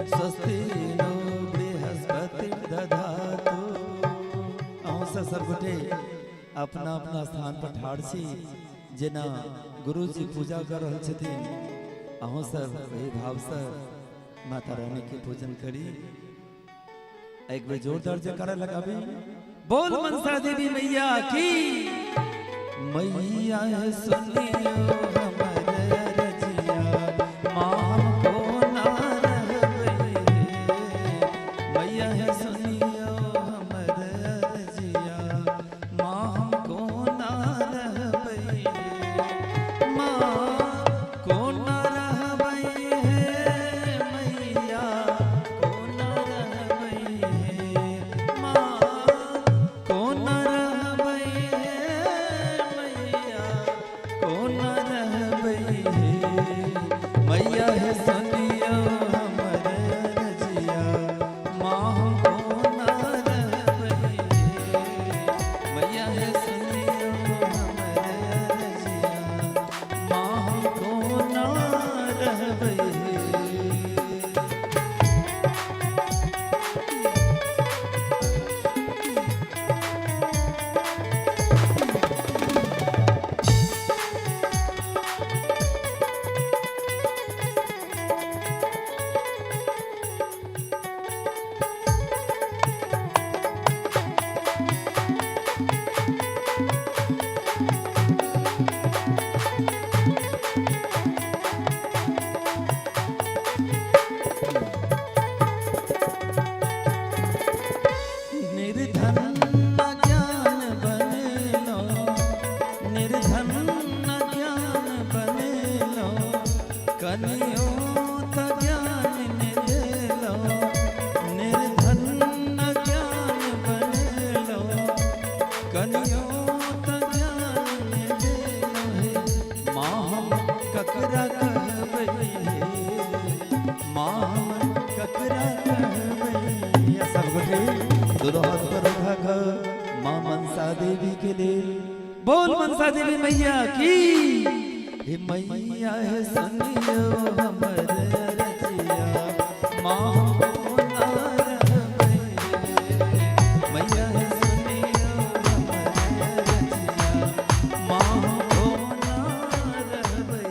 स्वस्ति नो बृहस्पति दधातु। अहूँ सब सबगोटे अपना अपना स्थान पर ठाढ़ छी, जेना गुरुजी पूजा कर रहल छथिन अहूँ सब वही भाव से माता रानी के पूजन करी। एक बेर जोरदार जयकारा लगाबी, बोल मनसा देवी मैया की। मैया सुनियो हमर रजिया, माँ हमको ना रहबै। मैया सुनियो हमर रजिया, माँ हमको ना रहबै। माँ को ना रहबै हे मैया, को ना रहबै हे माँ, को ना रहबै हे मैया, को ना रहबै हे मैया। हे सुनियो हमर रजिया, माँ हमको ना रहबै हे मैया। हे सुनियो हमर रजिया, माँ हमको ना रहबै हे। निर्धन ज्ञान बनेलो, निर्धन ज्ञान बनेलो, कनियो त ज्ञान ने देलो। निर्धन ज्ञान बनेलो, कनियो त ज्ञान ने देलो हे। माँ हम ककरा कहबै हे, माँ हम ककरा कहबै। सब गोटे दोनों हाथ पर उठा कर माँ मनसा देवी के लिए बोल मनसा देवी मैया की। हे मैया हे सुनियो हमर रजिया, माँ हमको ना रहबै। मैया हे सुनियो हमर रजिया, माँ हमको ना रहबै।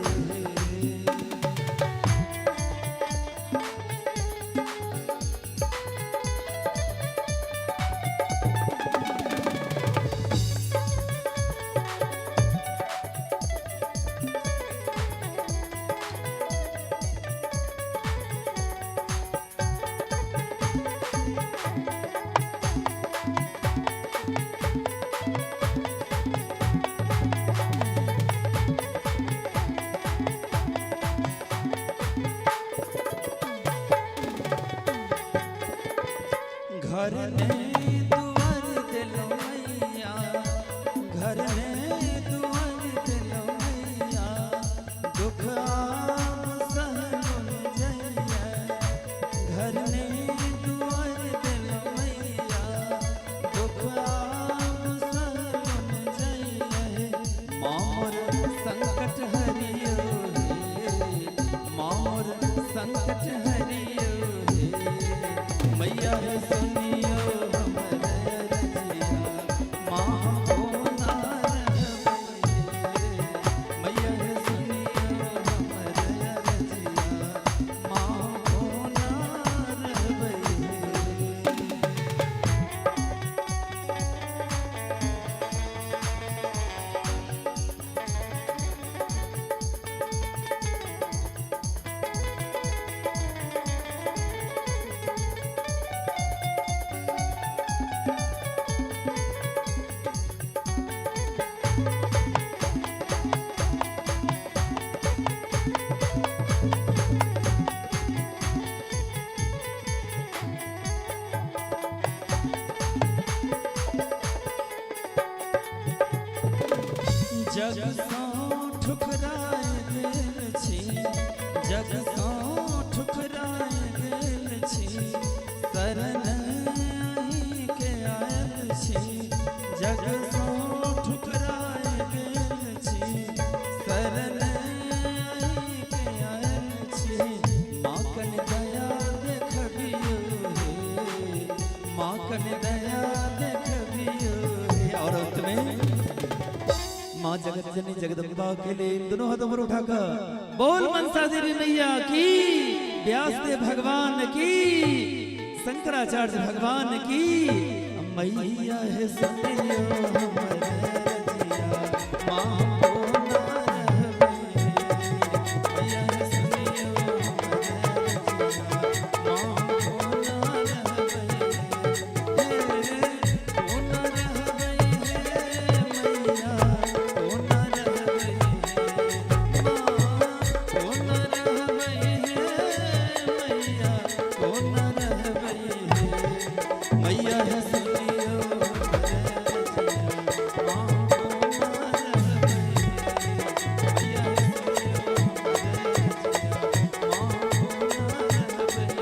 घर में दुआर दिलो मैया, घर में दुआर दिलो मैया, दुख आब सहलो न जइया। घर में दुआर दिलो मैया, दुख आब सहलो न जइया। मोर संकट हरियो हे, मोर संकट हरियो हे। मैया हे सुनियो हमर रजिया, माँ हमको ना रहबै। मैया हे सुनियो हमर रजिया, माँ हमको ना रहबै। जग सँ ठुकराय गेल छी, जग सँ ठुकराय गेल छी, शरण अहीं के आयल छी। जग सँ ठुकराय गेल छी, शरण अहीं के आयल छी। माँ कनि दया कनि दया देखबियो हे। और अंत में माँ जगत जननी जगदम्बा के लिए दोनों हाथों पर उठाकर बोल मनसा देवी मैया की, व्यास देव भगवान की, शंकराचार्य भगवान की। मैया है सुनियो हमर रजिया, माँ को ना रहबै। मैया है सुनियो हमर रजिया, माँ को ना रहबै। हे को ना रहबै हे मैया, को ना रहबै हे माँ, को ना रहबै हे मैया, को ना रहबै हे मैया है सुनियो हमर रजिया, माँ को ना रहबै। मैया है सुनियो हमर रजिया, माँ को ना रहबै।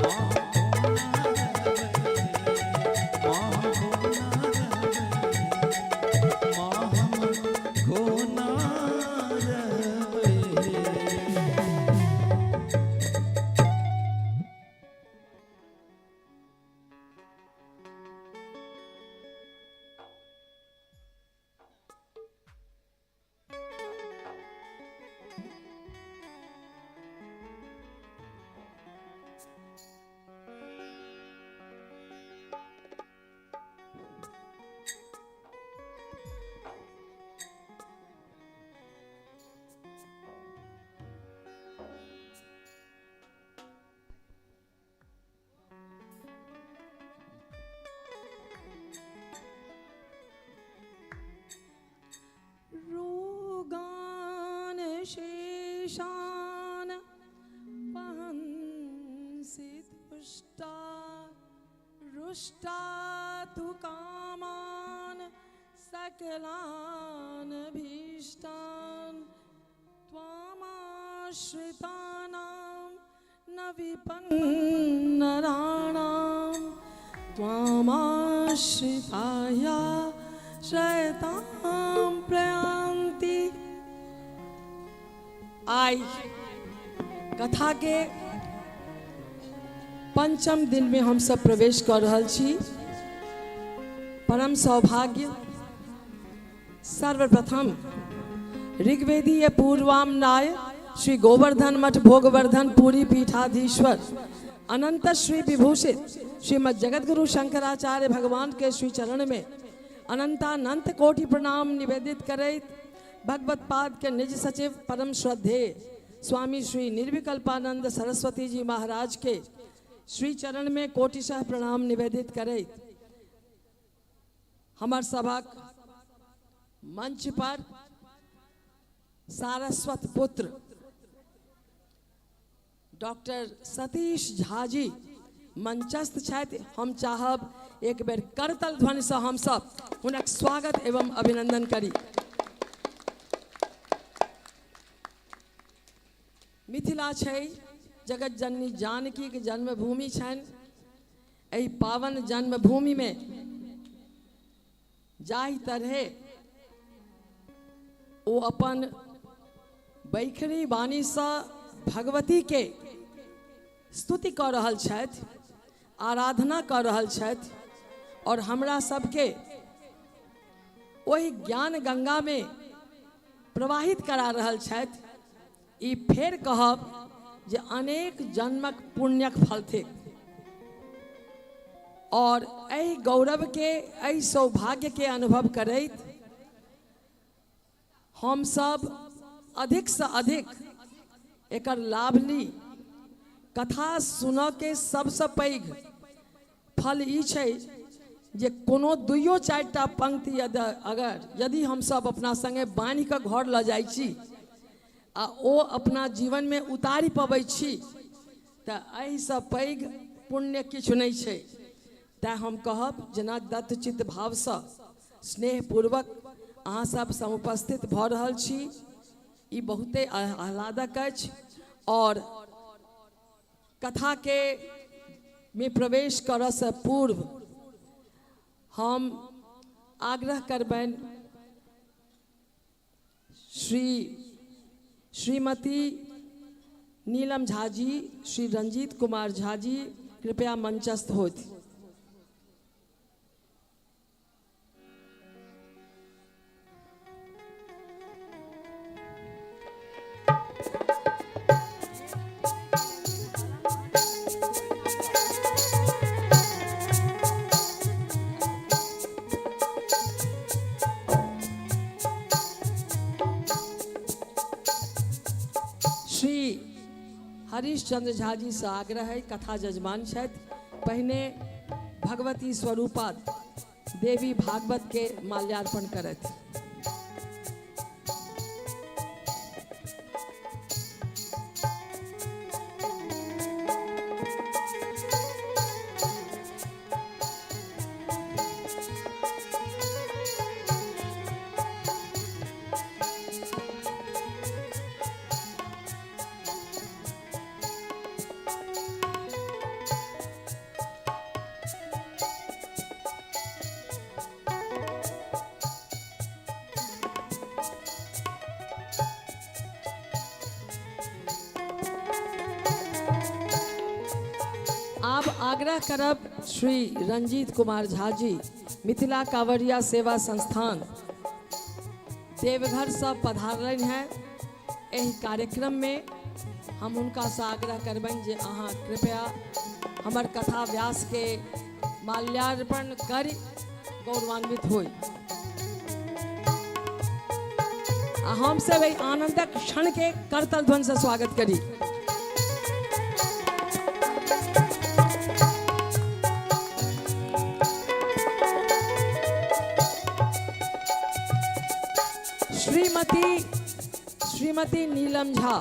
माँ को ना रहबै, माँ को ना रहबै, माँ हम को ना रहबै। रोगान शेषान पहंसि तुष्टा रुष्टा तु कामान सकलान भीष्टान त्वामाश्रितानां न विपन्नराणां त्वामाश्रिताया श्रयतां प्रयान्ति। आइ कथा के पंचम दिन में हम सब प्रवेश कर रहल छी। परम सौभाग्य सर्वप्रथम ऋग्वेदीय पूर्वाम्नाय श्री गोवर्धन मठ भोगवर्धन पुरी पीठाधीश्वर अनंत श्री विभूषित श्रीमद जगतगुरु शंकराचार्य भगवान के श्री चरण में अनंतानंत कोटि प्रणाम निवेदित करैत भगवत पाद के निज सचिव परम श्रद्धेय स्वामी श्री निर्विकल्पानंद सरस्वती जी महाराज के श्री चरण में कोटिशः प्रणाम निवेदित करैत हमर सभक मंच पर सारस्वत पुत्र डॉक्टर सतीश झा जी मंचस्थ छथि। हम चाहब एक बेर करतल ध्वनि से हम सब हुनक स्वागत एवं अभिनंदन करी। मिथिला छै जगत जननी जानकी के जन्मभूमि छनि। एहि पावन जन्मभूमि में जाहि तरहे ओ अपन बैखरी वाणी से भगवती के स्तुति कऽ रहल छथि, आराधना कऽ रहल छथि और हमरा सबके ओहि ज्ञान गंगा में प्रवाहित करा रहल छथि। ई फेर कहब जे अनेक जन्मक पुण्यक फल थिक और एहि गौरव के, एहि सौभाग्य के अनुभव करैत हम सब अधिक से अधिक एकर लाभ ली। कथा सुनऽ के सबसँ पैघ फल ई छै जे कोनो दुइयो चारिटा पंक्ति अगर यदि हमसब अपना संगे बान्हि कऽ घर लऽ जाइ छी आ ओ अपना जीवन में उतारि पबै छी तऽ एहिसँ पैघ पुण्य किछु नहि छै। तैं हम कहब जेना दत्तचित्त भावसँ स्नेहपूर्वक अहाँ सब समुपस्थित भऽ रहल छी, ई बहुते आह्लादक अछि। और कथा के में प्रवेश करऽसँ पूर्व हम आग्रह करबनि श्रीमती नीलम झा जी, श्री रंजीत कुमार झा जी कृपया मंचस्थ होथि। हरीशचंद्र झा जी से आग्रह है, कथा जजमान छथि, पहिने भगवती स्वरूपा देवी भागवत के माल्यार्पण करथि। आब आग्रह करब श्री रंजीत कुमार झा जी, मिथिला कांवरिया सेवा संस्थान देवघर से पधारलनि हैं। एहि कार्यक्रम में हम हुनका से आग्रह करबनि जे अहाँ कृपया हमर कथा व्यास के माल्यार्पण करि गौरवान्वित होई। आ हम सब एहि आनंदक क्षण के करतल ध्वनि से स्वागत करी। श्रीमती नीलम झा,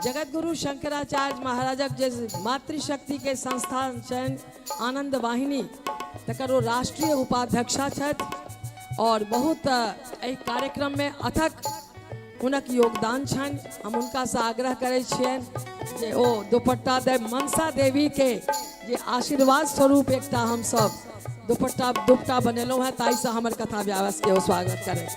जगतगुरु शंकराचार्य महाराजक जे मातृशक्ति के संस्थान छनि आनंद वाहिनी, तकर ओ राष्ट्रीय उपाध्यक्षा छथि और बहुत एहि कार्यक्रम में अथक हुनक योगदान छनि। हम हुनका से आग्रह करै छियनि जे ओ दुपट्टा दे मनसा देवी के जे आशीर्वाद स्वरूप एकटा हमसब दुपट्टा बनेलहुँ हैं, ताहिसँ हमर कथा व्यास के ओ स्वागत करै।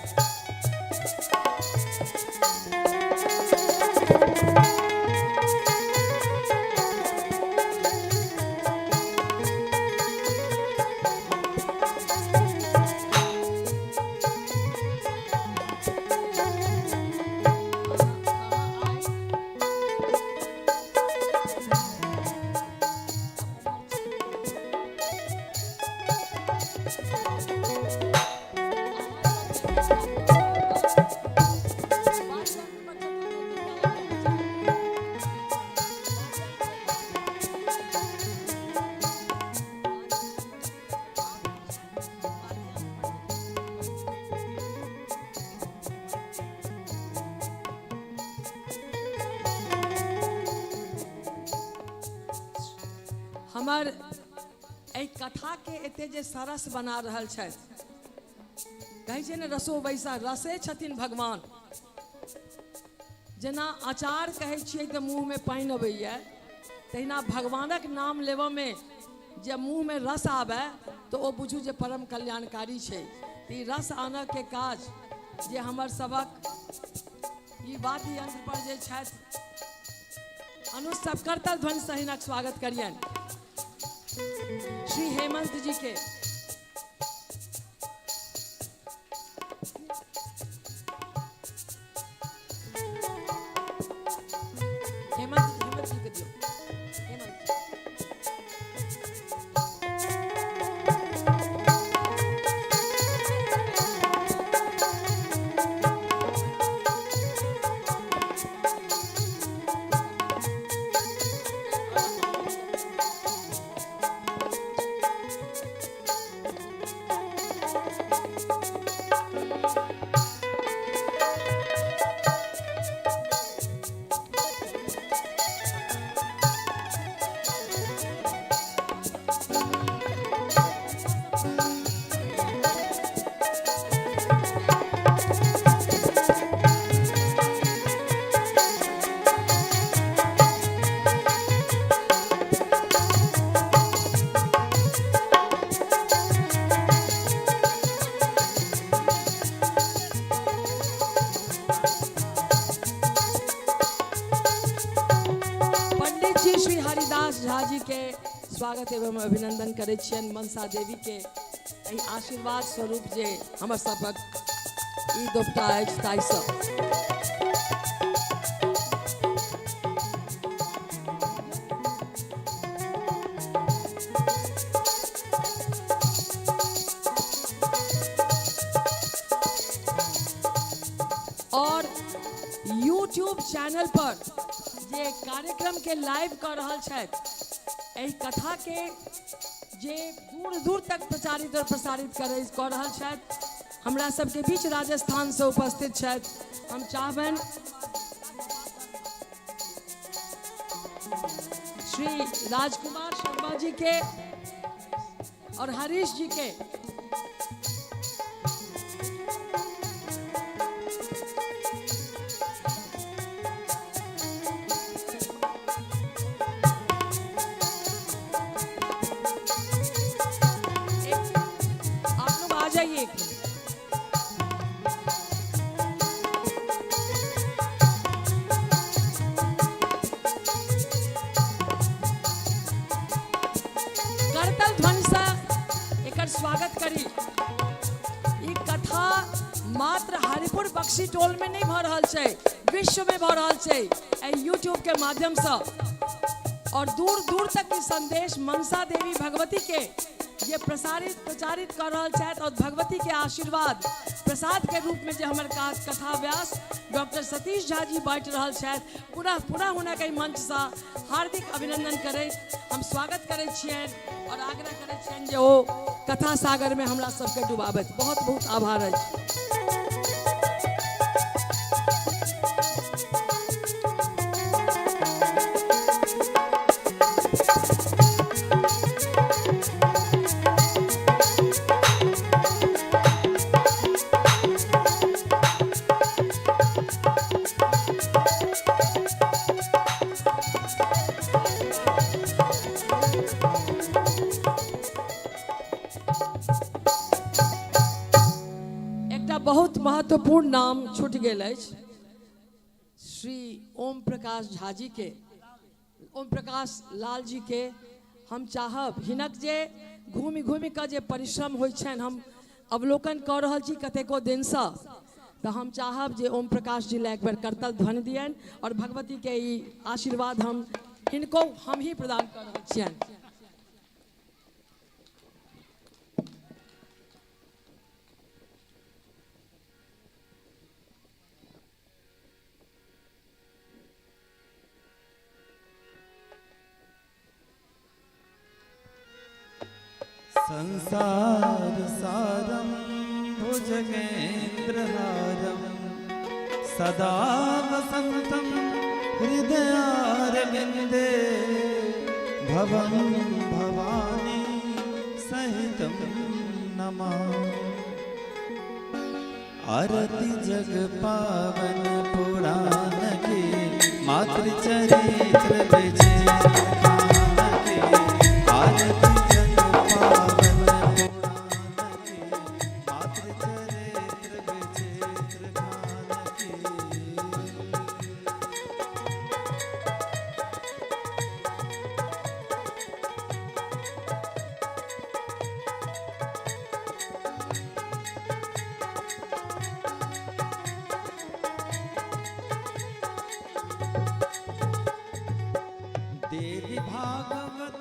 हमर एहि कथा के एते जे सरस बना रहल छथि, कहै छै ने रसो वैसा रसे छथिन भगवान। जेना अचार कहै छियै तऽ मुँह में पानि अबैया, तहिना भगवानक नाम लेबऽ में जे मुँह में रस आबै तऽ ओ बुझू जे परम कल्याणकारी छै। तऽ ई रस आनऽ के काज जे हमर सबक ई वाद्य यंत्र पर जे छथि अनुज सब करतल ध्वनि से हिनक स्वागत करियनि श्री हेमंत जी के। हेमंत जी के दियौ, हेमंत जी। श्री हरिदास झा जी के स्वागत एवं अभिनंदन करै छियनि। मनसा देवी के एहि आशीर्वाद स्वरूप जे हमर सबक ई दोपटा अछि ताहिसँ और यूट्यूब चैनल पर जे जे कार्यक्रम के लाइव कऽ रहल छथि, एहि कथा के जे दूर दूर तक प्रचारित और प्रसारित कऽ रहल छथि, हमरा सबके बीच राजस्थान से उपस्थित छथि। हम चाहबनि श्री राजकुमार शर्मा जी के और हरीश जी के आप लोग आ जाइए एक मिनट। करतल ध्वनि से एकर स्वागत करी। ई कथा मात्र हरिपुर बक्सी टोल में नहीं भऽ रहल छै, विश्व में भऽ रहल छै एहि यूट्यूब के माध्यम से, और दूर दूर तक ई संदेश मनसा देवी भगवती के जे प्रसारित प्रचारित कर रहल छथि और भगवती के आशीर्वाद प्रसाद के रूप में जे हमर कथा व्यास डॉक्टर सतीश झा जी बाँटि रहल छथि, पुनः पुनः हुनक एहि मंचसँ हार्दिक अभिनंदन करैत हम स्वागत करैत छियनि और आग्रह करैत छियनि जे ओ कथा सागर में हमरा सबके डुबाबथि। बहुत बहुत आभार अछि। एकटा बहुत महत्वपूर्ण नाम छूटि गेल अछि, श्री ओम प्रकाश झा जी के, ओम प्रकाश लाल जी के। हम चाहब हिनक जे घूमि घूमि कऽ जे परिश्रम होइ छनि, हम अवलोकन कऽ रहल छी कतेको दिनसँ, तऽ हम चाहब जे ओम प्रकाश जी लए एक बेर करतल ध्वनि दियनि और भगवती के ई आशीर्वाद हम हिनको हम ही प्रदान कऽ रहल छियनि। संसार सारम भुजगेन्द्रहारम सदा वसंतम हृदयारविंदे भवं भवानी सहितं नमामि। आरती जग पावन पुराण के मातृचरित्र विचित्र गान के। आरती जग पावन पुराण के मातृचरित्र विचित्र गान के। देवी भागवत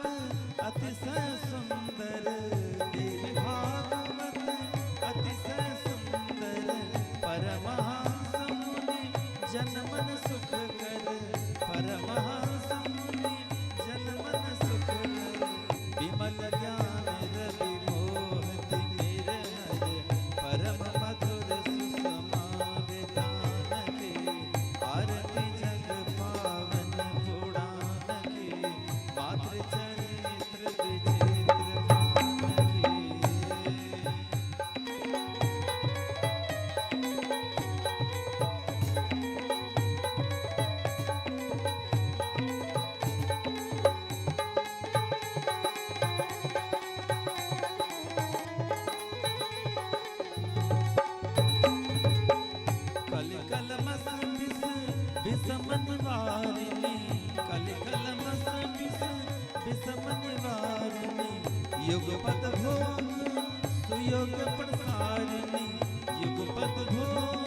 अतिशय सुंदर, देवी भागवत अतिशय सुंदर, परमहंस मुनि जनमन सुख कर, परमहंस मुनि जनमन सुख कर, विमल ज्ञान रवि मोह तिमिर हर, परम मधुर सुषमा वितान के। आरती जग पावन पुराण के मातृचरित्र विचित्र गान के। कल कल मस विष विषम निवारिणी, कल कल मस विष विषम निवारिणी, युगपद भोग सुयोग प्रसारिणी, युगपद भोग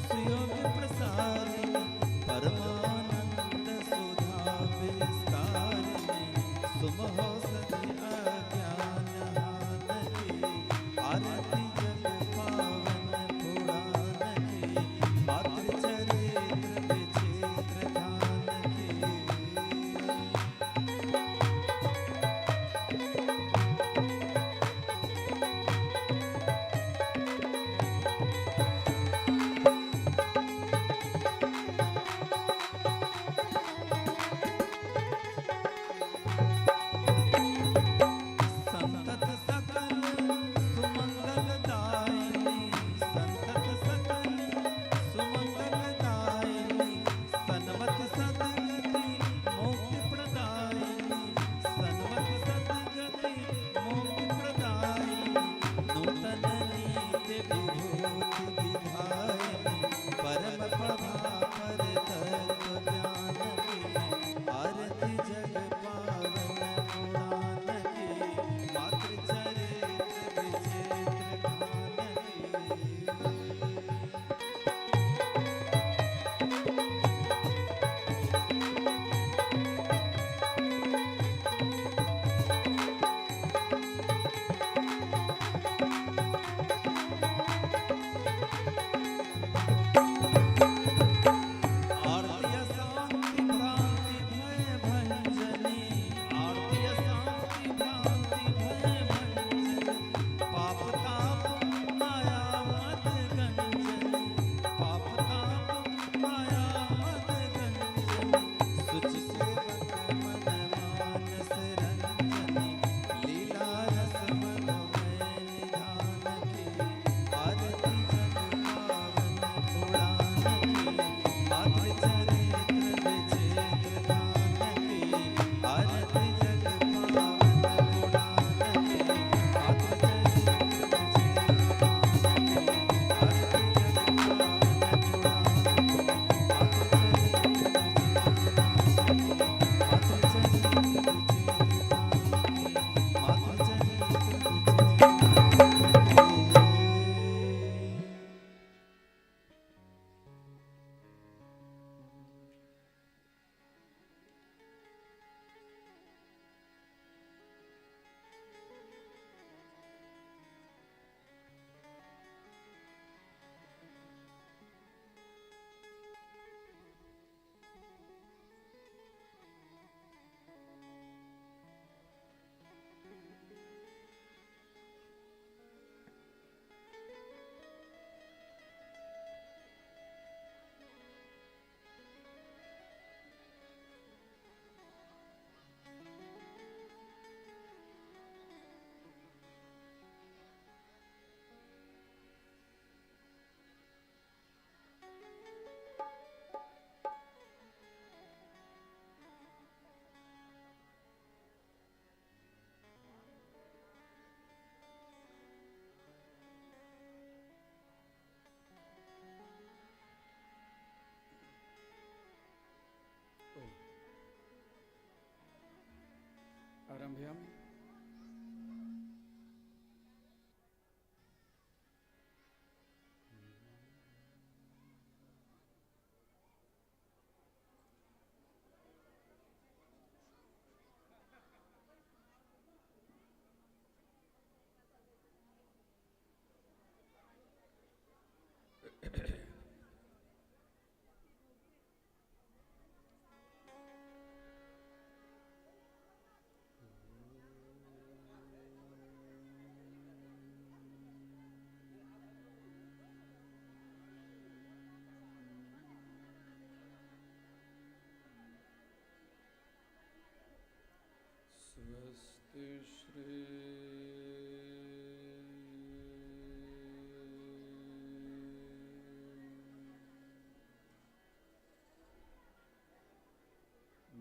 सुयोग प्रसारिणी, परमानंद सुधा विस्तारिणी, सुमहो सति अज्ञान हान के। आरती जग पावन पुराण के मातृचरित्र विचित्र गान के। आरम्भयामि। स्वस्ति श्री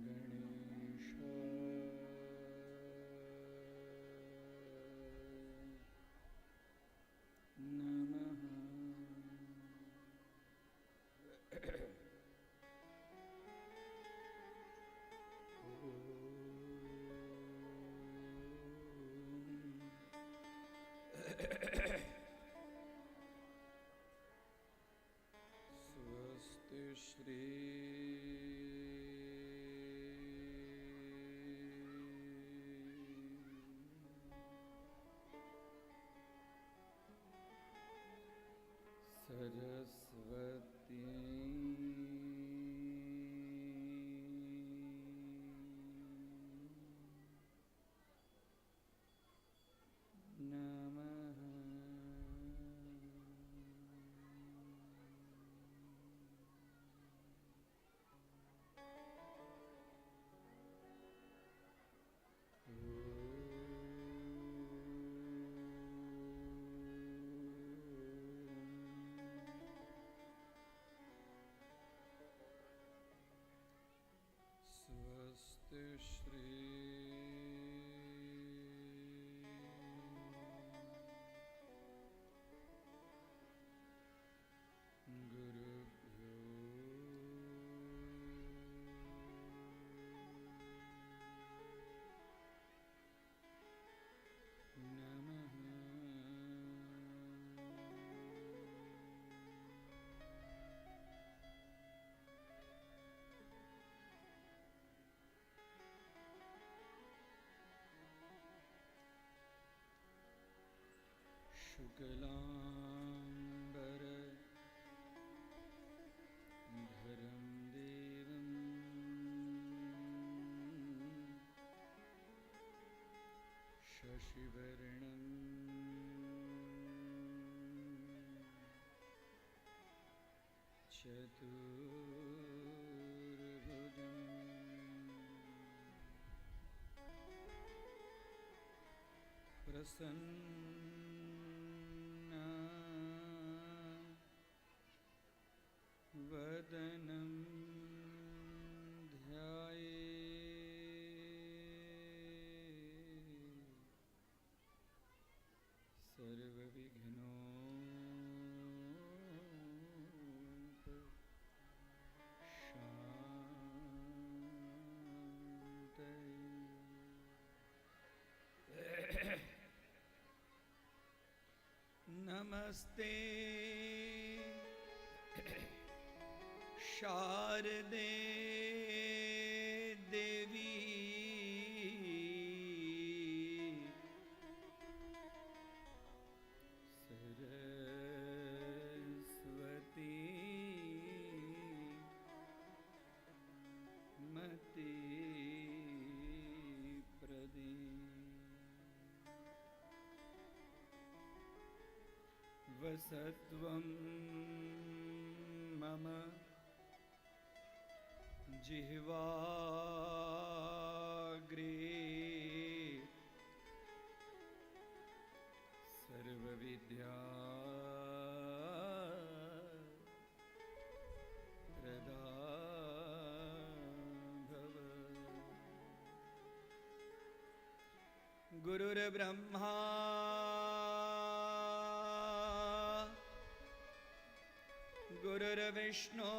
गणेश नमः। स्वस्ति श्री सरस्वती नमः। स्वस्ति श्री गुरुभ्यो नमः। शुक्लांबर धरं देवं शशिवर्णं चतुर्भुजं प्रसन्न वदनं ध्याये सर्वविघ्नोपशान्तये। नमस्ते शारदे देवी सरस्वती मति प्रदे। वसत्वं मम जिह्वाग्रे सर्वविद्या प्रदा भव। गुरुर्ब्रह्मा गुरुर्विष्णु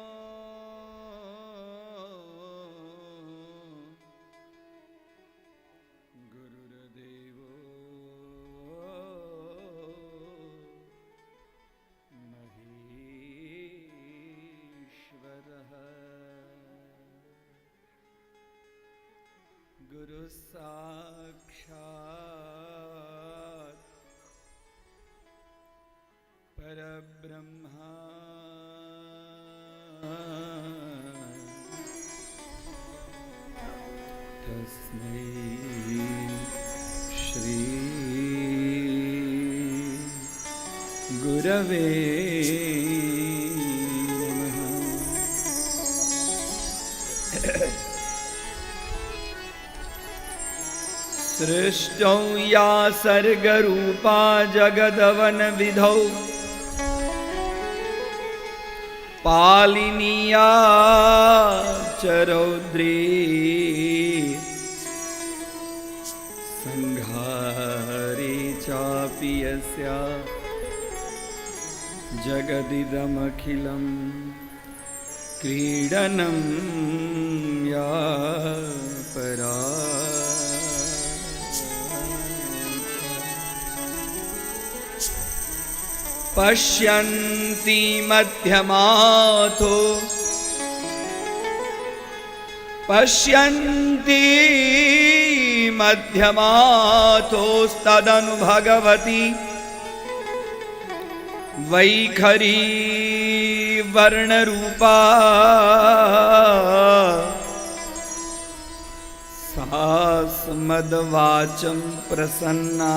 गुरुसाक्षात् परब्रह्मा तस्मै श्री गुरवे नमः। सृष्टौ या सर्गरूपा जगदवनविधौ पालिनीया च रौद्री संहारे चापि यस्या जगदिदमखिलं क्रीडनं या परा। पश्यन्ति मध्यमाथो पश्यन्ति मध्यमाथोस्तदनु भगवती वैखरी वर्णरूपा सा स्मद्वाचं प्रसन्ना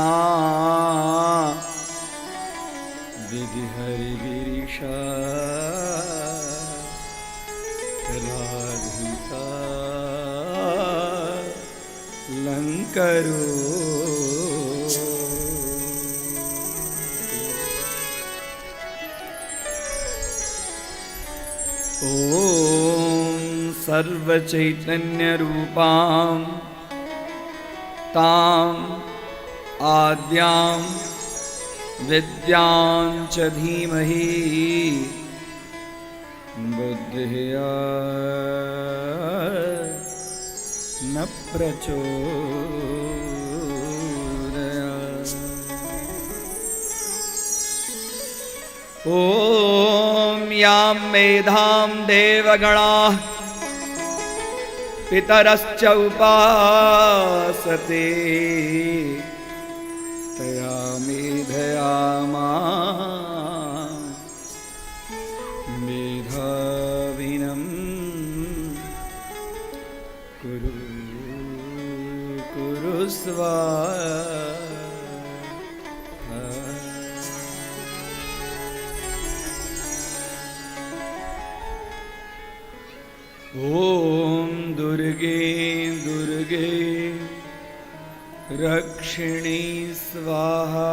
विधिहरिगिरीशा राधिका लङ्करो। ॐ सर्वचैतन्यरूपां ताम् आद्यां विद्यां च धीमहि बुद्धिया न प्रचोदयात्। ॐ यां मेधां देवगणाः पितरश्च उपासते तया मेधया मां मेधाविनं कुरु कुरु स्वाहा। ॐ दुर्गे दुर्गे रक्षिणी स्वाहा।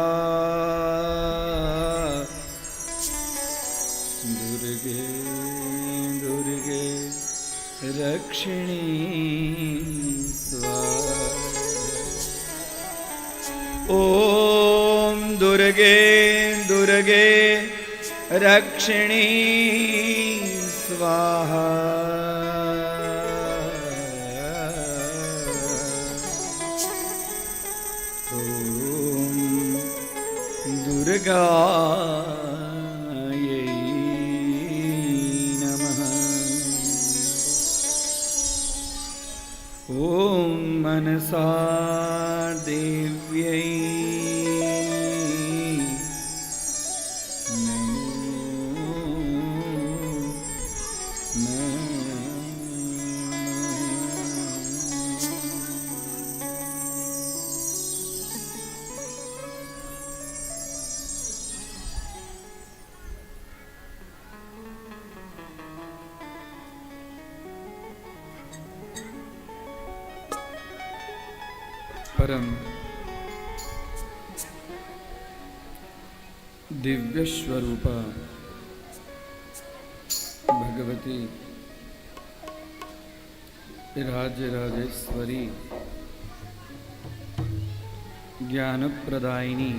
दुर्गे दुर्गे रक्षिणी स्वाहा। ॐ दुर्गे दुर्गे रक्षिणी स्वाहा। ॐ दुर्गायै नमः। ॐ मनसा देव्यै नमो नमः। परम दिव्य स्वरूपा भगवती राजराजेश्वरी ज्ञानप्रदायिनी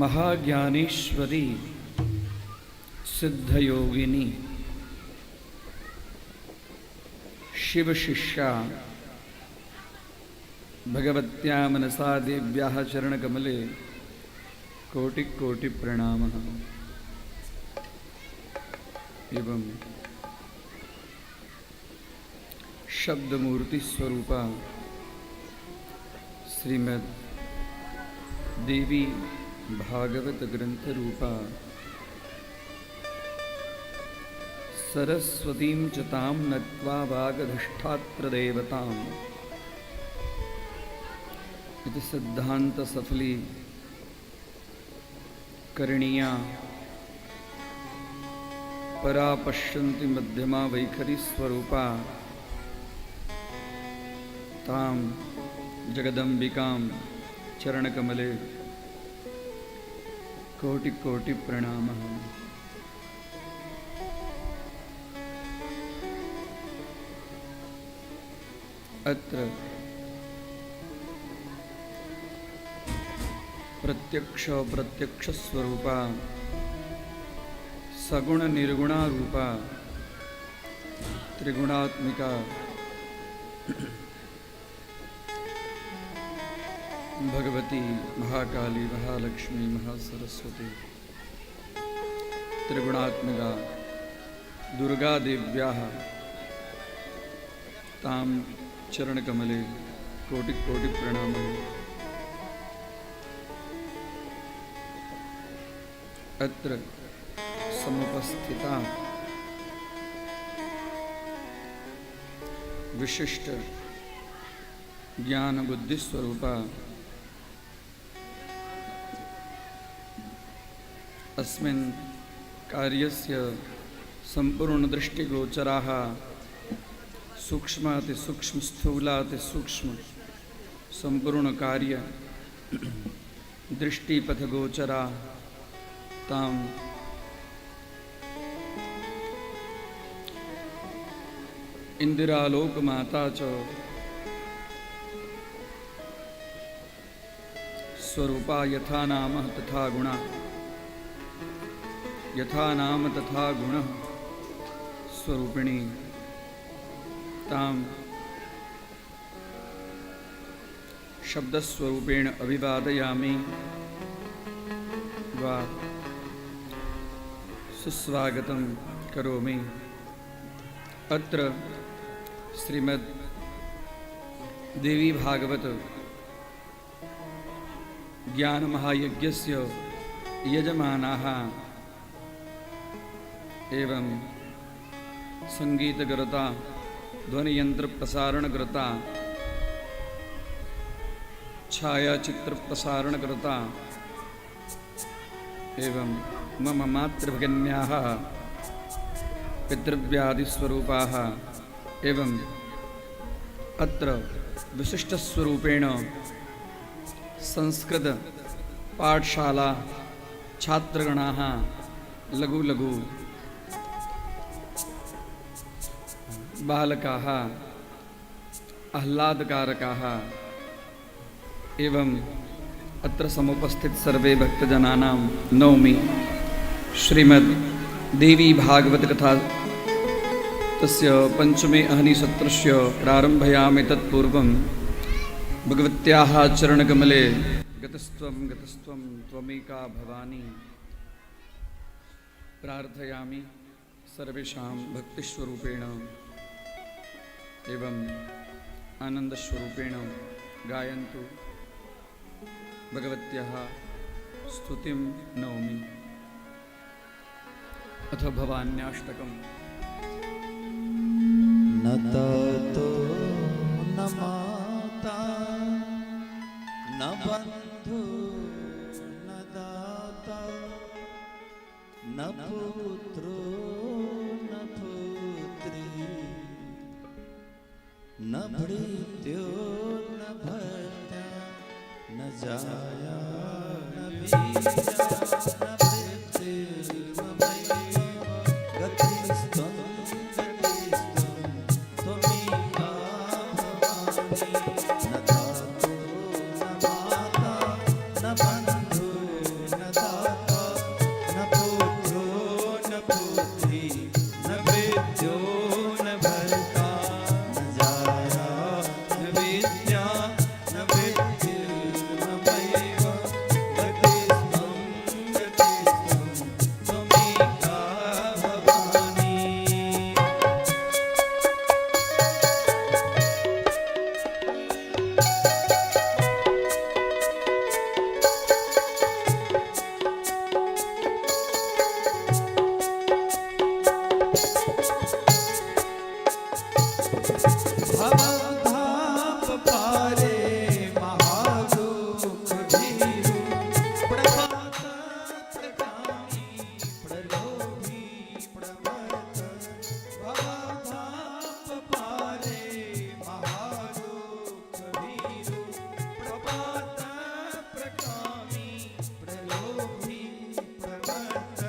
महाज्ञानेश्वरी सिद्धयोगिनी शिव शिष्या भगवत्या मनसा देव्याः चरणकमले कोटि कोटि प्रणामः। एवं शब्दमूर्ति स्वरूपा श्रीमद् देवी भागवत ग्रंथ रूपा सरस्वतीं च तां नत्वा वागधिष्ठात्रदेवताम् इति सिद्धांत सफली करणीया परा पश्यन्ति मध्यमा वैखरी स्वरूपा तां जगदम्बिकां चरणकमले कोटि कोटि प्रणामः। अत्र प्रत्यक्ष प्रत्यक्ष स्वरूपा सगुण निर्गुणा रूपा त्रिगुणात्मिका भगवती महाकाली महालक्ष्मी महासरस्वती त्रिगुणात्मिका दुर्गा देव्याः तां चरणकमले कोटि कोटि प्रणामः। अत्र समुपस्थिता विशिष्ट ज्ञान बुद्धि स्वरूपा अस्मिन् कार्यस्य संपूर्ण दृष्टिगोचराः सूक्ष्माति सूक्ष्म स्थूलाति सूक्ष्म संपूर्ण कार्य दृष्टिपथगोचरा तां इंदिरालोकमाता च स्वरूपा यथा नाम तथा गुणा यथा नाम तथा गुण स्वरूपिणी तां शब्दस्वरूपेण अभिवादयामि वा सुस्वागतं करोमि। अत्र श्रीमद् देवी भागवत ज्ञानमहायज्ञस्य यजमानाः एवं संगीतकर्ता ध्वनियंत्रप्रसारणकर्ता छायाचित्रप्रसारणकर्ता एवं मम मातृभगिन्याः पितृव्यादिस्वरूपाः एवं अत्र विशिष्टस्वरूपेण संस्कृत पाठशाला छात्रगणाः लघु लघु बालकाः आह्लादकारकाः एवं अत्र समुपस्थित सर्वे भक्तजनानां नौमि श्रीमद् देवी भागवत कथा तस्य पंचमे अहनि सत्रस्य प्रारंभयामि। तत्पूर्वं भगवत्याः चरणकमले गतस्त्वं गतस्त्वं त्वमेका भवानी प्रार्थयामि। सर्वेषां भक्तिस्वरूपेण एवं आनन्दस्वरूपेण गायन्तु भगवत्याः स्तुतिं नौमि। अथ भवान्याष्टकम्। न तातो न माता न बंधु न दाता न पुत्रो न पुत्री न भृत्यो न भर्ता न जाया न वीरा न मृत्युर्ममैव गतिस्त्वं गतिस्त्वं त्वमेका भवानी। न तातो न माता न बन्धु न दाता न पुत्रो न पुत्री न भृत्यो न भर्ता न जाया न विद्या न मृत्युर्ममैव गतिस्त्वं गतिस्त्वं त्वमेका भवानी। पारे महादुख भीरु प्रपात प्रकामी प्रलोभी प्रमत्त भवताप पारे महादुख भीरु प्रपात प्रकामी प्रलोभी प्रमत्त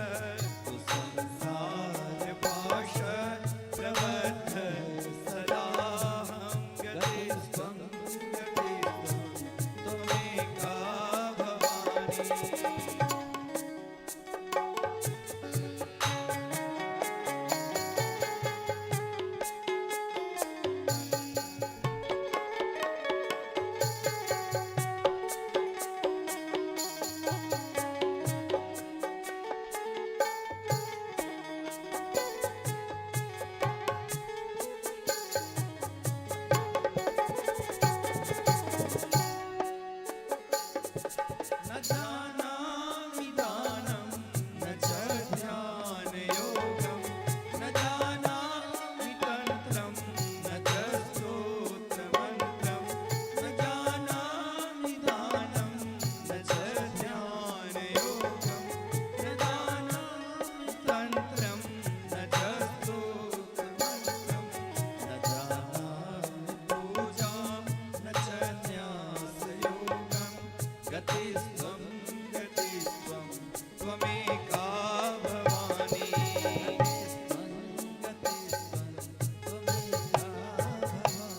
संसार पाश प्रबद्ध सदाहं गतिस्त्वं गतिस्त्वं त्वमेका भवानी। न जानामि दानं न च ध्यानयोगं न जानामि तन्त्रं न च स्तोत्रमन्त्रं न जानामि दानं न च ध्यानयोगं न जानामि तन्त्रं न च स्तोत्रमन्त्रं न जानामि पूजां न च न्यासयोगं गतिस्त्वं गतिस्त्वं त्वमेका भवानी गतिस्त्वं गतिस्त्वं त्वमेका भवानी।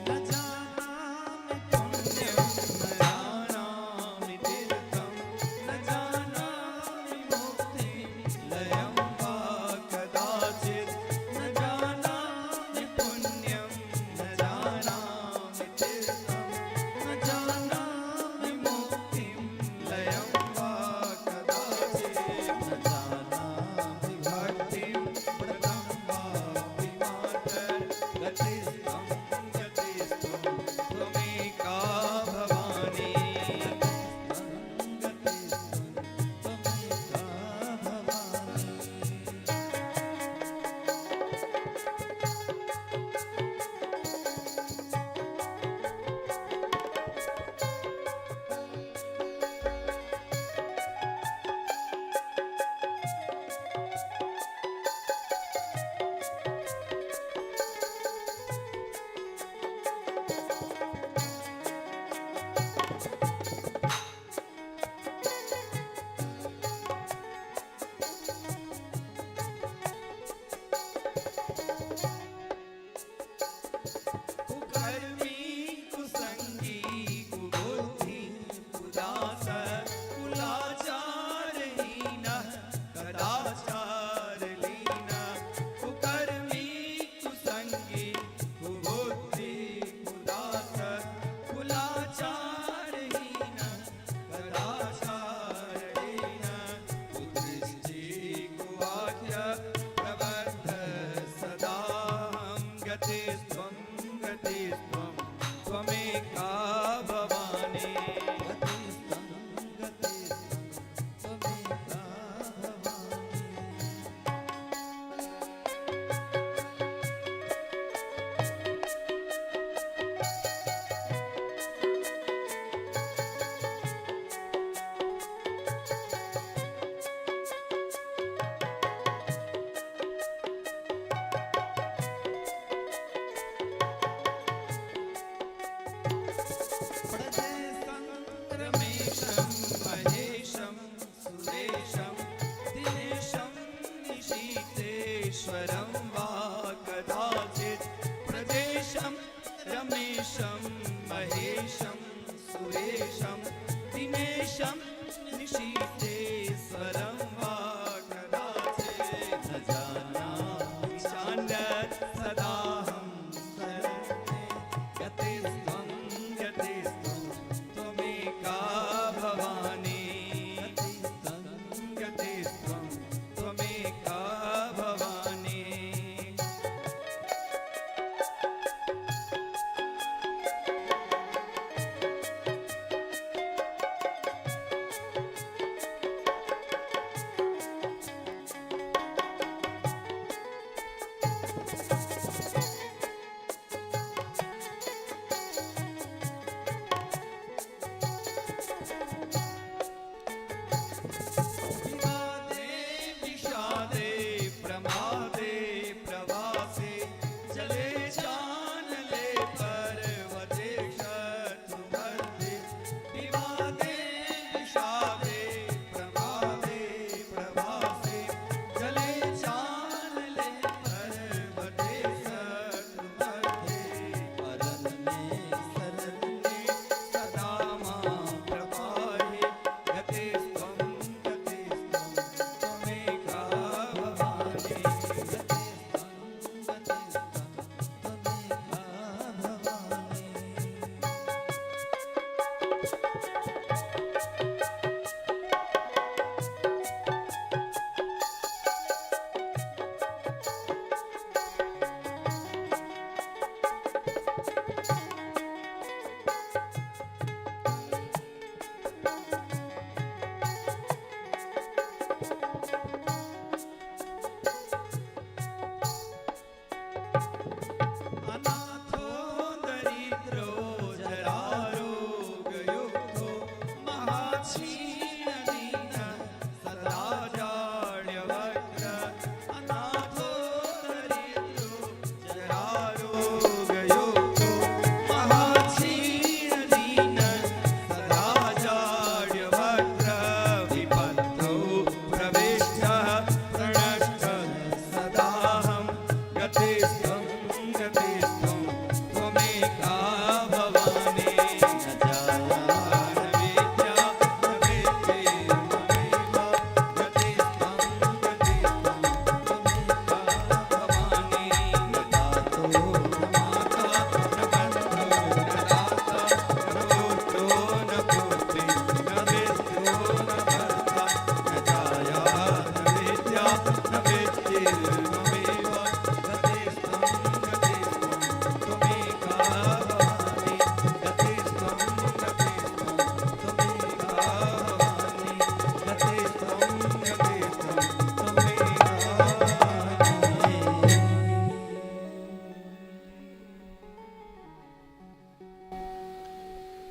न जानामि पुण्यं न जानामि तीर्थं न जानामि मुक्तिं लयं वा कदाचित् न जानामि पुण्यं न जानामि तीर्थं न जानामि मुक्तिं लयं वा कदाचित् न जानामि भक्तिं व्रतं वापि मातर गतिस्त्वं गतिस्त्वं त्वमेका भवानी गतिस्त्वं त्वमेका भवानी। कुकर्मी कुसंगी कुबुद्धि कुदास कुलाचारहीन कदाचारलीन कुकर्मी कुसंगी कुबुद्धि कुदास कुलाचारहीन कदाचारलीन कुदृष्टि कुवाक्य प्रबद्ध सदाहं गतिस्त्वं गतिस्त्वं त्वमेका भवानी गतिस्त्वं गतिस्त्वं त्वमेका भवानी। प्रदेशं रमेशं महेशं सुरेशं दिनेशं निशीतेश्वरं वा कदाचित् प्रदेशं रमेशं महेशं सुरेशं दिनेशं निशीतेश्वरं वा कदाचित् न जानामि चान्यत् सदाहं शरणे गतिस्त्वं गतिस्त्वं त्वमेका भवानी गतिस्त्वं गतिस्त्वं त्वमेका भवानी।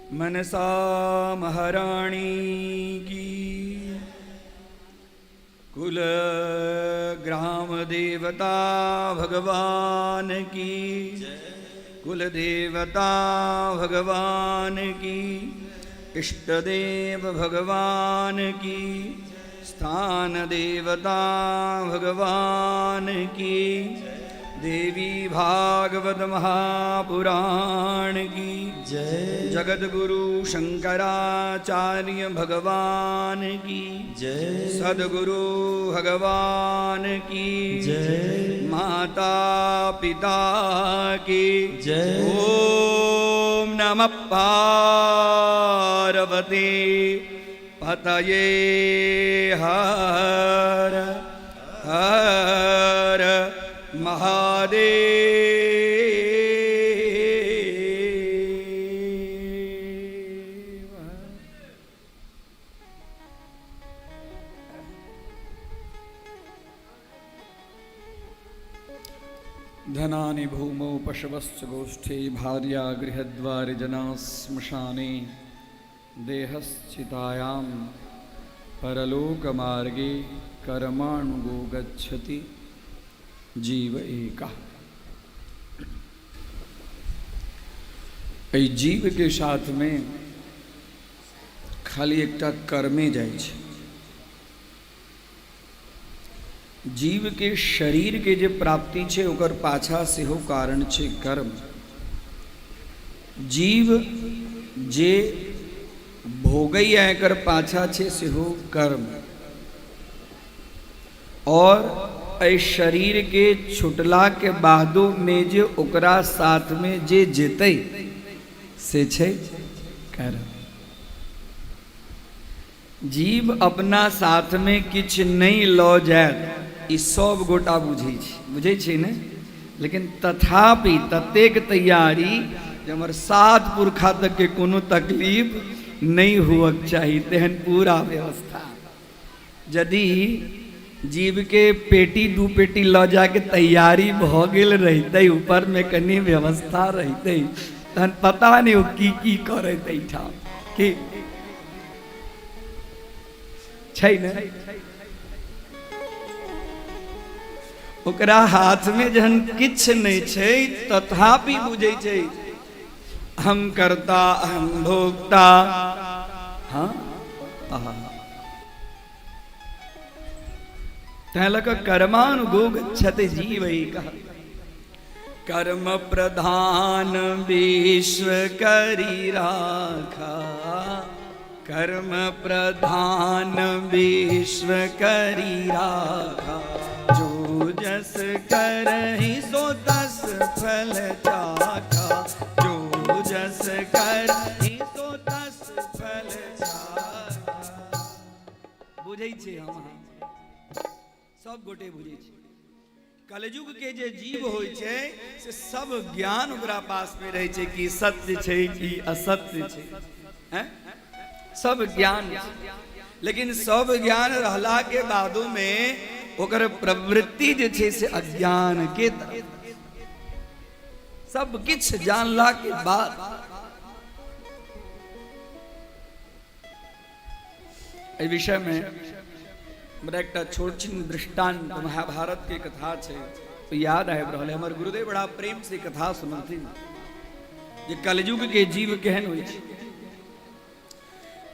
मनसा महारानी की। कुल ग्राम देवता भगवान की, कुल देवता भगवान की, इष्ट देव भगवान की, स्थान देवता भगवान की, देवी भागवत महापुराण की जय। जगद्गुरु शंकराचार्य भगवान की जय। सद्गुरु भगवान की जय। माता पिता की जय। ओम नमः पार्वती पतये हर हर महादेव। धनानि भूमौ पशवश्च गोष्ठे भार्या गृहद्वारि जनाः श्मशाने देहश्चितायां परलोकमार्गे कर्माणुगो गच्छति जीव एका। एहि जीव के साथ में खाली एकटा कर्मे जाइ छै। जीव के शरीर के जे प्राप्ति छै ओकर पाछा सेहो कारण छै कर्म। जीव जे भोगैया एकर पाछा छै सेहो कर्म। और एहि शरीर के छुटला के बादो में जे ओकरा साथ में जे जेतै से छै कर्म। जीव अपना साथ में किछु नहि लऽ जायत ई सब गोटा बुझै छै, बुझै छै ने? लेकिन तथापि ततेक तैयारी जे हमर सात पुरखा तक के कोनो तकलीफ नहि हुअक चाही, तेहन पूरा व्यवस्था। यदि जीव के पेटी दू पेटी लऽ जाके तैयारी भऽ गेल रहितै, ऊपर में कनि व्यवस्था रहितै, तहन पता नहि ओ की की करैत एहिठाम। की छै ने? ओकरा हाथ में जहन किछु नहि छै तथापि बुझै छै हम कर्ता हम भोक्ता। हाँ, आहा। तैं लऽ कऽ कर्मानुगो गच्छति जीव एकः। कर्म प्रधान विश्व करी राखा, कर्म प्रधान विश्व करी राखा, जो जस करहि सो तस फल चाखा, जो जस करहि सो तस फल चाखा। बुझै छी हम अहाँ सब गोटे बुझै छी। कलयुग के जे जीव होइ छै से सब ज्ञान ओकरा पास में रहै छै कि सत्य छै कि असत्य छै, हैं? सब ज्ञान छै। लेकिन सब ज्ञान रहला के बादो में ओकर प्रवृत्ति जे छै से अज्ञान के तरफ। सब किछु जानला के बाद एहि विषय में हमरा एकटा छोट छिन दृष्टांत महाभारत के कथा छै तो याद आबि रहल है। हमर गुरुदेव बड़ा प्रेम से कथा सुनलथिन जे कलयुग के जीव केहन होइ छै,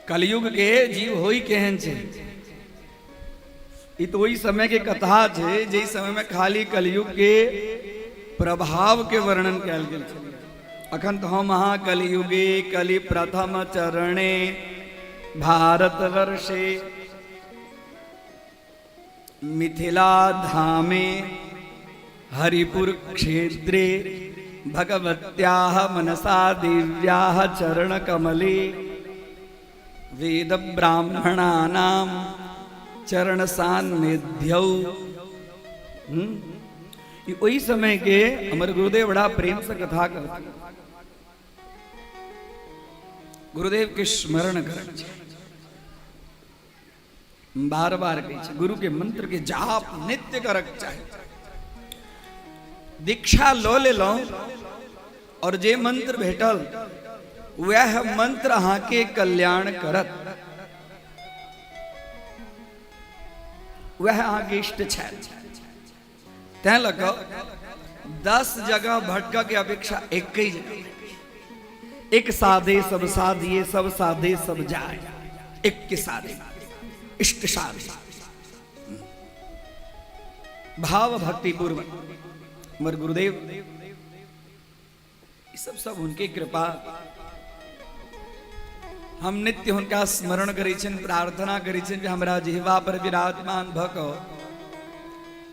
कलयुग के जीव होइ केहन छै। ई तो ओहि समय के कथा छै जाहि समय में खाली कलयुग के प्रभाव के वर्णन कयल गेल छलै। अखन तऽ हम अहाँ कलयुगे कलि प्रथम चरणे भारतवर्षे मिथिला धामे हरिपुर क्षेत्रे भगवत्याः मनसा देव्याः चरणकमले वेद ब्राह्मणानां चरण सान्निध्यौ। ई ओहि समय के हमर गुरुदेव बड़ा प्रेम से कथा कहते, गुरुदेव के स्मरण करक छै, बार बार कहै छै गुरु के मंत्र के जाप नित्य करक चाही। दीक्षा लऽ लेलहुँ और जे मंत्र भेटल वएह मंत्र अहाँके कल्याण करत, वएह अहाँके इष्ट छथि। तैं लऽ कऽ 10 जगह भटकऽ के अपेक्षा एक ही जगह, एक साधे सब साधिए, सब साधे सब जाए, एक के साधे इष्ट साधे भाव भक्ति पूर्वक। हमर गुरुदेव ई सब सब हुनके कृपा। हम नित्य हुनका स्मरण करै छियनि, प्रार्थना करै छियनि जे हमरा जिह्वा पर विराजमान भऽ कऽ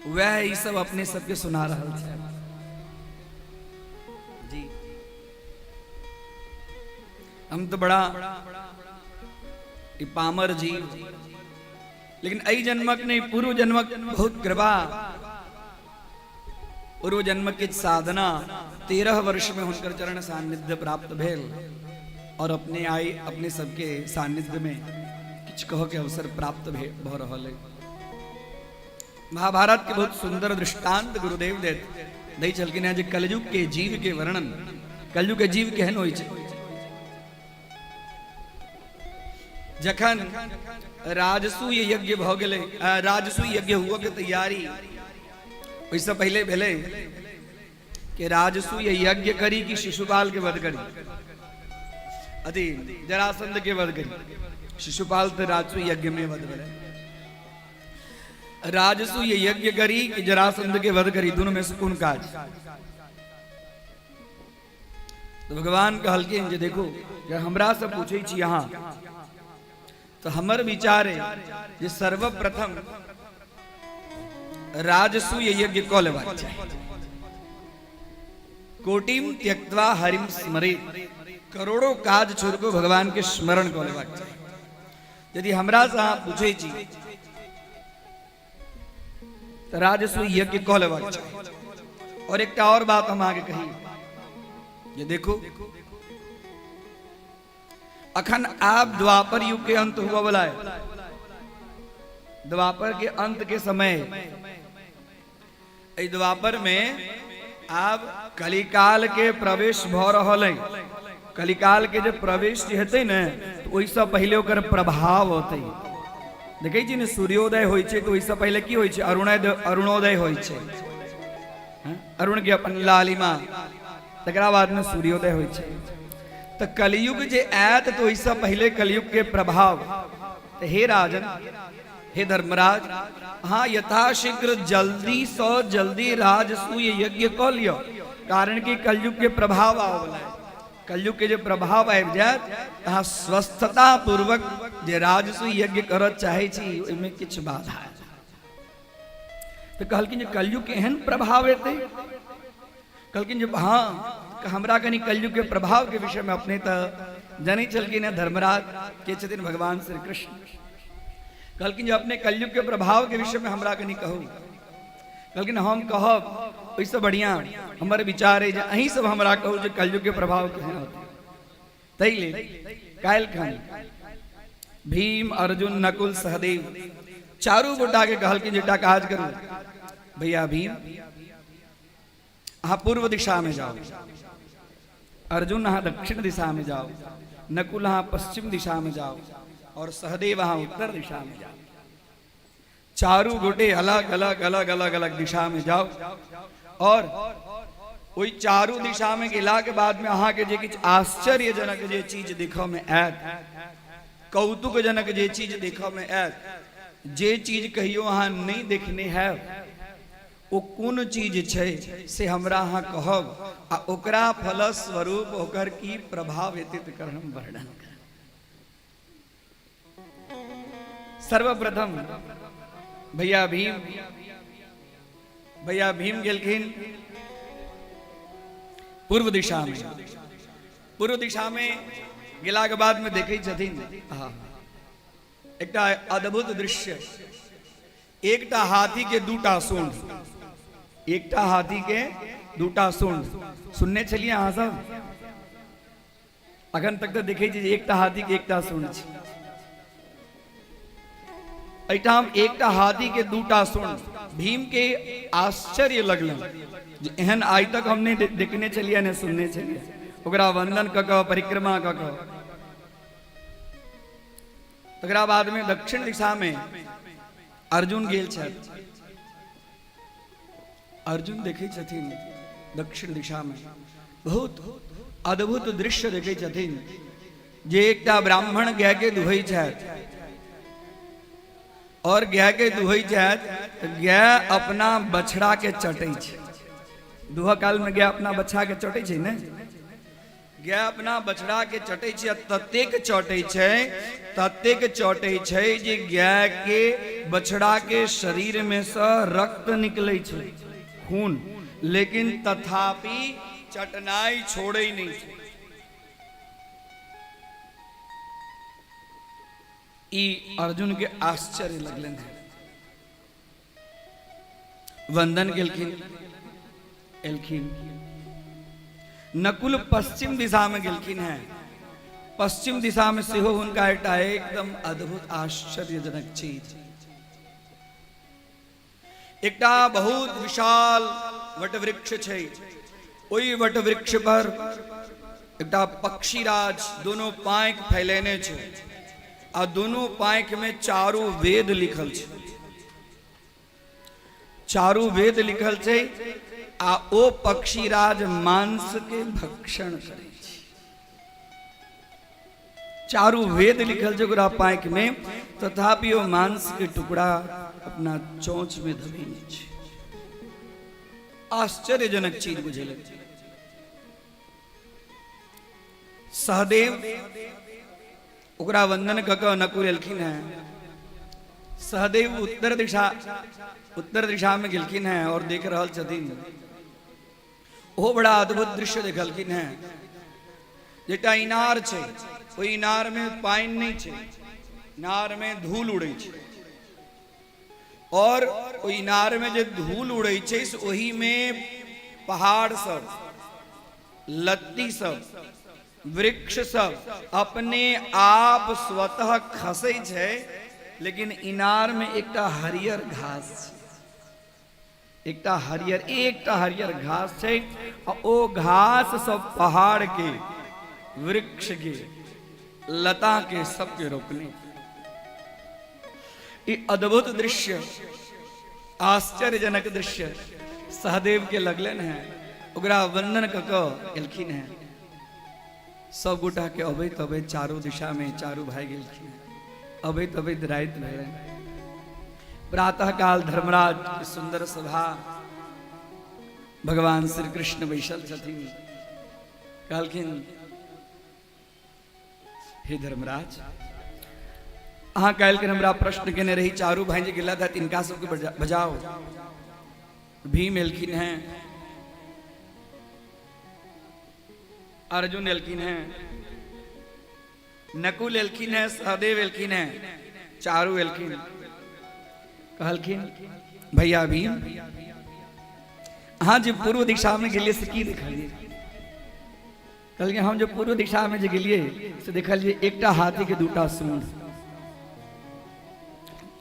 वएह ई सब अपने सबके सुना रहल छै जी। हम तऽ बड़ा ई पामर जीव, लेकिन एहि जन्मक नहि, पूर्व जन्मक बहुत कृपा, पूर्व जन्म के साधना 13 वर्ष में हुनकर चरण सान्निध्य प्राप्त भेल और अपने आई अपने सबके सान्निध्य में किछु कह के अवसर प्राप्त भऽ रहल है। महाभारत के बहुत सुंदर दृष्टांत गुरुदेव देत दै छलखिन हेँ जे कलयुग के जीव के वर्णन, कलयुग के जीव केहन होइ छै। जखन राजसूय यज्ञ भऽ गेलै, राजसूय यज्ञ हुअ के तैयारी ओहिसँ पहिले भेलै कि राजसूय यज्ञ करी कि शिशुपाल के वध करी, अथी जरासंध के वध करी। शिशुपाल तऽ राजसूय यज्ञ में वध भेलै। राजसूय यज्ञ करी कि जरासंध के वध करी, दोनों में से कोन काज? तऽ भगवान कहलखिन जे देखू, जे हमरा से पूछै छी अहाँ तऽ हमर विचार है जे सर्वप्रथम राजसूय यज्ञ कऽ लेबाक चाही। कोटिम त्यक्त्वा हरिम स्मरे, करोड़ों काज छोड़ कऽ भगवान के स्मरण कऽ लेबाक चाही। यदि हमरा से अहाँ पूछै छी तऽ राजसूय यज्ञ कऽ लेबाक चाही। और एकटा और बात हम अहाँके कही जे देखू, अखन आब द्वापर युग के अंत हुआ वाला है। द्वापर के अंत के समय एहि द्वापर में आब कलिकाल के प्रवेश भ रहल है। कलिकाल के जे प्रवेश जे हेतै ने, तऽ ओहिसँ पहिले ओकर प्रभाव होतै। देखै छी ने, सूर्योदय होइ छै तऽ ओहिसँ पहिले की होइ छै? अरुणोदय, अरुणोदय होइ छै, अरुण के अपन लालिमा, तकरा बाद में सूर्योदय होइ छै। तऽ कलयुग जे आयत तऽ ओहिसँ पहिले कलयुग के प्रभाव। तऽ हे राजन, हे धर्मराज, अहाँ यथाशीघ्र जल्दी सँ जल्दी राजसूय यज्ञ कऽ लिअ, कारण कि कलयुग के प्रभाव आबऽ है। कलयुग के जे प्रभाव आबि जायत, अहाँ स्वस्थता पूर्वक जे राजसूय यज्ञ करऽ चाहै छी ओहिमे किछु बाधा आयत। तऽ कहलखिन जे कलयुग के एहन प्रभाव एतै? कहलखिन जे हँ। हमरा कनि कलयुग के प्रभाव के विषय में अपने तऽ जनै छलखिन हेँ धर्मराज के छथिन भगवान श्री कृष्ण। कहलखिन जे अपने कलयुग के प्रभाव के विषय में हमरा कनि कहू। कहलखिन हम कहब ओहिसँ बढ़िआँ हमर विचार अइ जे अहीं सब हमरा कहू जे कलयुग के प्रभाव केहन होतै। ताहि लेल काल्हि खन भीम, अर्जुन, नकुल, सहदेव चारू गोटा के कहलखिन जे एकटा काज करू भैया भीम, अहाँ पूर्व दिशा में जाओ, अर्जुन अहाँ दक्षिण दिशा में जाओ, नकुल अहाँ पश्चिम दिशा में जाओ और सहदेव अहाँ उत्तर दिशा में जाओ। चारू गोटे अलग अलग अलग अलग अलग दिशा में जाओ और ओहि चारू दिशा में गेला के बाद में अहाँ के जे किछु आश्चर्यजनक जे चीज देखऽ में आयत, कौतुकजनक जे चीज देखऽ में आयत, जे चीज कहियो अहाँ नहि देखने हैब, ओ कोन चीज छै से हमरा अहाँ कहब आ ओकरा फलस्वरूप ओकर की प्रभाव हेतै तकर हम वर्णन करब। सर्वप्रथम भैया भीम, भैया भीम गेलखिन पूर्व दिशा में। पूर्व दिशा में गेला के बाद में देखै छथिन एकटा अद्भुत दृश्य, एकटा हाथी के दूटा सूंड, एकटा हाथी के दूटा सूंड। सुनने छलियै अहाँ सब? अखन तक तऽ देखै छी जे एकटा हाथी के एकटा सूंड छै, एहिठाम एकटा हाथी के दूटा सूंड। भीम के आश्चर्य लगलनि जे एहन आइ तक हम नहि देखने छलियै, नहि सुनने छलियै। ओकरा वंदन कऽ कऽ परिक्रमा कऽ कऽ तकरा बादमे दक्षिण दिशामे अर्जुन गेल छथि। अर्जुन देखै छथिन दक्षिण दिशामे बहुत अद्भुत दृश्य देखै छथिन जे एकटा ब्राह्मण गायके दुहै छथि और गाय के दुहै छथि तऽ गाय अपना बछड़ा के चटै छै। दुहऽ काल में गाय अपना बछड़ा के चटै छै ने, गाय अपना बछड़ा के चटै छै आ ततेक चटै छै, ततेक चटै छै जे गाय के बछड़ा के शरीर में से रक्त निकलै छै, खून, लेकिन तथापि चटनाइ छोड़ै नहि छै। ई अर्जुन के आश्चर्य लगलनि हैं, वंदन केलखिन, एलखिन। नकुल पश्चिम दिशा में गेलखिन हैं, पश्चिम दिशा में सेहो हुनका एकटा एकदम अद्भुत आश्चर्यजनक चीज, एकटा बहुत विशाल वटवृक्ष छै, ओहि वटवृक्ष पर एकटा पक्षीराज दोनों पाँखि फैलेने छै आ दोनों पाँखि में चारू वेद लिखल छै, चारू वेद लिखल छै आ ओ पक्षीराज मांस के भक्षण करै छै। चारू वेद लिखल छै ओकरा पाँखि में, तथापि ओ मांस के टुकड़ा अपना चोंच में धबेने छै। आश्चर्यजनक चीज बुझेलक। सहदेव ओकरा वंदन कऽ कऽ नकुल एलखिन हैं। सहदेव उत्तर दिशा में गेलखिन हैं और देख रहल छथिन, ओहो बड़ा अद्भुत दृश्य देखलखिन हैं। एकटा इनार छै, ओहि इनार में पानि नहि छै, इनार में धूल उड़ै छै और ओहि इनार में जे धूल उड़ै छै से ओहि में पहाड़ सब, लत्ती सब, वृक्ष सब अपने आप स्वतः खसै छै, लेकिन इनार में एकटा हरियर घास छै, एकटा हरियर घास छै आ ओ घास सब पहाड़ के, वृक्ष के, लता के सबके रोपने। ई अद्भुत दृश्य, आश्चर्यजनक दृश्य सहदेव के लगलन है, ओकरा वंदन कऽ कऽ एलखिन हैं। सब गोटा के अबैत अबैत चारू दिशा में चारू भाई गेलखिन हैं। अबैत अबैत राति भेलै। प्रातः काल धर्मराज के सुंदर सभा, भगवान श्री कृष्ण बैसल छथिन। कहलखिन, हे धर्मराज, अहाँ काल्हि के हमरा प्रश्न केने रही, चारू भाई जे गेला था तिनका सबके बजाओ। भीम एलखिन हैं, अर्जुन एलखिन हैं, नकुल एलखिन हैं, सहदेव एलखिन हैं, चारू एलखिन। कहलखिन, भैया भीम, अहाँ जे पूर्व दिशा में गेलियै से की देखलियै? कहलखिन, हम जे पूर्व दिशा में जे गेलियै से देखलियै एकटा हाथी के दूटा सूंड,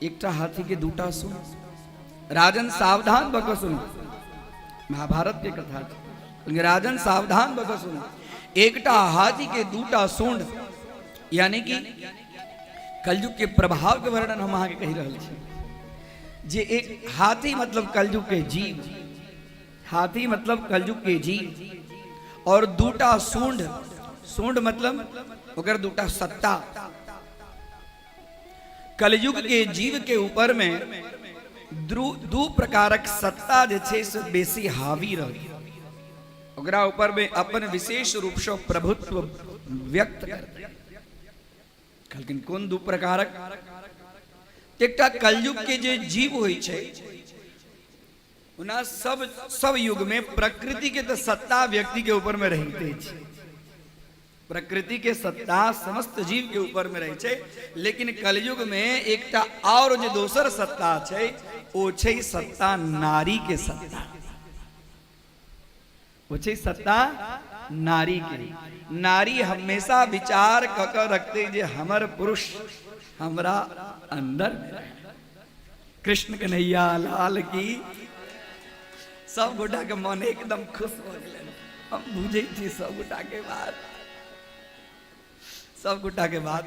एकटा हाथी के दूटा सूंड। राजन सावधान भऽ कऽ सुनू, महाभारत के कथा छै। राजन सावधान भऽ कऽ सुनू, एकटा हाथी के दूटा सूंड, यानी कि कलयुग के प्रभाव के वर्णन हम अहाँके कहि रहल छी जे एक हाथी मतलब कलयुग के जीव, हाथी मतलब कलयुग के जीव, और दूटा सूंड, सूंड मतलब ओकर दूटा सत्ता। कलयुग के जीव के ऊपर में दू प्रकारक सत्ता जे छै से बेसी हावी रहत, ओकरा ऊपर में अपन विशेष रूप से प्रभुत्व व्यक्त करतै। कहलखिन, कोन दू प्रकारक? एकटा कलयुग के जे जीव होइ छै, ओना सब सब युग में प्रकृति के तऽ सत्ता व्यक्ति के ऊपर में रहिते छै, प्रकृति के सत्ता समस्त जीव के ऊपर में रहै छै, लेकिन कलयुग में एकटा और जे दोसर सत्ता छै ओ छै सत्ता नारी के सत्ता, ओ छै सत्ता नारी के। नारी हमेशा विचार कऽ कऽ रखते जे हमर पुरुष हमरा अंदर में रहे। कृष्ण कन्हैया लाल की। सब गोटा के मन एकदम खुश भऽ गेलै। हम बुझै छी सब गोटा के बात, सब गोटा के बात।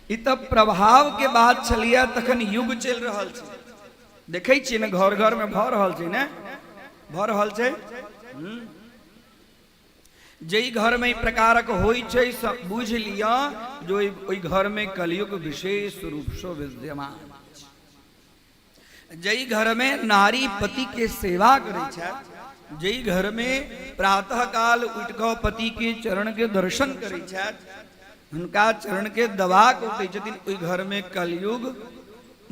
ई तऽ प्रभाव के बात छलियै, तखन युग चलि रहल छै, देखै छियै ने घर घर में भऽ रहल छै ने, भऽ रहल छै। जाहि घर में ई प्रकारक होइ छै, बुझि लिअ जे ओहि घर में कलयुग विशेष रूपसँ विद्यमान। जाहि घर में नारी पति के सेवा करै छथि, जाहि घर में प्रातः काल उठि कऽ पति के चरण के दर्शन करै छथि, हुनका चरण के दबा कऽ उठै छथिन, ओहि घर में कलयुग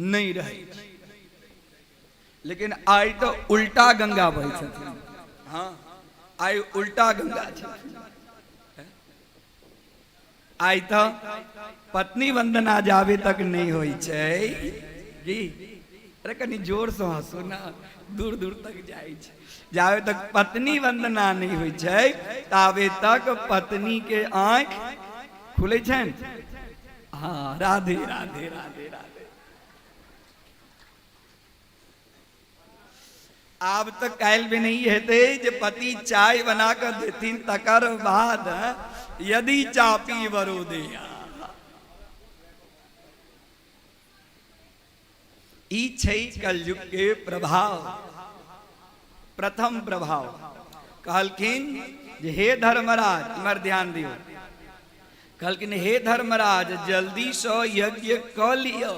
नहि रहै छै। लेकिन आइ तऽ उल्टा गंगा बहै छथिन। हँ, आइ उल्टा गंगा छथिन। आइ तऽ पत्नी वंदना जाबे तक नहि होइ छै जी। अरे कनि जोरसँ हँसू ने, दूर दूर तक जाइ छै। जाबे तक पत्नी वंदना नहि होइ छै ताबे तक पत्नी के आँखि खुलै छनि। हँ, राधे राधे राधे राधे। आब तऽ काल्हि भी नहीं हेतै जे पति चाय बना कऽ देथिन तकर बाद यदि चापी बरो दिया। ई छै कलयुग के प्रभाव, प्रथम प्रभाव। कहलखिन जे हे धर्मराज, इमहर ध्यान दियौ। कहलखिन हे धर्मराज, जल्दीसँ यज्ञ कऽ लिअ,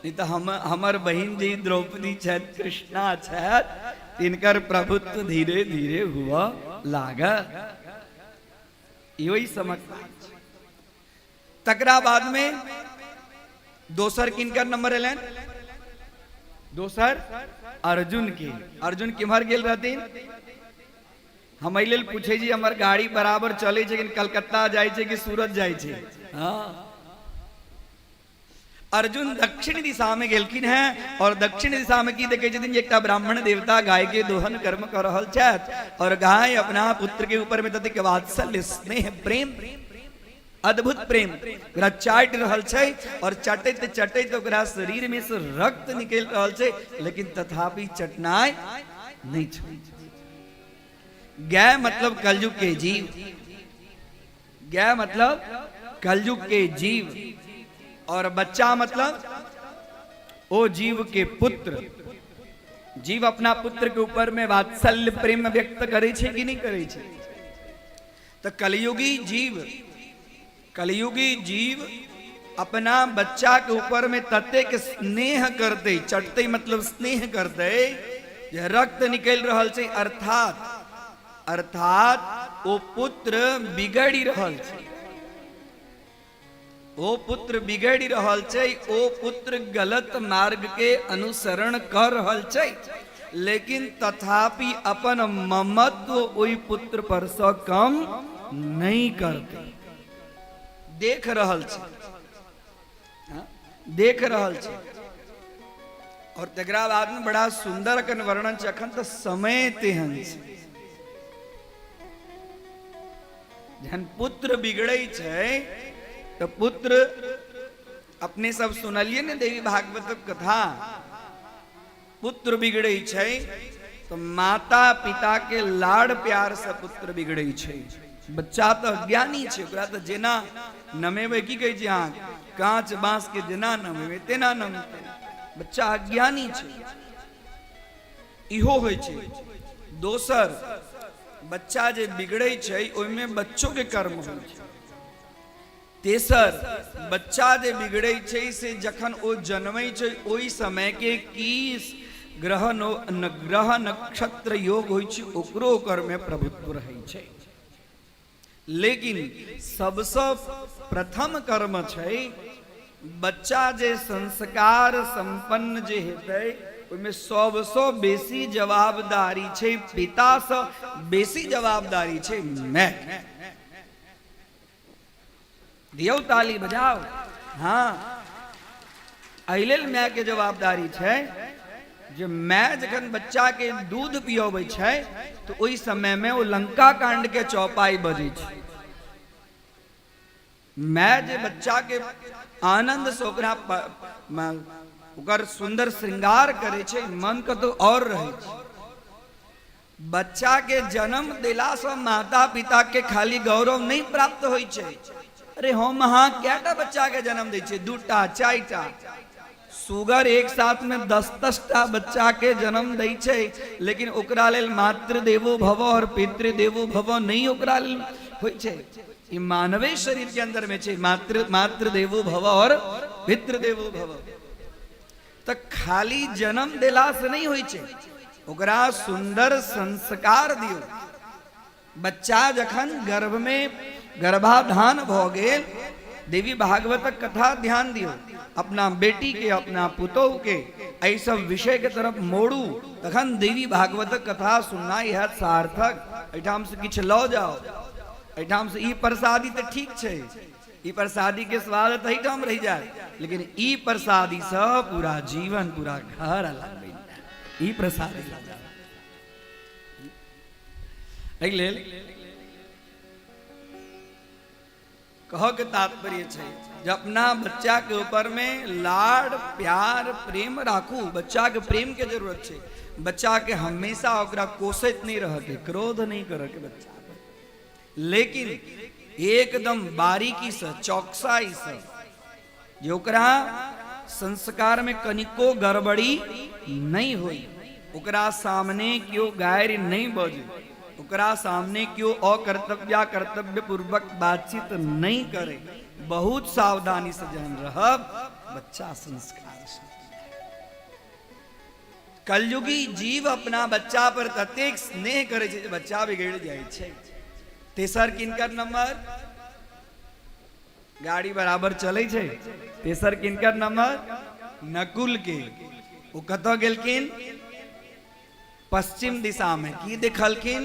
नहि तऽ हम हमर बहिन जे द्रौपदी छथि, कृष्णा छथि, तिनकर प्रभुत्व धीरे धीरे हुअ लागत। ई ओहि समक बात छै। तकरा बादमे दोसर किनकर नंबर एलनि? दोसर अर्जुन के। अर्जुन किम्हर गेल रहथिन? हम एहि लेल पूछै छी, हमर गाड़ी बराबर चलै छै कि कलकत्ता जाइ छै कि सूरत जाइ छै? हँ, अर्जुन दक्षिण दिशा में गेलखिन हैं और दक्षिण दिशा में की देखे छथिन? एकटा ब्राह्मण देवता गाय के दोहन कर्म कर रहल छथि और गाय अपना पुत्र के ऊपर में ततेक वात्सल्य, स्नेह, प्रेम, अद्भुत प्रेम, ओकरा चाटि रहल छै और चटैत चटैत ओकरा शरीर में से रक्त निकलि रहल छै, लेकिन तथापि चटनाइ नहि छोड़ै। गाय मतलब कलयुग के जीव, गाय मतलब कलयुग के जीव और बच्चा मतलब ओ जीव के पुत्र। जीव अपना पुत्र के ऊपर में वात्सल्य प्रेम व्यक्त करे छै कि नहीं करे छै? तो कलयुगी जीव, कलयुगी जीव अपना बच्चा के ऊपर में ततेक स्नेह करते, चटते मतलब स्नेह करते जे रक्त निकलि रहल छै, अर्थात अर्थात ओ पुत्र बिगड़ि रहल छै, ओ पुत्र बिगड़ि रहल छै, ओ पुत्र गलत मार्ग के अनुसरण कर रहल छै, लेकिन तथापि अपन ममत्व ओहि पुत्र पर सँ कम नहि करतै। देख रहल छै, हाँ? देख रहल छै। और तकरा बाद में बड़ा सुंदर अखन वर्णन छै। अखन तऽ समय तेहन छै, जहन पुत्र बिगड़ै छै तऽ पुत्र, अपने सब सुनलियै ने देवी भागवतक कथा, पुत्र बिगड़ै छै तऽ माता पिता के लाड़ प्यार से पुत्र बिगड़ै छै। बच्चा तऽ अज्ञानी छै, ओकरा तऽ जेना नमेबै, की कहै छै अहाँ, काँच बाँस के जेना नमेबै तेना नमतै, बच्चा अज्ञानी छै। इहो होइ छै। दोसर, बच्चा जे बिगड़ै छै ओहिमे बच्चो के कर्म होइ छै। तेसर, बच्चा जे बिगड़ै छै से जखन ओ जन्मै छै ओहि समय के की ग्रह ग्रह नक्षत्र योग होइ छै, ओकरो ओकर में प्रभुत्व रहै छै। लेकिन सबसँ प्रथम कर्म छै बच्चा जे संस्कार संपन्न जे हेतै ओहिमे सबसँ बेसी जवाबदारी छै पितासँ बेसी जवाबदारी छै माय। दियौ ताली बजाओ। हाँ, एहि लेल मायके जवाबदारी छै जे माय जखन बच्चाके दूध पियबै छै तऽ ओहि समयमे ओ लंका कांडके चौपाई बजै छै। माय जे बच्चाके आनन्दसँ ओकरा ओकर सुन्दर श्रृंगार करै छै, मन कतौ आओर रहै छै। बच्चा के जन्म देला से माता पिता के खाली गौरव नहीं प्राप्त होइ छै। अरे हम अहाँ कएटा बच्चा के जन्म दै छियै? 2टा 4टा। सुगर एक साथ में 10-10 टा बच्चा के जन्म दै छै, लेकिन ओकरा लेल मातृदेवो भव और पितृदेवो भव नहीं ओकरा लेल होइ छै। ई मानवे शरीर के अंदर में छै मातृदेवो भव और पितृदेवो भव। तऽ खाली जन्म देला से नहीं होइ छै, ओकरा सुंदर संस्कार दियौ। बच्चा जखन गर्भ में गर्भाधान भऽ गेल, देवी भागवतक कथा ध्यान दियौ, अपना बेटी के अपना पुतोहु के एहि सब विषय के तरफ मोड़ू, तखन देवी भागवतक कथा सुननाइ हैत सार्थक। एहिठाम से किछु लऽ जाउ, एहिठाम से ई प्रसादी तऽ ठीक छै, ई प्रसादी के स्वाद तऽ एहिठाम रहि जायत, लेकिन ई प्रसादी से पूरा जीवन पूरा घर अलग बनि जायत। ई प्रसादी लऽ जाउ। एहि लेल कहऽ के तात्पर्य छै जे अपना बच्चा के ऊपर में लाड प्यार प्रेम राखू। बच्चा के प्रेम के जरूरत छै। बच्चा के हमेशा ओकरा कोसैत नहीं रह के, क्रोध नहीं करे के बच्चा पर, लेकिन एकदम बारीकी से चौकसाई से जे ओकरा संस्कार में कनिको गड़बड़ी नहीं होई, ओकरा सामने केओ गारि नहीं बजे, ओकरा सामने केओ अकर्तव्य कर्तव्य पूर्वक बातचीत नहीं करे, बहुत सावधानी से जहन रहब बच्चा संस्कार से। कलयुगी जीव अपना बच्चा पर ततेक स्नेह करे छै जे बच्चा बिगड़ जाइ छै। तेसर किनकर नंबर? गाड़ी बराबर चलै छै। तेसर किनकर नंबर? नकुल के। ओ कतऽ गेलखिन? पश्चिम दिशा में। की देखलखिन?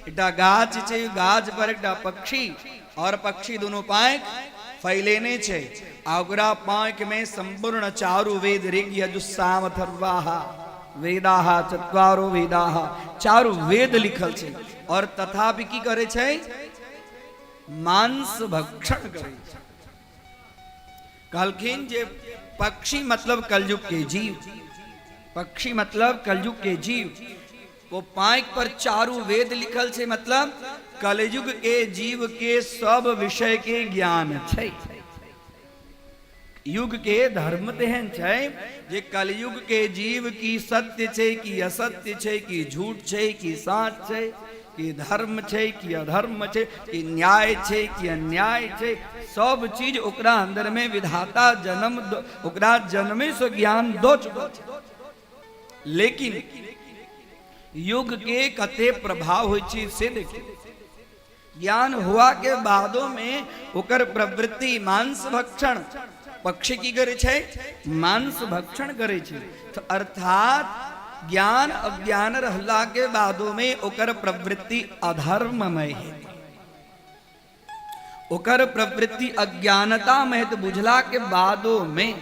एकटा गाछ छै, गाछ पर एकटा पक्षी और पक्षी दुनू पाँख फैलेने छै, आ ओकरा पाँख में संपूर्ण चारू वेद ऋग यजुः साम अथर्वाः वेदाः चत्वारो वेदाः चारू वेद लिखल छै। और तथापि की करे छै? मांस भक्षण करे छै। कहलखिन जे पक्षी मतलब कलयुग के जीव, पक्षी मतलब कलयुग के जीव, वो पाँख पर चारू वेद लिखल छै, मतलब कलयुग के जीव के सब विषय के ज्ञान छै। युग के धर्म तेहन छै जे कलयुग के जीव की सत्य छै की असत्य छै, की झूठ छै की साँच छै, की धर्म छै की अधर्म छै, की न्याय छै की अन्याय छै, सब चीज ओकरा अंदर में विधाता जन्म ओकरा जन्मे से ज्ञान दो चुकल छै। लेकिन युग के कते प्रभाव होइ छै से देखियौ। ज्ञान हुआ के बादो में ओकर प्रवृत्ति मांस भक्षण, पक्षी की करे छै? मांस भक्षण करे छै। तो अर्थात ज्ञान अज्ञान रहला के बादो में ओकर प्रवृत्ति अधर्ममय है, ओकर प्रवृत्ति अज्ञानता में है, तो बुझला के बादो में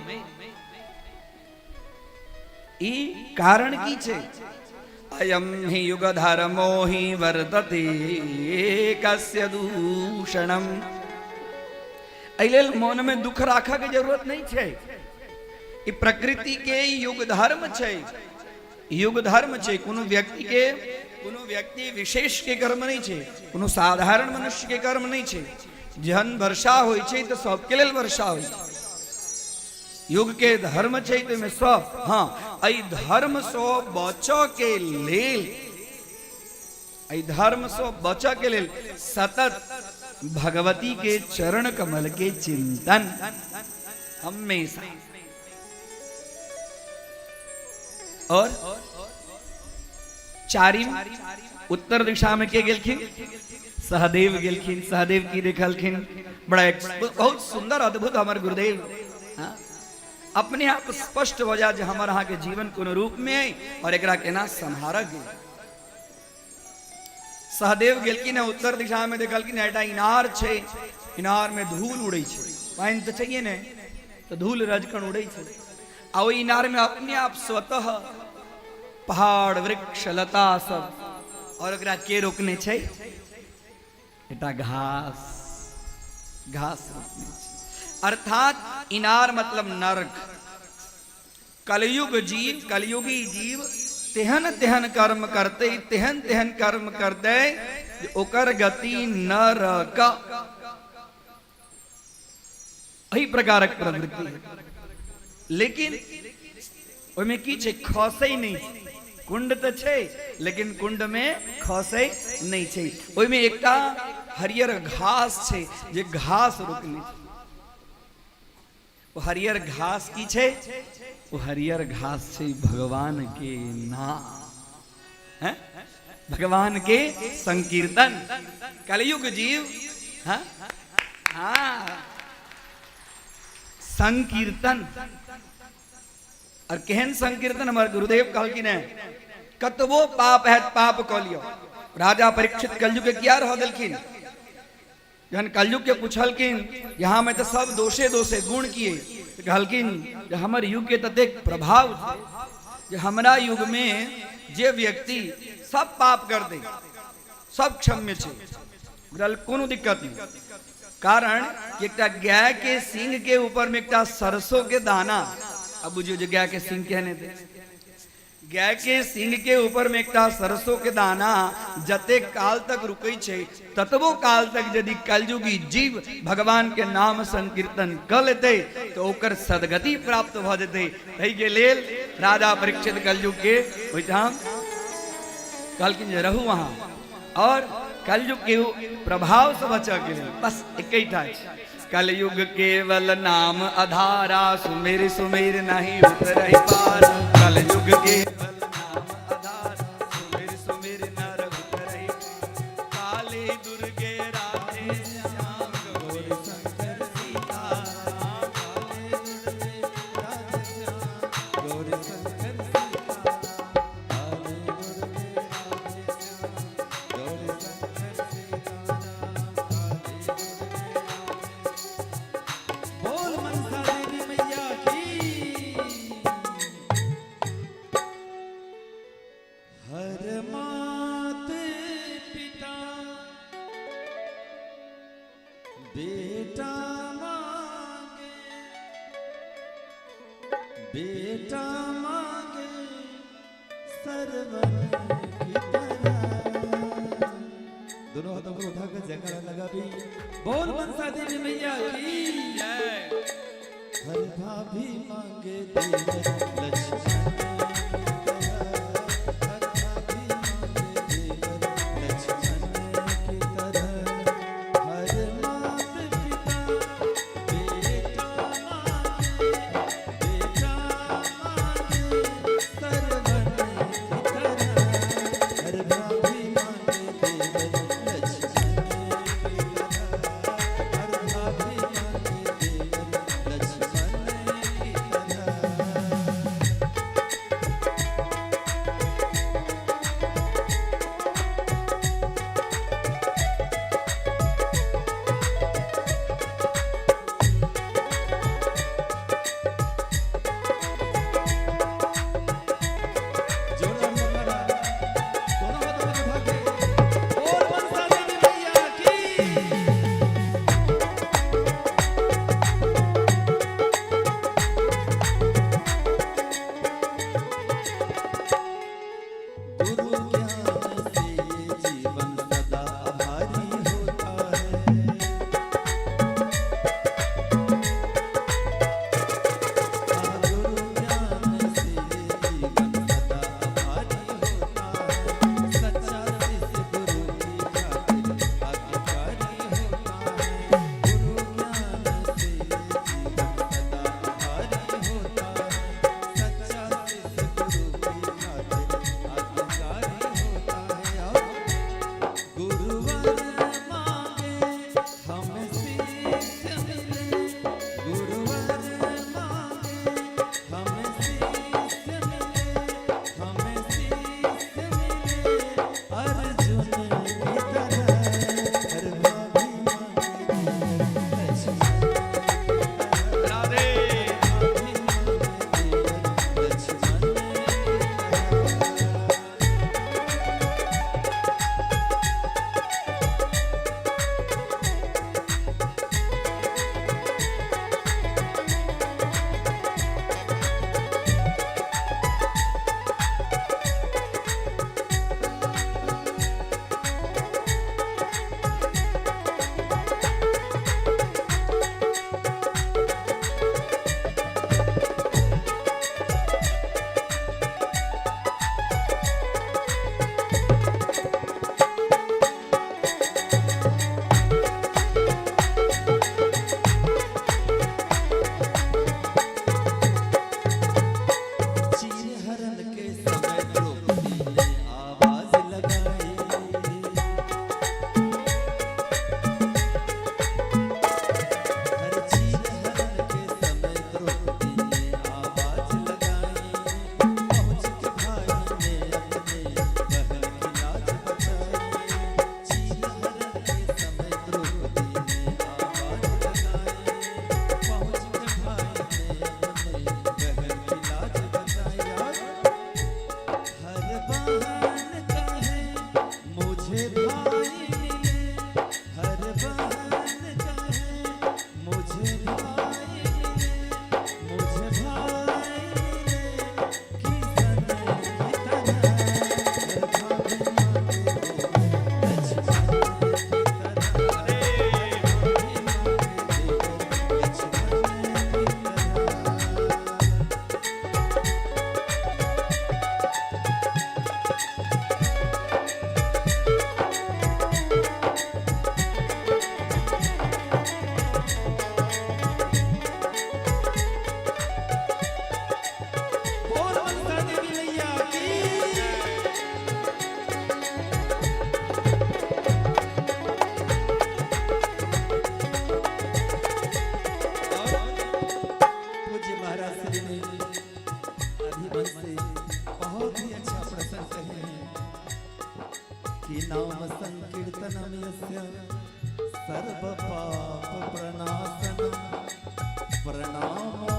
ई कारण की छै? अयम हि युग धर्मो हि वर्तते कस्य दूषणम। एहि लेल मन में दुख राखऽ के जरूरत नहीं छै। ई प्रकृति के युग धर्म छै, युग धर्म छै। कोनो व्यक्ति के, कोनो व्यक्ति विशेष के कर्म नहीं छै, कोनो साधारण मनुष्य के कर्म नहीं छै। जहन वर्षा होइ छै तऽ सबके लेल वर्षा होइ छै। युग के धर्म छै तऽ ओहिमे सब, हाँ, एहि धर्म सँ बचऽ के लेल, एहि धर्म सँ बचऽ के लेल सतत भगवती के चरण कमल के चिंतन हमेशा। और चारिम उत्तर दिशा में के गेलखिन? सहदेव गेलखिन। सहदेव की देखलखिन? बड़ा एक बहुत सुंदर अद्भुत हमर गुरुदेव, हाँ? अपने आप स्पष्ट हो जाए जे हमर अहाँ के जीवन कोनो रूप में है और एकरा केना सम्हारक गेल। सहदेव गेलखिन है उत्तर दिशा में, देखलखिन एकटा इनार छै, इनार में धूल उड़ै छै, पानि तऽ छैहे नहि, तऽ धूल रजकण उड़ै छै, आ ओहि इनार में अपने आप स्वतः पहाड़ वृक्ष लता सब, और ओकरा के रोकने छै? एकटा घास, घास रोकने छै। अर्थात इनार मतलब नरक। कलयुग जीव, कलयुगी जीव तेहन तेहन कर्म करतै, तेहन तेहन कर्म करतै जे ओकर गति नरक। एहि प्रकारक प्रवृत्ति। लेकिन ओहिमे की छै? खसै नहि छै। कुंड तऽ छै, लेकिन कुंड मे खसै नहि छै। ओहिमे एकटा हरियर घास छै जे घास रोकने छै। ओ हरियर घास की छै? ओ हरियर घास छै भगवान के नाम, हैं? भगवान के संकीर्तन। कलयुग जीव, हाँ हाँ, संकीर्तन। और केहन संकीर्तन? हमर गुरुदेव कहलखिन है, कतबो पाप है पाप कऽ लियौ। राजा परीक्षित कलयुग के किया रह देलखिन? जहन कलयुग के पूछलखिन, यहाँ में तऽ सब दोषे दोषे, गुण किए? तऽ कहलखिन जे हमर युग के ततेक प्रभाव छै जे हमरा युग में जे व्यक्ति सब पाप कर दे, सब क्षम्य छै, ओकरा लेल कोनो दिक्कत नहीं। कारण कि एकटा गाय के सींग के ऊपर में एकटा सरसों के दाना, अब बुझियो जे गाय के सींग केहन हेतै। गाय के सींग के ऊपर में एकटा सरसों के दाना जते काल तक रुकै छै, ततबो काल तक यदि कलयुगी जीव भगवान के नाम संकीर्तन क लेतै तो ओकर सदगति प्राप्त भ जेतै। ताहि के लेल राजा परीक्षित कलयुग के ओहिठाम कहलखिन जे रहू वहां। और कलयुग के प्रभाव से बचऽ के लेल बस एकेटा छै, कलयुग केवल नाम अधारा, सुमेर सुमेर नहीं उतरहि पार। कलयुग केवल नाम अधारा, सुमेर सुमेर नर उतरहि। काली दुर्गे राधे श्याम गौरी शंकर सीता राम। काली दुर्गे राधे श्याम गौरी शंकर सीता राम। काली दुर्गे राधे श्याम गौरी शंकर सीता राम। काली दुर्गे राधे। बोल मनसा देवी मैया की। हर मात पिता बेटा मांगे, बेटा मांगे सरवन की तरह। दोनों हाथों को उठाकर जयकारा लगा भी। बोल मनसा देवी मैया की। हर भाभी मांगे देवर लक्ष्मण की तरह। हर भाभी मांगे देवर लक्ष्मण की तरह। हर मात पिता बेटा मांगे, बेटा मांगे सरवन की तरह। हर भाभी मांगे देवर लक्ष्मण की तरह। हर भाभी मांगे देवर लक्ष्मण की तरह। प्रणामो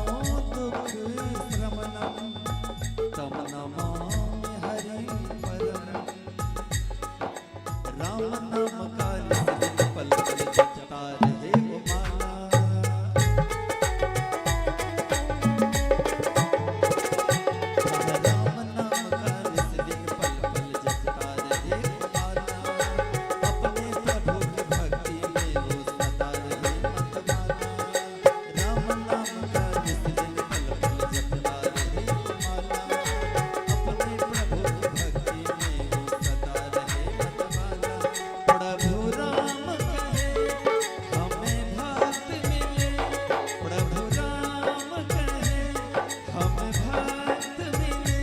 दुख श्रमणम तम नमामि हरिं परम। राम नाम का नित दिन पल पल जपता रहे वो माला। राम नाम का नित दिन पल पल जपता रहे वो माला। अपने प्रभु की भक्ति में वो सदा रहे मतवाला। राम नाम का नित दिन पल पल जपता रहे वो माला। अपने प्रभु की भक्ति में वो सदा रहे मतवाला। प्रभु राम कहे हमें भक्त मिले, प्रभु राम कहे हमें भक्त मिले,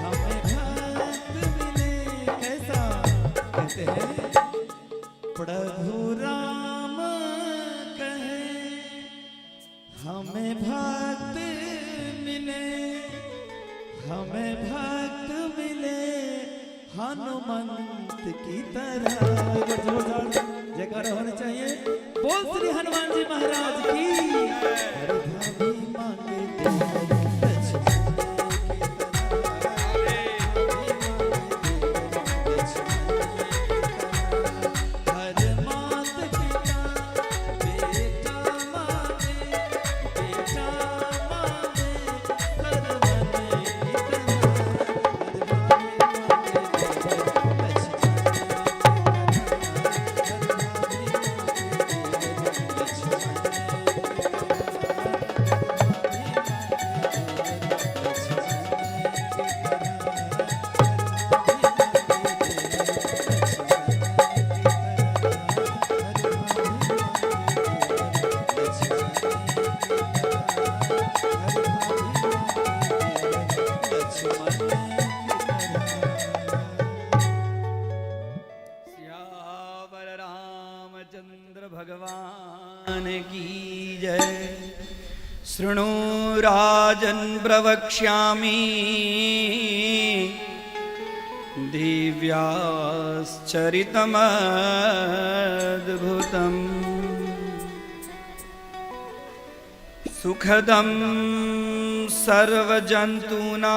हमें भक्त मिले। कैसा कहते हैं? प्रभु राम कहे हमें भक्त मिले, हमें भक्त मिले हनुमंत की तरह। एक बार जोरदार जयकारा होने चाहिए। बोल श्री हनुमान जी महाराज की। हर भाभी मांगे देवर लक्ष्मण की तरह। हर मात पिता बेटा मांगे, बेटा मांगे सरवन की तरह। हर भाभी मांगे देवर लक्ष्मण की तरह। हर भाभी मांगे देवर लक्ष्मण की तरह। सियावर रामचंद्र भगवान की जय। शृणु राजन् प्रवक्ष्यामि दिव्याश्चरितमद्भुतम् सुखदं सर्वजन्तूनां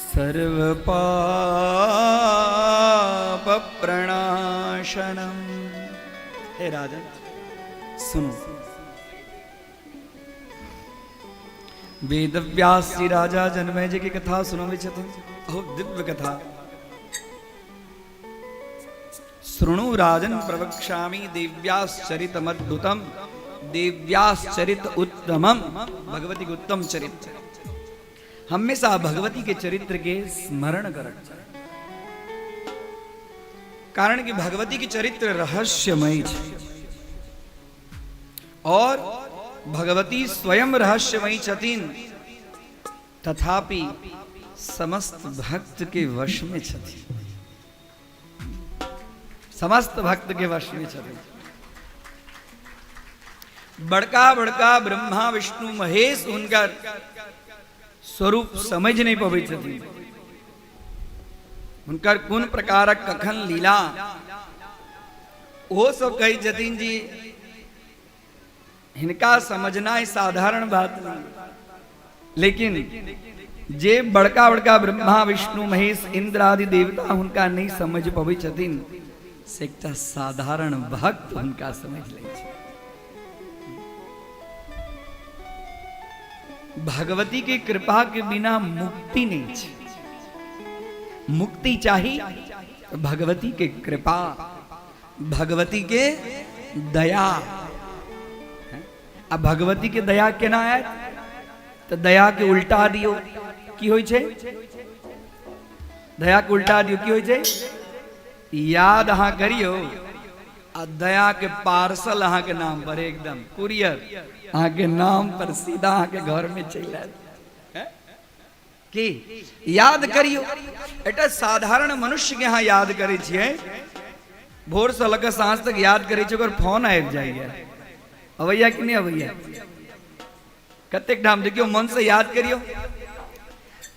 सर्वपापप्रणाशनम्। हे राजन सुनो, वेदव्यास जी राजा जनमेजय की कथा सुनबै छथिन, बहुत दिव्य कथा। शृणु राजन प्रवक्ष्यामि देव्याश्चरितमद्भुतम देव्याश्चरित उत्तमम। भगवती के उत्तम चरित्र, हमेशा भगवती के चरित्र के स्मरण करक चाही, कारण कि भगवती के चरित्र रहस्यमय छै और भगवती स्वयं रहस्यमयी छथिन, तथापि समस्त भक्त के वश में छथिन, समस्त भक्त के वश में छथिन। बड़का बड़का ब्रह्मा विष्णु महेश हुनकर स्वरूप समझ नहीं पबै छथिन, हुनकर कोन प्रकारक कखन लीला, ओहो सब कहै छथिन जी हिनका समझना साधारण बात नहीं। लेकिन जे बड़का बड़का ब्रह्मा विष्णु महेश इंद्र आदि देवता हुनका नहीं समझ पबै छथिन, से एकटा साधारण भक्त हुनका समझ लै छै। भगवती के कृपा के बिना मुक्ति नहीं छै। मुक्ति चाही तो भगवती के कृपा, भगवती के दया। आ भगवती के दया केना आयत? तो दया के उल्टा दियो की होइ छै? दया के उल्टा दियो की होइ छै? याद अहाँ करियो आ दया के पार्सल अहाँ के नाम पर, एकदम कुरियर अहाँ के नाम पर सीधा अहाँ के घर में चलि आयत। की याद करियो, एकटा साधारण मनुष्य के अहाँ याद करै छियै, भोर से लऽ कऽ साँझ तक याद करै छियै, ओकर फोन आबि जाइए। अबैया कि नहि अबैया? कतेक ठाम देखियौ, मन से याद करियौ।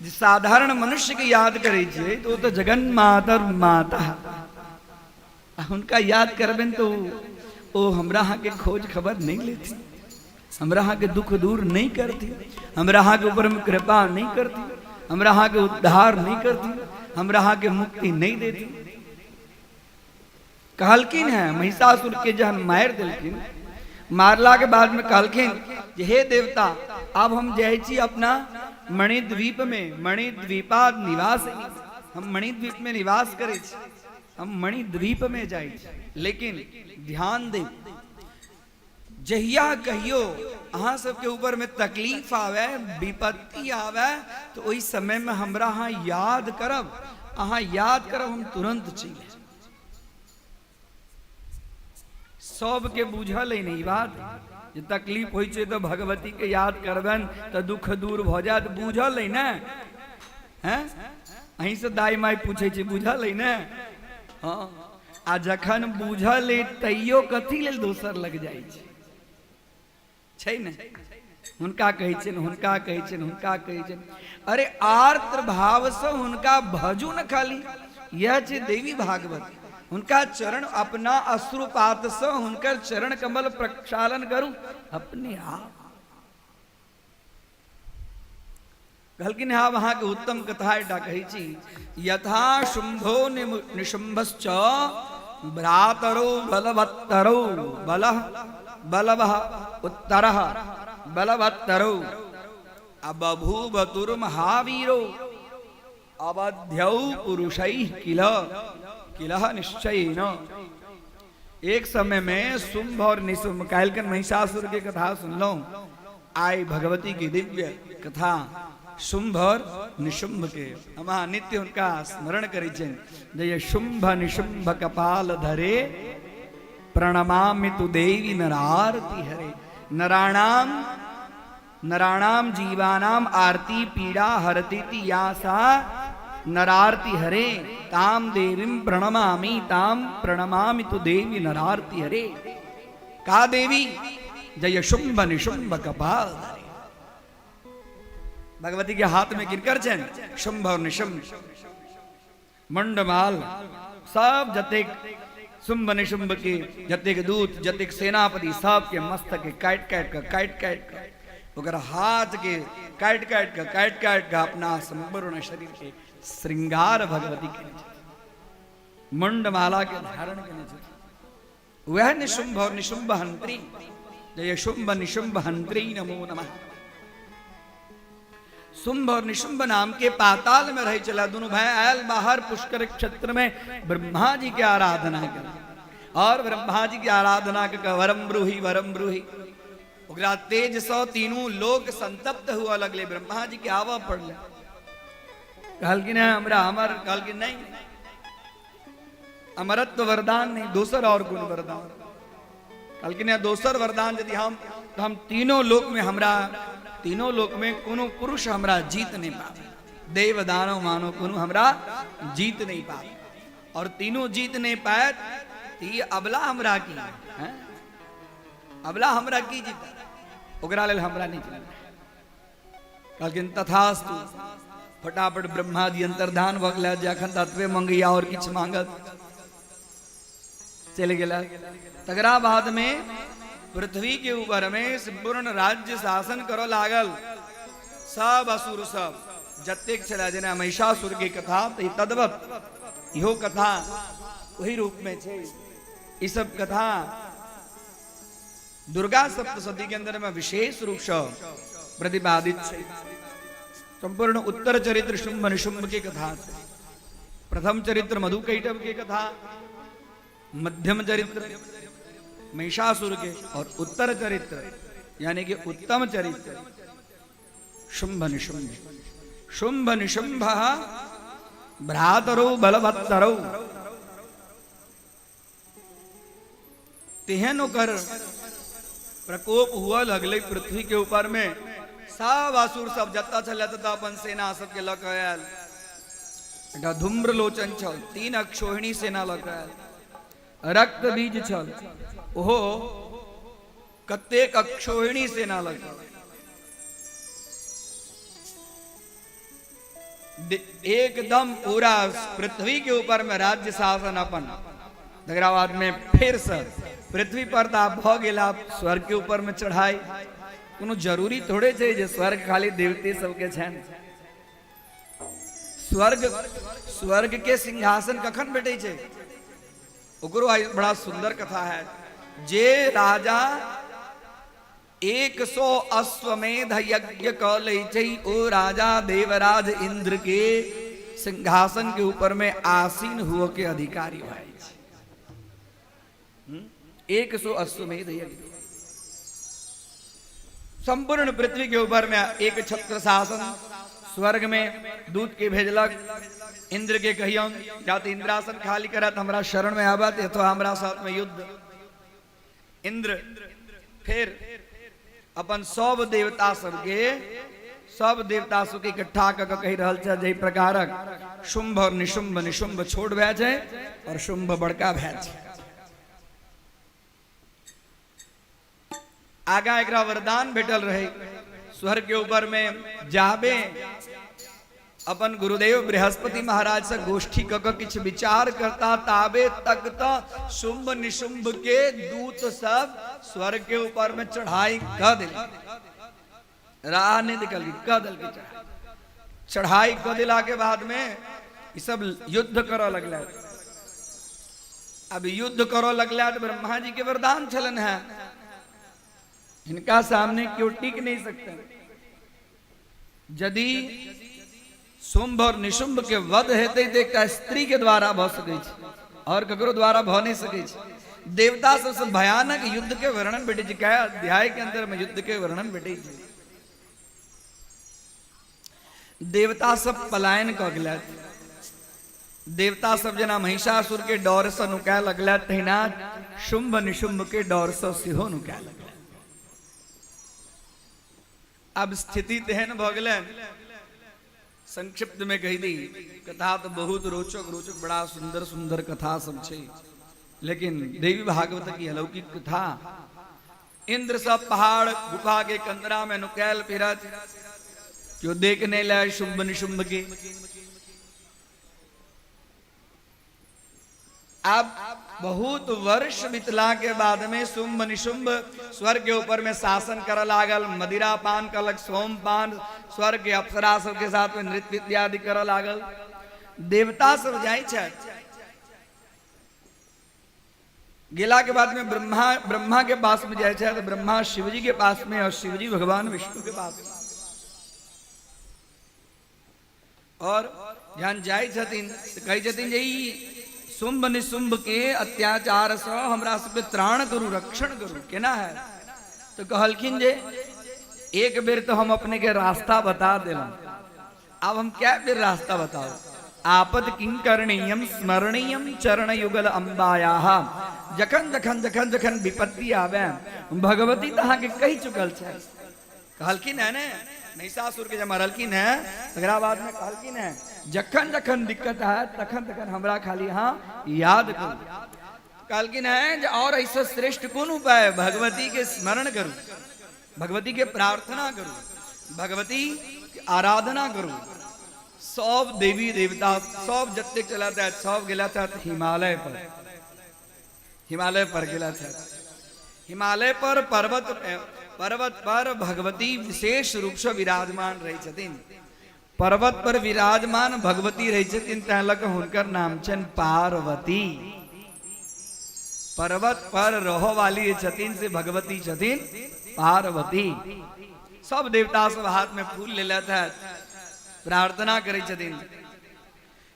जे साधारण मनुष्य के याद करै छियै तो ओ तऽ जगन मातर माता, आ हुनका याद करबनि तो ओ हमरा अहाँके खोज खबर नहि लेथिन, हमरा अहाँके दुख दूर नहि करथिन, हमरा अहाँके ऊपरमे कृपा नहि करथिन, हमरा अहाँके उद्धार नहि करथिन, हमरा अहाँके मुक्ति नहि देथिन। कहलखिन है महिषासुर के जहन मारि देलखिन, मारला के बाद में कहलखिन जे हे देवता, अब हम जाइ छी अपना मणिद्वीप में, मणिद्वीपा निवास, हम मणिद्वीप में निवास करै छी, हम मणिद्वीप में जाइ छी। लेकिन ध्यान दे, जहिया कहियो अहाँ सबके ऊपर में तकलीफ आवे, विपत्ति आवे, तो ओहि समय में हमरा अहाँ याद करब, अहाँ याद करब, हम तुरंत चलि आयब। सबके बुझल है नहीं बात जे तकलीफ होइ छै तऽ भगवती के याद करबनि तऽ दुख दूर भऽ जायत, बुझल है ने? हैं, अहीं से दाई माई पूछै छी, बुझल है ने? हाँ, आ जखन बुझल है तैयो कथी लेल दोसर लग जाइ छै? छै ने? हुनका कहै छियनि, हुनका कहै छियनि, हुनका कहै छियनि। अरे आर्द्र भावसँ हुनका भजू ने खाली, यह छै देवी भागवत। हुनका चरण अपना अश्रुपातसँ हुनकर चरण कमल प्रक्षालन करू अपने आप। कहलखिन आब अहाँके उत्तम कथा एकटा कहै छी। यथा शुंभो निशुंभश्च भ्रातरो बलवत्तरो बलः बलवः उत्तरः बलवत्तरो आ बभूवतुर्महावीरो अवध्यौ पुरुषैः किल किलह निश्चयेन। एक समय में शुंभ और निशुंभ, काल्हि महिषासुर के कथा सुनलहुं, आइ भगवती की दिव्य कथा शुंभ और निशुंभ के। हम अहाँ नित्य हुनका स्मरण करै छियनि। जय शुंभ निशुंभ कपाल धरे प्रणमामि तु देवी नरारती हरे। नराणाम नराणाम जीवानाम आरती पीड़ा हरती ती या सा नरारती हरे ताम देवीं प्रणमामि ताम प्रणमामि तु देवी नरारती हरे। का देवी? जय शुंभ निशुंभ कपाल धरे। भगवती के हाथ में किनकर छनि? शुंभ और निशुंभ, मुंडमाल, सब जतेक शुंभ निशुंभ के जतेक दूत जतेक सेनापति सबके मस्तक के काटि काटि कऽ काटि काटि कऽ ओकर हाथ के काटि काटि कऽ काटि काटि कऽ अपना संपूर्ण शरीर के श्रृंगार भगवती केने छथिन, मुंडमाला के धारण केने छथिन। वह निशुंभ और निशुंभ हंत्री, जय शुंभ निशुंभ हंत्री नमो नमः। शुंभ और निशुंभ नाम के पाताल में रहे चला दोनों भाई आयल बाहर पुष्कर क्षेत्र में ब्रह्मा जी के आराधना कर और ब्रह्मा जी के आराधना के वरम ब्रूहि वरम ब्रूहि। ओकरा तेज सँ तीनू लोक संतप्त हुआ लगले। ब्रह्मा जी के आवा पड़ले, कहलखिन है हमरा अमर, कहलखिन नहीं अमरत्व वरदान नहीं, दोसर और गुण वरदान। कहलखिन है दोसर वरदान यदि हम तो हम तीनों लोक में हमरा तीनों लोक में कोनो पुरुष हमरा जीत नहीं पावे, देव दानव मानव कोनो हमरा जीत नहीं पावे, और तीनों जीत नहीं पाए तो ये अबला हमरा की है, अबला हमरा की जीत, ओकरा लेल हमरा नहीं जीत। कहलखिन तथास्तु। फटाफट ब्रह्मा जी अंतर्धान भऽ गेला, जे अखन ततबे मंगैया और किछु मांगत, चलि गेला। तकरा बाद में पृथ्वी के ऊपर में संपूर्ण राज्य शासन करऽ लागल सब असुर सब जतेक छलै, जेना महिषासुर के कथा तऽ तद्वत इहो कथा ओही रूप में छै। ई सब कथा दुर्गा सप्तशती के अंदर में विशेष रूप से प्रतिपादित छै। संपूर्ण उत्तर चरित्र शुंभ निशुंभ के कथा छै, प्रथम चरित्र मधुकैटभ के कथा, मध्यम चरित्र महिषासुर के, और उत्तर चरित्र यानी कि उत्तम चरित्र शुंभ निशुंभ। शुंभ निशुंभ भ्रातरौ बलवत्तरौ, तेहन ओकर प्रकोप हुआ लगले पृथ्वी के ऊपर में। सब असुर सब जतऽ छलै ततऽ अपन सेना सबके लऽ कऽ आयल। एकटा धूम्रलोचन छल, 3 अक्षोहिणी सेना लऽ कऽ आयल। रक्त बीज छल, ओहो कतेक अक्षोहिणी सेना लऽ कऽ एकदम पूरा पृथ्वी के ऊपर में राज्य शासन अपन। तकरा बाद में फिर से पृथ्वी पर तऽ आब भऽ गेल, आब स्वर्ग के ऊपर में चढ़ाई। कोनो जरूरी थोड़े छै जे स्वर्ग खाली देवते सबके छनि। स्वर्ग स्वर्ग के सिंहासन कखन भेटै छै, ओकरो आइ बड़ा सुंदर कथा है। जे राजा 100 अश्वमेध यज्ञ कऽ लै छै, ओ राजा देवराज इंद्र के सिंहासन के ऊपर में आसीन हुअ के अधिकारी भए छै। 100 अश्वमेध यज्ञ, संपूर्ण पृथ्वी के ऊपर में एक छत्र शासन। स्वर्ग में दूत के भेजलक, इंद्र के कहियौन या तो इंद्रासन खाली करत हमरा शरण में आबत अथवा हमरा साथ में युद्ध। इंद्र फिर अपन सब देवता सबके सब देवता सबके इकट्ठा कऽ के कहि रहल छै जाहि प्रकारक शुंभ और निशुंभ, निशुंभ छोट भए छै और शुंभ बड़का भए छै। आगा एकरा वरदान भेटल रहे स्वर्ग के ऊपर में जाबे अपन गुरुदेव बृहस्पति महाराज से गोष्ठी क के किछु विचार करता ताबे तक तो शुंभ निशुंभ के दूत सब स्वर्ग के ऊपर में चढ़ाई क दिल, राह नहीं निकल गई, क दिल के चढ़ाई। चढ़ाई क दिला के बाद में ई सब युद्ध करऽ लगल। अब युद्ध करऽ लगला तो ब्रह्मा जी के वरदान छलन है, हिनका सामने क्यों टिक नहीं सकते। यदि शुंभ और निशुंभ के वध हेतै तऽ एकटा स्त्री के द्वारा भऽ सकै छै और ककरो द्वारा भऽ नहीं सकै छै। देवता सबसे भयानक युद्ध के वर्णन भेटै छै, कए अध्याय के अंदर में युद्ध के वर्णन भेटै छै। देवता सब पलायन कऽ गेलथि। देवता सब जेना महिषासुर के डर से नुकाय लगलथि तहिना शुंभ निशुंभ के डर से सेहो नुकाय लगलथि। अब स्थिति तेहन भऽ गेलनि, संक्षिप्त में कहि दी, कथा तो बहुत रोचक रोचक बड़ा सुंदर सुंदर कथा सब छै, लेकिन देवी भागवत की अलौकिक कथा। इंद्र सब पहाड़ गुफा के कंदरा में नुकैल फिरत, क्यों देख नहीं लाए शुंभ निशुंभ के। अब बहुत वर्ष बितला के बाद में शुंभ निशुंभ स्वर्ग के ऊपर में शासन कर लागल, मदिरा पान कलक, सोम पान, स्वर्ग के अप्सरा सबके साथ में नृत्य इत्यादि कर लागल। देवता सब जाइ छै, गेला के बाद में ब्रह्मा ब्रह्मा के पास में जाइ छै तो ब्रह्मा शिवजी के पास में और शिवजी भगवान विष्णु के पास में। और जहन जाइ छथिन तऽ कहै छथिन जे ई शुंभ निशुंभ के अत्याचार सँ हमरा सबके त्राण करू, रक्षण करू, केना है? तऽ कहलखिन जे एक बेर तऽ हम अपने के रास्ता बता देलहुँ, आब हम कै बेर रास्ता बताउ? आपद किं करणीयम स्मरणीयम चरण युगल अम्बायाह। जखन जखन जखन जखन विपत्ति आवे भगवती तऽ अहाँके कहि चुकल छै। कहलखिन है ने महिषासुर के जब मरलखिन है तकरा बाद में कहलखिन है जखन जखन दिक्कत है तखन तखन हमरा खाली अहाँ याद करू। कहलखिन है जे और ऐसा श्रेष्ठ कोन उपाय, भगवती के स्मरण करू, भगवती के प्रार्थना करू, भगवती के आराधना करू। सब देवी देवता सब जतेक चलाता है सब गेला छथि हिमालय पर, हिमालय पर गेला छथि। हिमालय पर पर्वत पर्वत पर भगवती विशेष रूप से विराजमान रहै छथिन। पर्वत पर विराजमान भगवती रहै छथिन, तैं लऽ कऽ हुनकर नाम छनि पार्वती। पर्वत पर रहऽ वाली जे छथिन से भगवती छथिन पार्वती। सब देवता सब हाथ में फूल लेलथि है, प्रार्थना करै छथिन,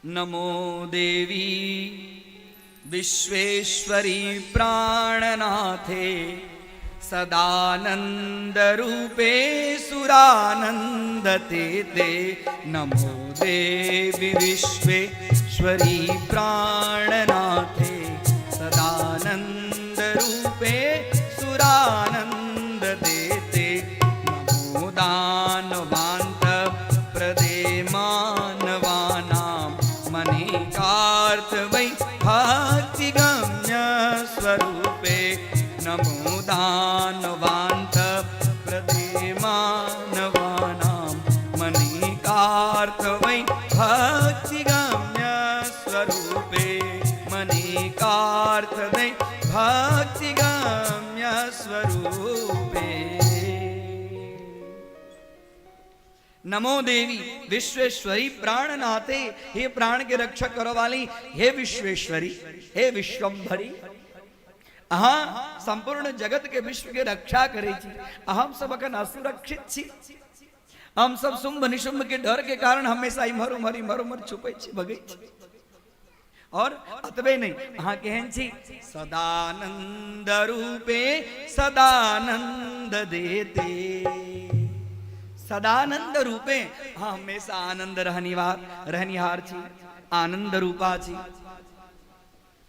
नमो देवी विश्वेश्वरी प्राणनाथे सदानंद रूपे सुरानंद ते ते। नमो देवी विश्वेश्वरी प्राणनाथे सदानंद रूपे सुरानंद ते ते। नमो दानवांत प्रदे मानवानां मनिकार्थ वै भक्तिगम्य स्वरूपे। नमो दानवांत प्रदे मानवानां मनिकार्थ वै भक्तिगम्य स्वरूपे। मनिकार्थ वै भक्ति गम्य स्वरूपे। नमो देवी विश्वेश्वरी प्राणनाथे, हे प्राण के रक्षा करो वाली, हे विश्वेश्वरी, हे विश्वम्भरी, अहाँ संपूर्ण जगत के विश्व के रक्षा करै छी। हम सब अखन असुरक्षित छी, हम सब शुंभ निशुंभ के डर के कारण हमेशा इम्हर उम्हर इम्हर उम्हर छुपै छी, भगै छी। और अतबे नहीं, अहाँ केहन छी? सदानंद रूपे सदानंद देते, सदानंद रूपे, अहाँ हमेशा आनंद रहनिहार छी, आनंद रूपा छी।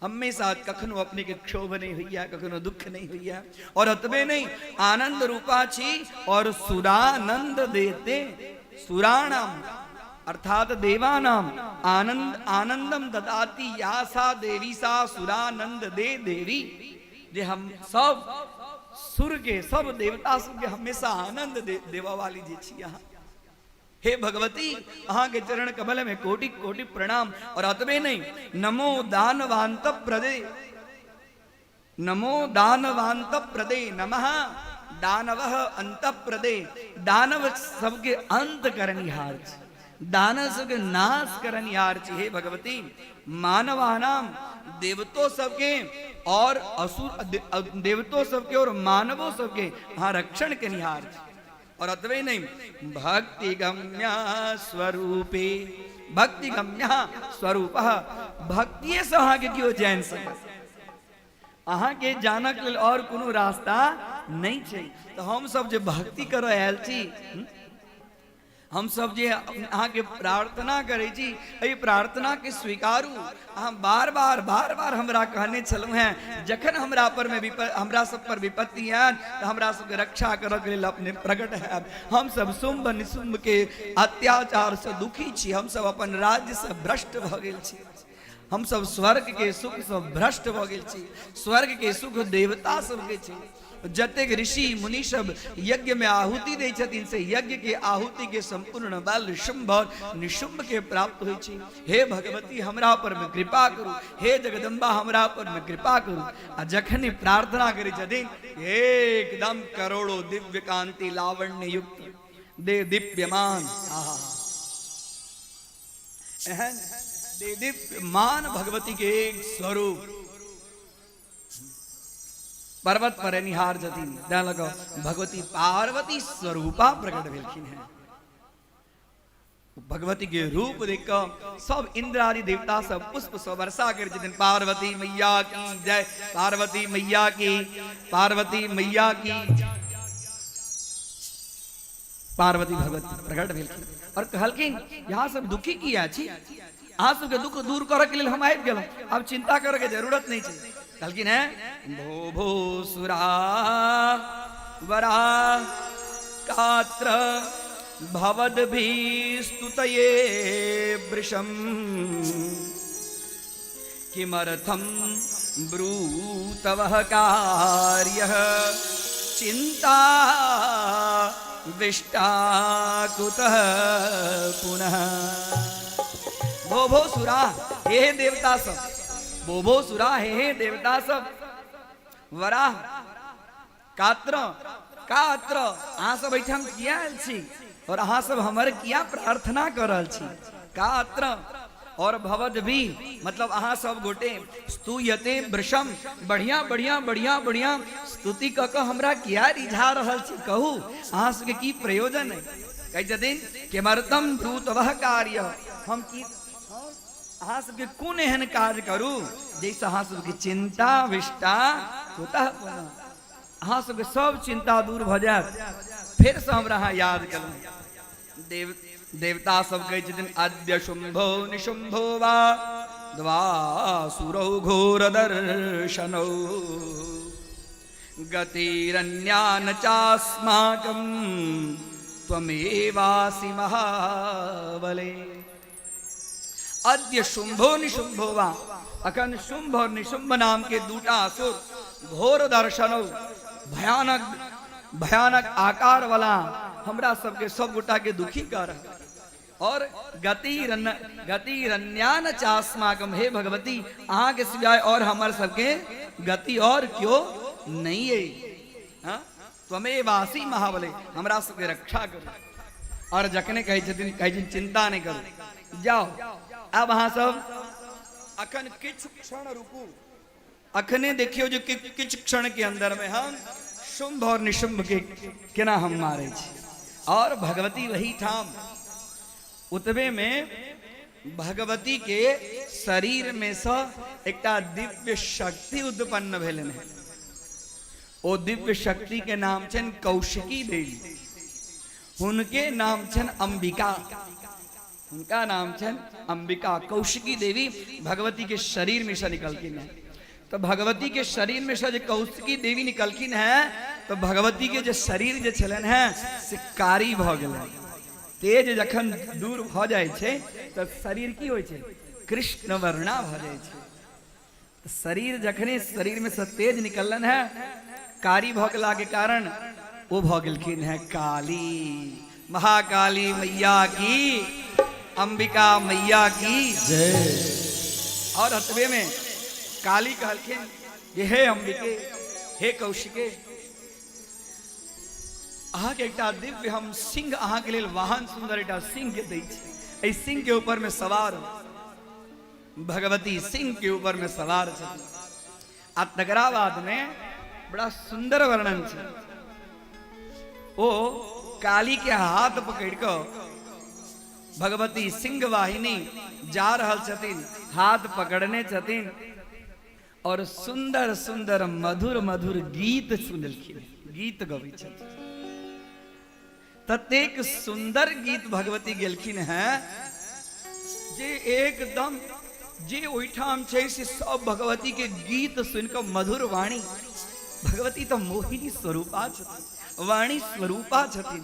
हमेशा कखनो अपने के क्षोभ नहीं होइया, कखनो दुख नहीं होइया। और अतबे नहीं, आनंद रूपा छी और सुरानंद देते, सुराणाम अर्थात देवानाम आनंद आनंदम ददाति या सा देवी सा सुरानंद दे देवी। जे हम सब सुर के सब देवता सब के हमेशा आनंद देवा वाली जे छी अहाँ, हे भगवती अहाँ के चरण कमल में कोटि कोटि प्रणाम। और अतबे नहीं, नमो दानवांत प्रदे, नमो दानवांत प्रदे नमः दानवः अंत प्रदे, दानव सबके अंत करनिहार छी, दानव सबके नाश करनिहार छी। हे भगवती मानवानाम देवतो सबके और असुर देवतो सबके और मानवों सबके अहाँ रक्षण केनिहार छी। और अतबे नहीं, भक्ति गम्या स्वरूपे, भक्ति गम्या स्वरूप, भक्तिये से अहाँके केओ जानि सकत, अहाँके जानक लेल और कोनो रास्ता नहीं छै। तो हम सब जे भक्ति करऽ आयल छी, हम सब जे अहाँके प्रार्थना करै छी, एहि प्रार्थना के स्वीकारू। अहाँ बार बार बार बार हमरा कहने छलहुँ हेँ, जखन हमरा पर में हमरा सब पर विपत्ति आयत तऽ हमरा सबके रक्षा करऽ के लेल अपने प्रकट हैब। हम सब शुंभ निशुंभ के अत्याचार से दुखी छी, हम सब अपन राज्य से भ्रष्ट भऽ गेल छी, हम सब स्वर्ग के सुख से भ्रष्ट भऽ गेल छी। स्वर्ग के सुख देवता सबके छै, जतेक ऋषि मुनि सब यज्ञ में आहुति दै छथिन से यज्ञ के आहुति के संपूर्ण बल शुंभ और निशुंभ के प्राप्त होइ छै। हे भगवती हमरा पर में कृपा करू, हे जगदम्बा हमरा पर में कृपा करू। आ जखन प्रार्थना करै छथिन एकदम करोड़ों दिव्य कांति लावण्य युक्त दे दिव्यमान, आहा एहन दे दिव्यमान भगवती के एक स्वरूप पर्वत पर निहार छथिन, तैं लऽ कऽ भगवती पार्वती स्वरूपा प्रकट भेलखिन हेँ। भगवती के रूप देख कऽ सब इंद्र आदि देवता सब पुष्प से वर्षा करै छथिन। पार्वती मैया की जय, पार्वती मैया की, पार्वती मैया की। पार्वती भगवती प्रकट भेलखिन और कहलखिन यहाँ सब दुखी किया छी, अहाँ सबके दुख दूर करऽ के लेल हम आबि गेलहुँ, आब चिंता करऽ के जरूरत नहीं छै। कहलखिन हैं भो भो सुरा वरा कात्र भवद भी स्तुतये वृषम किमर्थम ब्रूतवः कार्यः चिंता विष्टा कुतः पुनः। भो भो सुरा हे हे देवता सब, भो भो सुरा हे हे देवता सब, वराह कात्र कात्र अहाँ सब एहिठाम किया आयल छी और अहाँ सब हमर किया प्रार्थना कर रहल छी। कात्र और भवद भी मतलब अहाँ सब गोटे स्तूयते वृषम बढ़िया बढ़िया बढ़िया बढ़िया स्तुति कऽ कऽ हमरा किया रिझा रहल छी, कहू अहाँ सबके की प्रयोजन है। कहै छथिन किमर्थम ब्रूतवः कार्य, हम की अहाँ सबके कोन एहन काज करू जाहिसँ अहाँ सबके चिंता विष्टा कुतः पुनः, अहाँ सबके सब चिंता दूर भऽ जायत। फेरसँ हमरा अहाँ याद केलहुँ। देवता सब कहै छथिन अद्य शुंभो निशुंभो वा द्वासुरौ घोर दर्शनौ गतिरन्यान चास्माकं त्वमेवासि महाबले। अद्य शुंभो निशुंभो वा, अखन शुंभ और निशुंभ नाम के दूटा असुर घोर दर्शनौ भयानक भयानक आकार वाला हमरा सबके सब गोटा के दुखी कर और गतिरन्यान चास्माकम, हे भगवती अहाँ के सिवाय और हमर सबके गति और क्यों नहीं अइ। हाँ, त्वमेवासि महाबले, हमरा सबके रक्षा करू। और जखने कहै छथिन, कहै छथिन चिंता नहीं करू, जाओ आब अहाँ सब अखन किछु क्षण रुकू, अखने देखियो जे किछु क्षण के अंदर में हम शुंभ और निशुंभ के केना हम मारे छी। और भगवती वही ठाम उतबे में भगवती के शरीर में से एकटा दिव्य शक्ति उत्पन्न भेलनि हेँ। ओ दिव्य शक्ति के नाम छनि कौशिकी देवी, हुनके नाम छनि अंबिका, हुनका नाम छनि अंबिका। कौशिकी देवी भगवती के शरीर में से निकलखिन है। तो भगवती के शरीर में से जे कौशिकी देवी निकलखिन है तो भगवती के जे शरीर जे छलनि है से कारी भऽ गेलनि। तेज जखन दूर भऽ जाइ छै तऽ शरीर की होइ छै, कृष्ण वर्णा भऽ जाइ छै। शरीर जखने शरीर में से तेज निकललन है, कारी भऽ गेला के कारण ओ भऽ गेलखिन है काली। महाकाली मैया की, अंबिका मैया की जय। और हतबे में काली कहलखिन जे हे अंबिके, हे कौशिके, अहाँके एकटा दिव्य हम सिंह अहाँके लेल वाहन सुंदर एकटा सिंह के दै छी, एहि सिंह के ऊपर में सवार भगवती सिंह के ऊपर में सवार छथिन। आ तकरा बाद में बड़ा सुंदर वर्णन छै, ओ काली के हाथ पकड़ कऽ भगवती सिंह वाहिनी जा रहल छथिन, हाथ पकड़ने छथिन और सुंदर सुंदर मधुर मधुर गीत सुनलखिन, गीत गबै छथिन। ततेक सुंदर गीत भगवती गेलखिन हैं जे एकदम जे ओहिठाम छै से सब भगवती के गीत सुनि कऽ मधुर वाणी, भगवती तऽ मोहिनी स्वरूपा छथिन, वाणी स्वरूपा छथिन।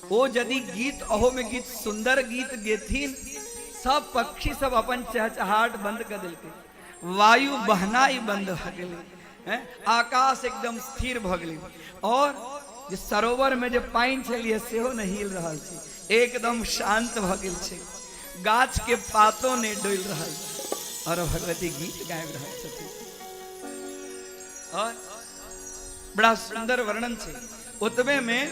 ओ यदि गीत अहो में गीत सुंदर गीत गेथिन, सब पक्षी सब अपन चहचहाट बंद कर देलकै, वायु बहनाइ बंद भऽ गेलै, आकाश एकदम स्थिर भऽ गेलै और जे सरोवर में जे पानि छलियै सेहो नहि हिल रहल छै, एकदम शांत भऽ गेल छै, गाछ के पातो नहि डोलि रहल छै और भगवती गीत गाबि रहल छथिन। और बड़ा सुंदर वर्णन छै। ओतबे में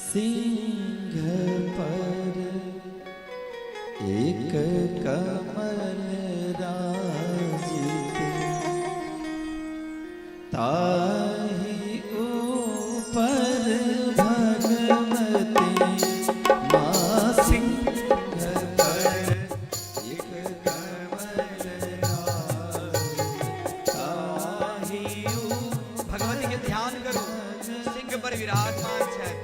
सिंह पर एक कमल राजित, ताहि ऊपर भगवती माँ। सिंह पर एक कमल राजित, ताहि ऊपर भगवती के ध्यान करू, सिंह पर विराजमान छथि।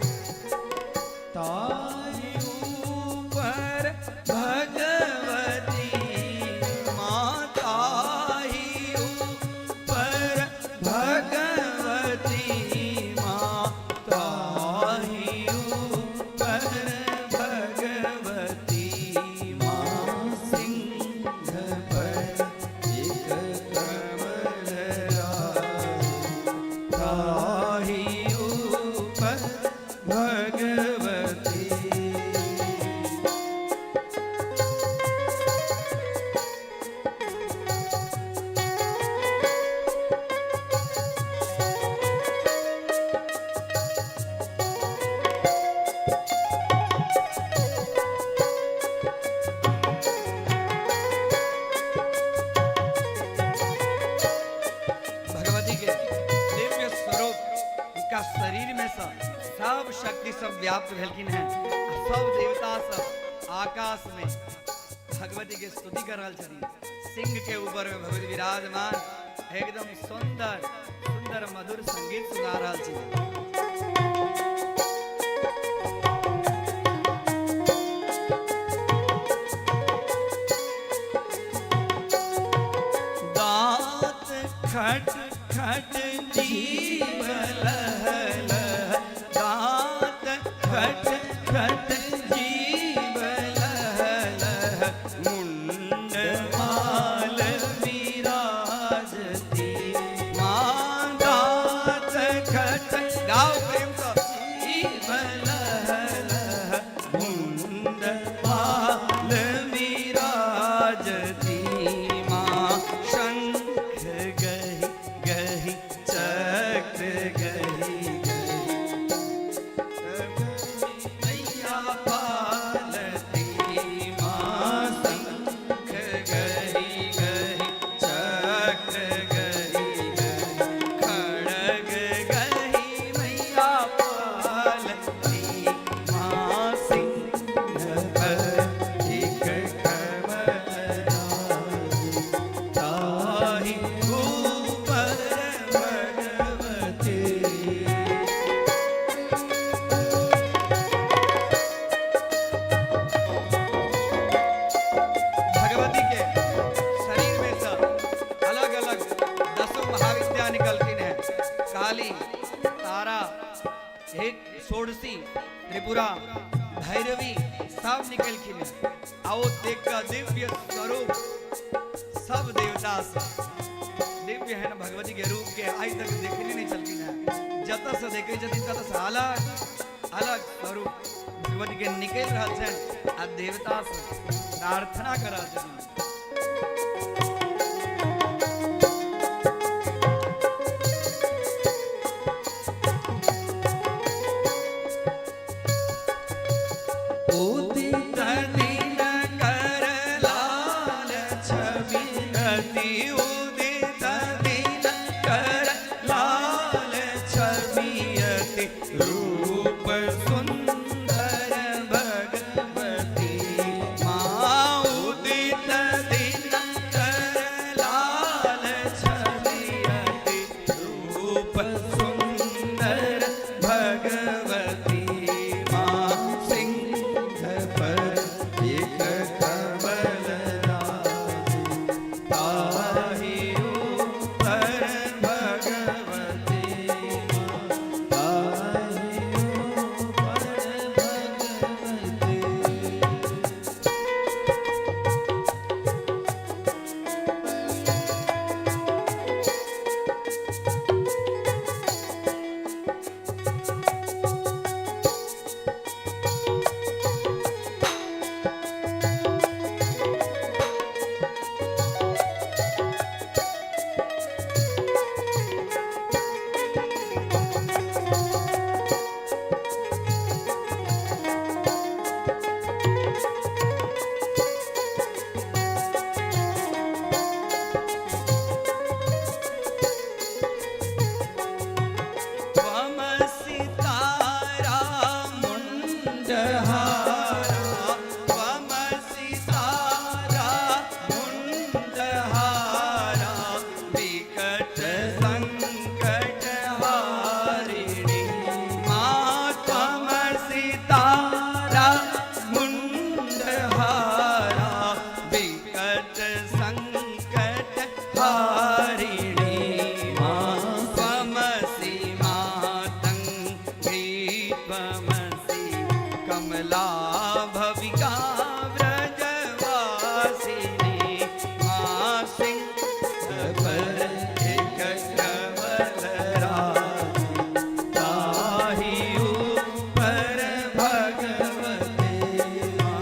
ताहि ऊपर भगवती माता ऊपर भगवती माता ऊपर भगवती माँ। सिंह पर एक कमल राज, ताहि ऊपर भगवती। भगवती के दिव्य स्वरूप उनका शरीर में सब सब शक्ति सब व्याप्त भेलखिन हैं। सब देवता सब आकाश में भगवती के स्तुति कर रहल छथिन। सिंह के ऊपर में भगवती विराजमान एकदम सुंदर सुंदर मधुर संगीत सुना रहल छथिन। दांत खट खट जीव लह लह, दांत खट खट जीव लह लह, मुंड माल विराजती माँ। दांत खट गाओ प्रेम से जीव लह लह, मुंड माल विराजती काली, तारा, एक षोडशी, त्रिपुरा, भैरवी सब निकलखिन। आ ओ देख कऽ दिव्य स्वरूप सब देवता सब दिव्य है न भगवती के रूप के आइ तक देखने नहीं चलखिन है। जतऽ से देखै छथिन ततऽ से अलग अलग स्वरूप भगवती के निकलि रहल छनि आ देवता सब प्रार्थना कर रहल छथिन। उदित दिन कर लाल छवि अति, उदित दिन कर लाल छवि अति, रूप सुंदर भगवती माँ। उदित दिन कर लाल छवि अति, रूप सुंदर भगवती माँ। सिंह पर एक कमल राज, ताहि ऊपर भगवती माँ, ताहि ऊपर भगवती। त्वम सितारा मुण्डहारा, त्वम सितारा मुण्डहारा, विकट संकट हारिणी माँ। त्वम सितारा मुण्डहारा, विकट संकट हारिणी माँ। त्वमसि मातङ्गी त्वमसि कमला भविका व्रजवासिनी माँ। सिंह पर एक कमल राज, ताहि ऊपर भगवती माँ।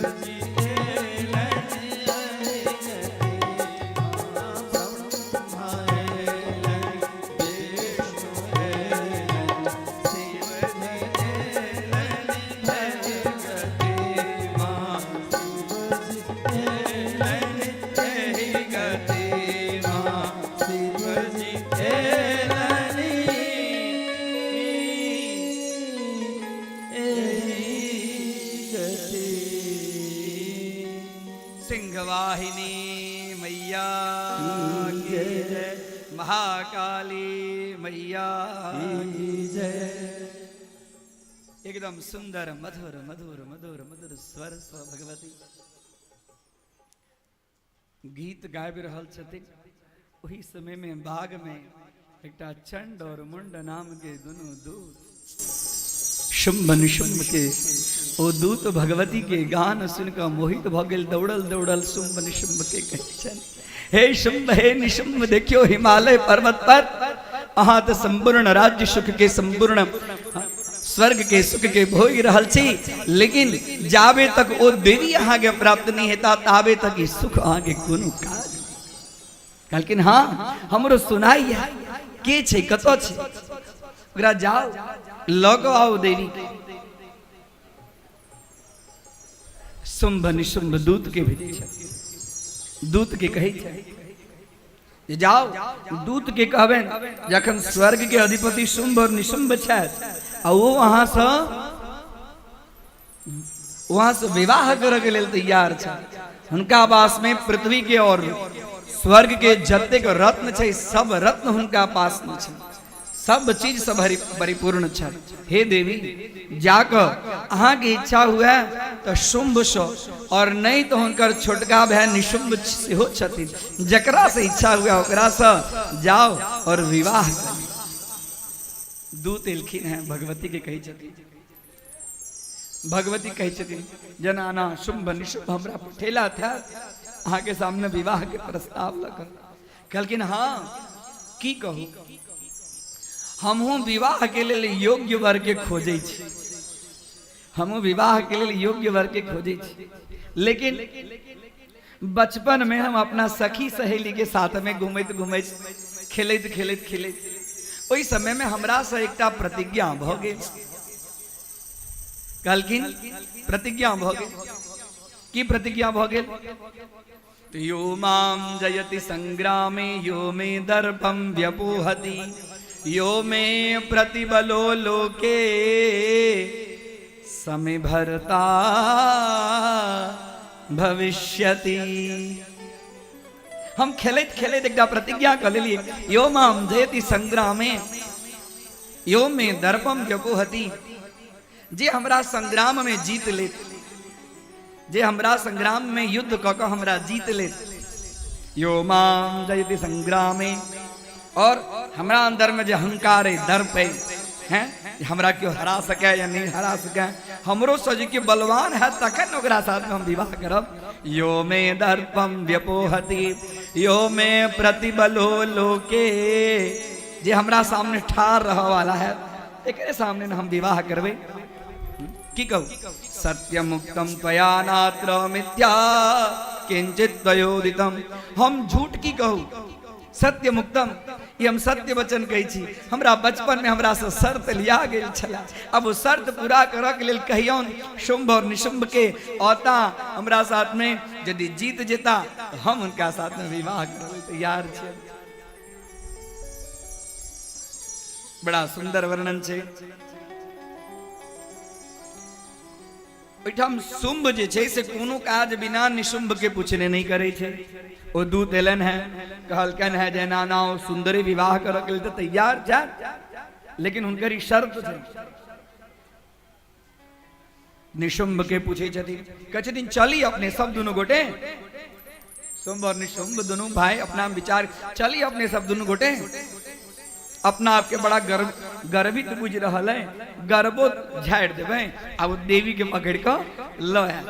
जी एलनि एहि गति माँ, ब्रह्मा एलनि विष्णु एलनि शिव जी एलनि भगवती माँ, शिव जी एलनि एहि गति माँ, शिव जी एलनि एहि गति। सिंहवाहिनी मैया की जय, महाकाली मैया की जय। एकदम सुंदर मधुर मधुर मधुर मधुर स्वर सँ भगवती गीत गाबि रहल छथिन। ओहि समय में बाग में एकटा चंड और मुंड नाम के दुनू दूत शुंभ निशुंभ के ओ दूत भगवती के गान सुन कऽ मोहित भऽ गेल। दौड़ल दौड़ल शुंभ निशुंभ के कहै छनि, हे शुंभ हे निशुंभ, देखियो हिमालय पर्वत पर अहाँ तऽ संपूर्ण राज्य सुख के संपूर्ण स्वर्ग के सुख के भोगि रहल छी, लेकिन जाबे तक ओ देवी अहाँके प्राप्त नहीं हेता ताबे तक ई सुख अहाँके कोनो काज नहीं। कहलखिन हाँ हमरो सुनाई है, के छै कतऽ छै, ओकरा जाओ लऽ कऽ आउ देवी के। शुंभ निशुंभ दूत के भेजै छै, दूत के कहै छै जे जाओ दूत के कहबनि जखन स्वर्ग के अधिपति शुंभ और निशुंभ छथि आ ओ वहां से विवाह करऽ के लेल तैयार छथि, हुनका पास में पृथ्वी के और स्वर्ग के जतेक रत्न छै सब रत्न हुनका पास में छै, सब चीज से परिपूर्ण छै। हे देवी जाकऽ अहाँके इच्छा हुए तऽ शुंभ सँ और नहीं तऽ हुनकर छोटका भाय निशुंभ सेहो छथिन, जकरा से इच्छा हुए ओकरा से जाओ और विवाह करू। दूत एलखिन हैं भगवती के कहै छथिन, भगवती कहै छथिन जनाना शुंभ निशुंभ हमरा पठेला था अहाँके सामने विवाह के प्रस्ताव लऽ कऽ। कहलखिन हाँ की कहू, हमहूँ विवाह के लेल योग्य वर के खोजै छी, हमहूँ विवाह के लेल योग्य वर के खोजै छी, लेकिन बचपन में हम अपना सखी सहेली के साथ में घूमैत घूमैत खेलैत खेलैत खेलैत ओहि समय में हमरा से एकटा प्रतिज्ञा भऽ गेल। कहलखिन प्रतिज्ञा भऽ गेल, की प्रतिज्ञा भऽ गेल? यो माम जयति संग्रामे यो मे दर्पम व्यपोहति यो मे प्रतिबलो लोके समे भरता भविष्यति। हम खेलैत खेलैत एकटा प्रतिज्ञा कऽ लेलियै, यो माम जयति संग्रामे यो मे दर्पम व्यपोहति, जे हमरा संग्राम में जीत लेत, जे हमरा संग्राम में युद्ध कऽ कऽ हमरा जीत लेत, यो माम जयति संग्रामे, और हमरा अंदर में जे अहंकार है दर्प है, हैं हमरा केओ हरा सके या नहीं हरा सके, हमरो से जे केओ बलवान है तखन ओकरा साथ में हम विवाह करब। यो मे दर्पम व्यपोहति यो मे प्रतिबलो लोके, जे हमरा सामने ठार रह वाला है एकरे सामने न हम विवाह करबै। की कहू? सत्यमुक्तम त्वया नात्र मिथ्या किंचित त्वयोदितम, हम झूठ की कहू, सत्यमुक्तम ई हम सत्य वचन कहै छी, हमरा बचपन में हमरा से शर्त लिया गेल छला, अब ओ शर्त पूरा करऽ के लेल कहियौन शुंभ और निशुंभ के औता हमरा साथ में, यदि जीत जेता तो हम उनका साथ में विवाह करबै तैयार छियै। बड़ा सुंदर वर्णन छै। ओहिठाम शुंभ जे छै से कोनो काज बिना निशुंभ के पूछने नहि करै छै। ओ दूत एलनि हेँ, कहलकनि हेँ जे नाना ओ सुंदरी विवाह करऽ के लेल तऽ तैयार छथि, लेकिन हुनकर ई शर्त छै। निशुंभ के पूछै छथिन, कहै छथिन चली अपने सब दुनू गोटे, शुंभ और निशुंभ दुनू भाई अपना विचार चली अपने सब दुनू गोटे, अपना आपके बड़ा गर्व गर्वित बुझ रहल है, गर्वो झाड़ि देबै आ ओ देवी के पकड़ कऽ लऽ आयल।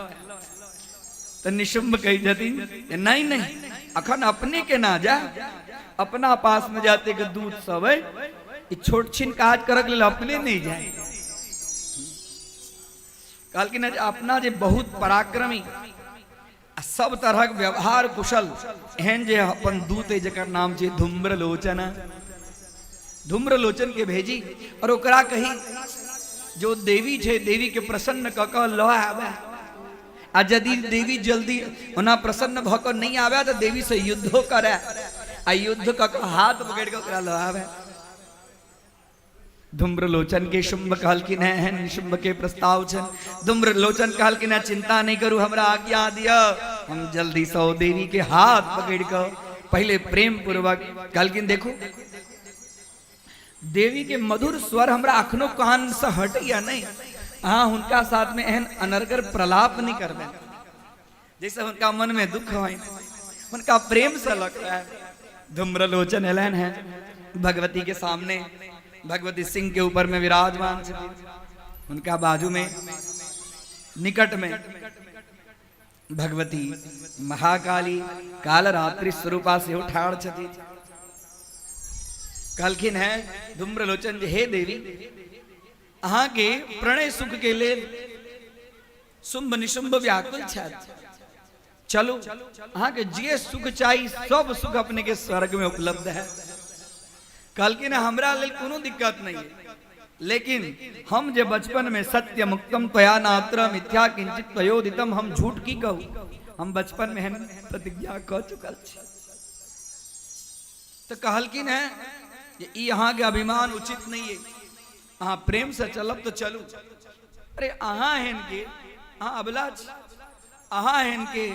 तऽ निशुंभ कहै छथिन जे नहीं नहीं अखन अपने के ना जा, अपना पास में जाते के दूत सब है, ई छोट छिन काज करक लेल अपने नहीं जाए। कहलखिन जे अपना जे बहुत पराक्रमी आ सब तरहक व्यवहार कुशल एहन जे अपन दूत है जकर नाम छै धूम्रलोचन, धूम्रलोचन के भेजी और ओकरा कही जो देवी छै देवी के प्रसन्न कऽ कऽ लऽ आबे, आ यदि देवी जल्दी ओना प्रसन्न भऽ कऽ नहीं आबे तऽ देवी से युद्धो करे आ युद्ध कऽ कऽ हाथ पकड़ि कऽ ओकरा लऽ आबे। धूम्रलोचन के शुंभ कहलखिन है एहन शुंभ के प्रस्ताव छन। धूम्रलोचन कहलखिन है चिंता नहीं करू, हमरा आज्ञा दिय, हम जल्दी से ओ देवी के हाथ पकड़ कऽ पहले प्रेम पूर्वक कहलखिन देखू देवी के मधुर स्वर हमरा अखनो कान से हटैया नहीं, अहाँ हुनका साथ में एहन अनर्गल प्रलाप नहीं करबै जैसे हुनका मन में दुख हो, हुनका प्रेम से लगता है। धूम्रलोचन एलन है भगवती के सामने, भगवती सिंह के ऊपर में विराजमान छथिन, हुनका बाजू में निकट में भगवती महाकाली कालरात्रि स्वरूपा से ठाढ़ छथिन। कहलखिन है धूम्रलोचन जे हे देवी, अहाँ के प्रणय सुख के लेल शुंभ निशुंभ व्याकुल छथि, चलू अहाँ के जे सुख चाही सब सुख अपने के स्वर्ग में उपलब्ध है। कहलखिन हमरा लेल कोनो दिक्कत नहीं है, लेकिन हम जे बचपन में सत्य मुक्तम त्वया नात्र मिथ्या किंचित त्वयोदितम, हम झूठ की कहू, हम बचपन में एहन प्रतिज्ञा कऽ चुकल छी। तो कहलखिन है जे ई अहाँ के अभिमान उचित नहीं है, अहाँ प्रेम से चलब तो चलू। अरे अहाँ एहन के, अहाँ अबला छी, अहाँ एहन के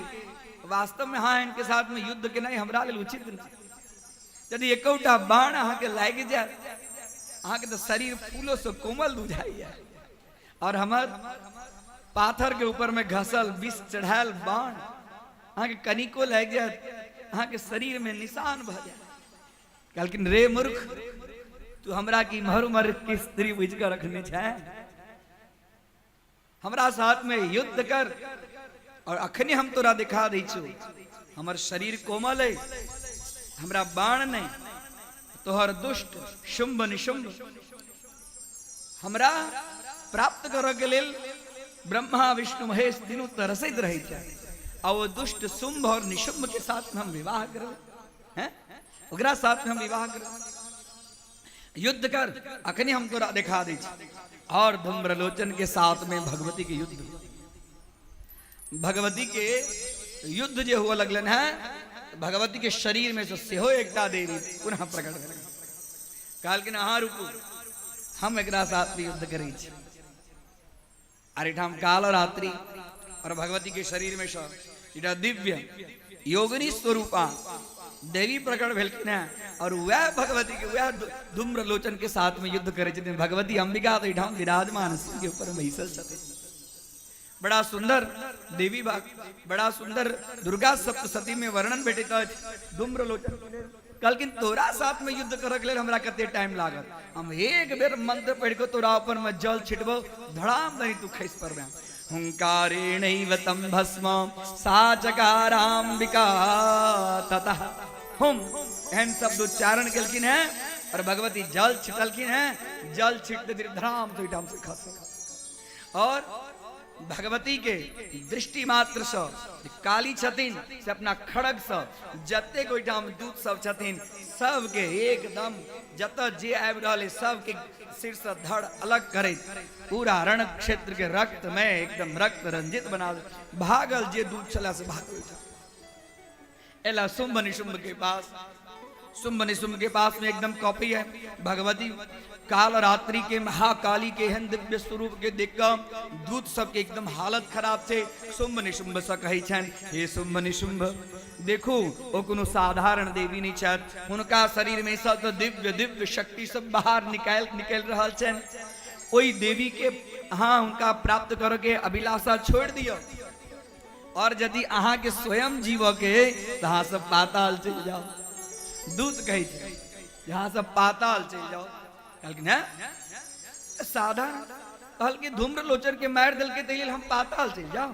वास्तव में अहाँ एहन के साथ में युद्ध केनाइ हमरा लेल उचित नहीं। यदि एकोटा बाण अहाँ के लागि जाए, अहाँ के तो शरीर फूलों से कोमल बुझाइया, और हमर पाथर के ऊपर में घसल विष चढ़ायल बाण अहाँ के कनिको लागि जाए, अहाँ के शरीर में निशान भऽ जाए। कहलखिन रे मूर्ख, तू हमरा की मर उमर की स्त्री बुझि कऽ रखने छै, हमरा साथ में युद्ध कर और अखनी हम तोरा दिखा दै छौ, हमर शरीर कोमल है, हमरा बाण नहीं, तोहर दुष्ट शुंभ निशुंभ हमरा प्राप्त करऽ के लेल ब्रह्मा विष्णु महेश दिनू तरसैत रहै छै, आ ओ दुष्ट शुंभ और निशुंभ के साथ में हम विवाह करबै, हैं ओकरा साथ में हम विवाह करबै, युद्ध कर अखनी हम तोरा देखा दै छी। और धूम्रलोचन के साथ में भगवती के युद्ध, भगवती के युद्ध जे हुआ लगलन है, भगवती के शरीर में से सेहो एकटा देवी पुनः प्रकट भेल। कहलखिन अहाँ रुकू, हम एकरा साथ में युद्ध करै छी। आर एठाम काल रात्रि और भगवती के शरीर में से एकटा दिव्य योगिनी स्वरूपा देवी प्रकट भेलखिन है, और वह भगवती के वह धूम्रलोचन के साथ में युद्ध करे छथिन। भगवती अंबिका तो एठाम विराजमान सिंह के ऊपर बैसल छथिन। बड़ा सुंदर देवी बाग, बड़ा सुंदर दुर्गा सप्तशती में वर्णन भेटैत अछि। धूम्रलोचन कहलखिन तोरा साथ में युद्ध करऽ के लेल हमरा कते टाइम लागत, हम एक बेर मंत्र पढ़ि कऽ तोरा ऊपर में जल छिटबौ, धड़ाम दही तू खसि पड़बे। हुंकारेणैव तम भस्म साचकाराम्बिका ततः हुम, एहन शब्द उच्चारण केलखिन हैं और भगवती जल छिटलखिन हैं, जल छिटते धीरे धड़ाम से ओहिठाम से खसल। और भगवती के दृष्टि मात्र से काली छथिन से अपना खड़ग से जतेक ओहिठाम दूत सब छथिन सबके एकदम जतऽ जे आबि रहल है सबके सिर से धड़ अलग करैत पूरा रण क्षेत्र के रक्त में एकदम रक्त रंजित बना भागल जे दूत छला से भागल। एला शुंभ निशुंभ के पास, शुंभ निशुंभ के पास में एकदम कॉपी है। भगवती काल रात्रि के महाकाली के एहन दिव्य स्वरूप के देख कऽ दूत सबके एकदम हालत खराब छै। शुंभ निशुंभ से कहै छनि, हे शुंभ निशुंभ, देखू ओ कोनो साधारण देवी नहीं छथि, हुनका शरीर में सब दिव्य दिव्य शक्ति सब बाहर निकालि निकलि रहल छनि। ओहि देवी के अहाँ हुनका प्राप्त करऽ के अभिलाषा छोड़ि दिअ, और यदि अहाँ के स्वयं जीव के तो अहाँ सब पाताल चलि जाओ। दूत कहै छै जे अहाँ सब पाताल चलि जाओ। कहलखिन हैं साधारण, कहलखिन धूम्रलोचन के मारि देलकै ताहि लेल हम पाताल चलि जाओ।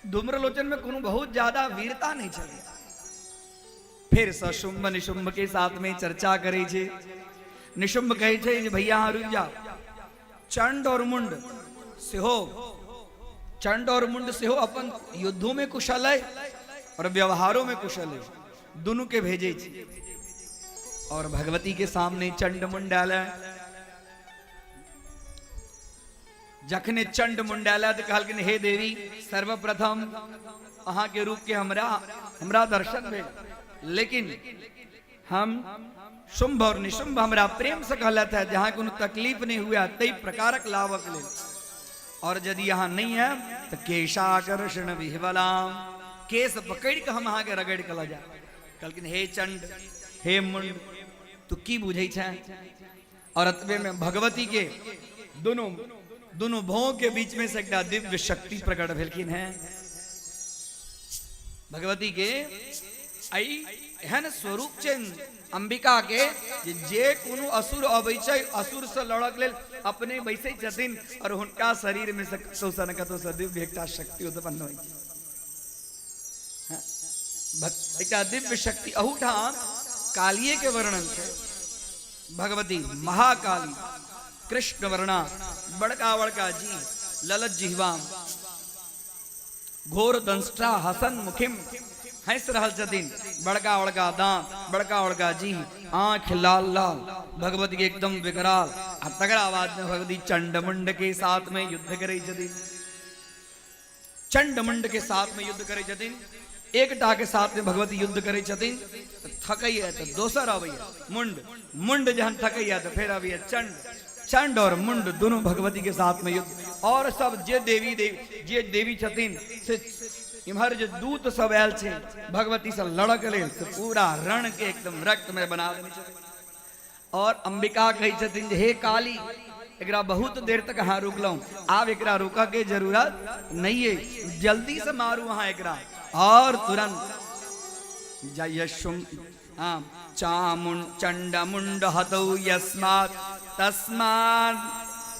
धूम्रलोचन में कोनो बहुत ज्यादा वीरता नहीं छलै। फिर से शुंभ निशुंभ के साथ में चर्चा करै छै। निशुंभ कहै छै जे भैया अहाँ रुकि जाओ, चंड और मुंड सेहो, चंड और मुंड सेहो अपन युद्धों में कुशल है और व्यवहारों में कुशल है, दोनों के भेजे छी। और भगवती के सामने चंड मुंड आयल है। जखने चंड मुंड आयल तो कहलखिन हे देवी सर्वप्रथम अहाँ के रूप के हमरा हमरा दर्शन भेल, लेकिन हम शुंभ और निशुंभ हमरा प्रेम से कहलत है जहाँ कोनो तकलीफ नहीं हुआ तई प्रकारक लाभक लेल, और यदि यहाँ नहीं है तो केशाकर्षण विह्वलाम, केस पकड़ के हम अहाँ के रगड़ के ल जाए। कहलखिन हे चंड हे मुंड तू की बुझै छै। और अतबे में भगवती के दोनों दोनों भौं के बीच में से एकटा दिव्य शक्ति प्रकट भेलखिन हैं। भगवती के एहि एहन स्वरूप छै अंबिका के जे जे कोनो असुर अबै छै असुर से लड़क लेल अपने बैसै छथिन और हुनका शरीर में से कतौ से न कतौ से दिव्य एकटा शक्ति उत्पन्न होइ छै। एकटा दिव्य शक्ति अहूठाम कालिये के वर्णन छै। भगवती महाकाली कृष्ण वर्णा बड़का बड़का जी ललत जिह्वाम घोर दंष्टा हसन मुखिम, हंस रहल छथिन, बड़का बड़का दांत बड़का बड़का जी आंख लाल लाल, भगवती के एकदम विकराल। आ तकरा बाद में भगवती चंडमुंड के साथ में युद्ध करै छथिन, चंडमुंड के साथ में युद्ध करै छथिन। एकटा के साथ में भगवती युद्ध करै छथिन तऽ थकैया तऽ दोसर अबैया मुंड, मुंड जहन थकैया तऽ फेर अबैया चंड, चंड और मुंड दोनों भगवती के साथ में युद्ध। और सब जे देवी देवी जे देवी छथिन से इम्हर जे दूत सब आयल छै भगवती से लड़क लेल से पूरा रण के एकदम रक्त में बना देने छथिन। और अंबिका कहै छथिन जे हे काली एकरा बहुत देर तक अहाँ रुकलहुँ, आब एकरा रुकऽ के जरूरत नहीं है, जल्दी से मारू अहाँ एकरा। और तुरंत जय हाँ चामुंड चंडमुंड हतौ यस्मात् तस्मात्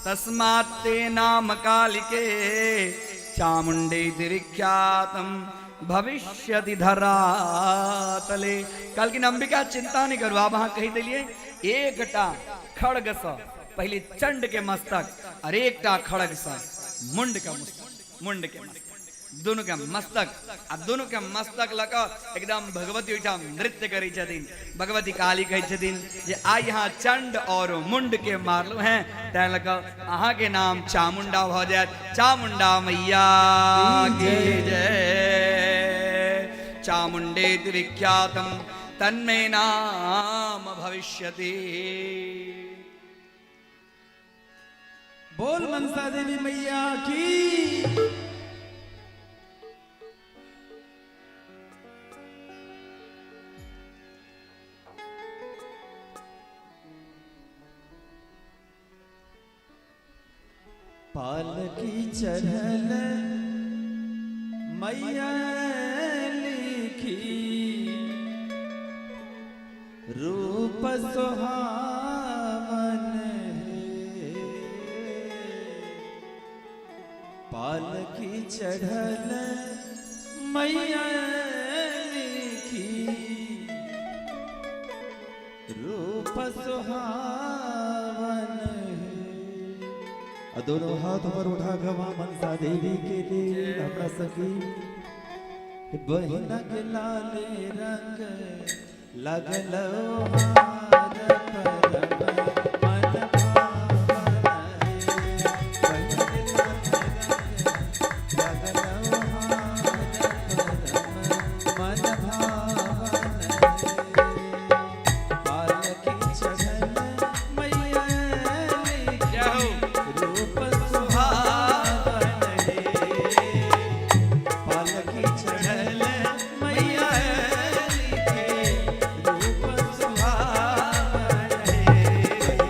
तस्मात् ते नाम कालिके चामुंडे विख्यातम भविष्यति धरातले। कहलखिन अंबिका चिंता नहीं करू, आब अहाँ कहि देलियै एकटा खड़ग सँ पहिले चंड के मस्तक और एकटा खड़ग सँ मुंड के मस्तक, मुंड के मस्तक, दोनों के मस्तक आ दोनों के मस्तक लऽ कऽ एकदम भगवती ओहिठाम नृत्य करै छथिन। भगवती काली कहै छथिन जे आइ यहाँ चंड और मुंड के मारलहुँ हैं, तैं लऽ कऽ अहाँ के नाम चामुंडा भऽ जायत। चामुंडा मैया की जय। चामुंडे विख्यातम तन्मे नाम भविष्यति। बोल मनसा देवी मैया की। पालकी चढ़ल मैया लिखी रूप सुहावन है। पालकी चढ़ल मैया लिखी रूप सुहावन है। आ दोनों हाथ ऊपर उठा गवा मनसा देवी के लिए हमरा सखी बहिना के लाले रंग लगल हार परम मन भावन है। बहिना के लाले रंग लगल हार परम मन भावन है। पालकी चढ़ल मैया जय हो। रूप सुहावन है। पालकी चढ़ल मैया के रूप सुहावन है।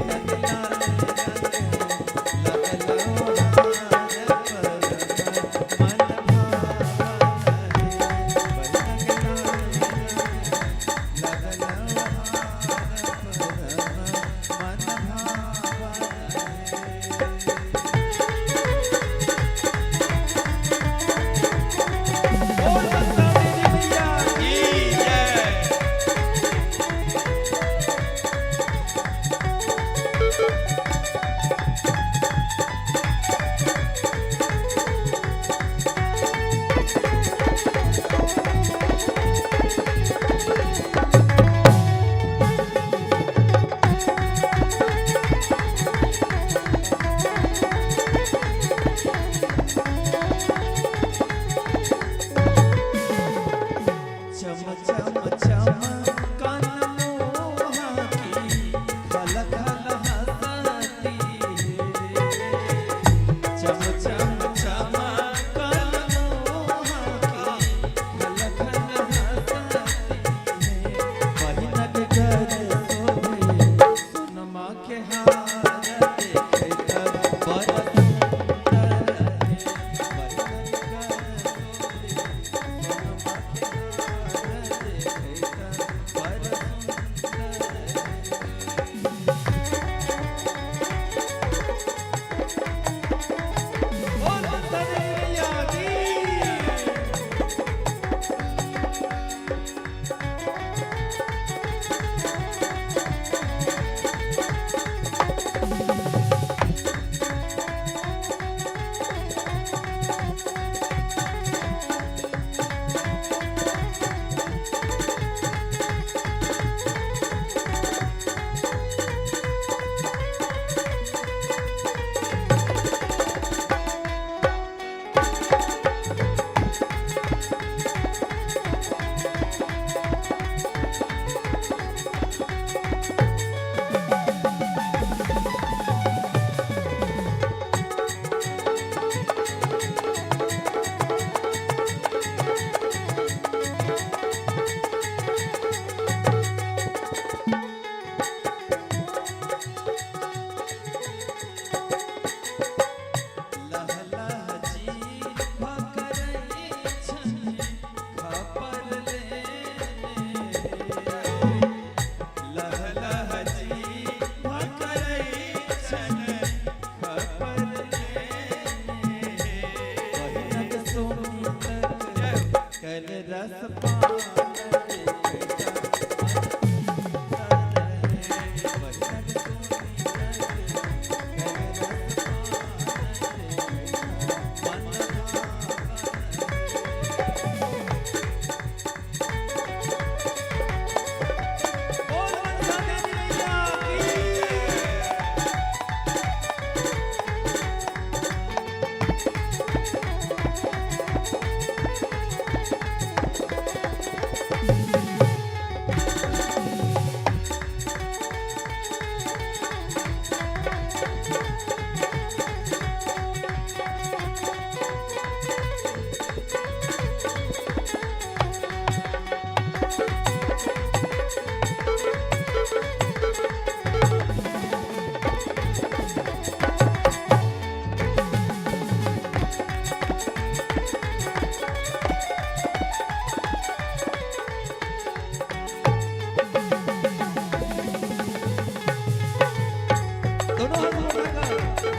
दोनों हाथ उठाकर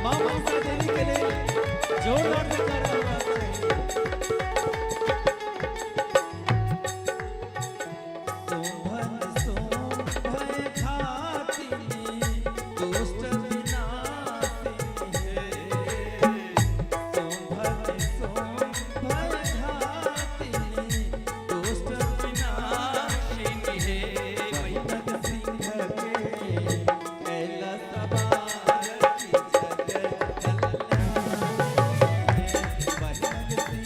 मां मनसा देवी के लिए जोरदार जयकारा होना चाहिए। शोभन शोभय घातिनी, दुष्ट विनाशिनी है। शोभन शोभय घातिनी, दुष्ट विनाशिनी हे। महिमत सिंह के कैला सवार की जग कल्याणी है। महिमत सिंह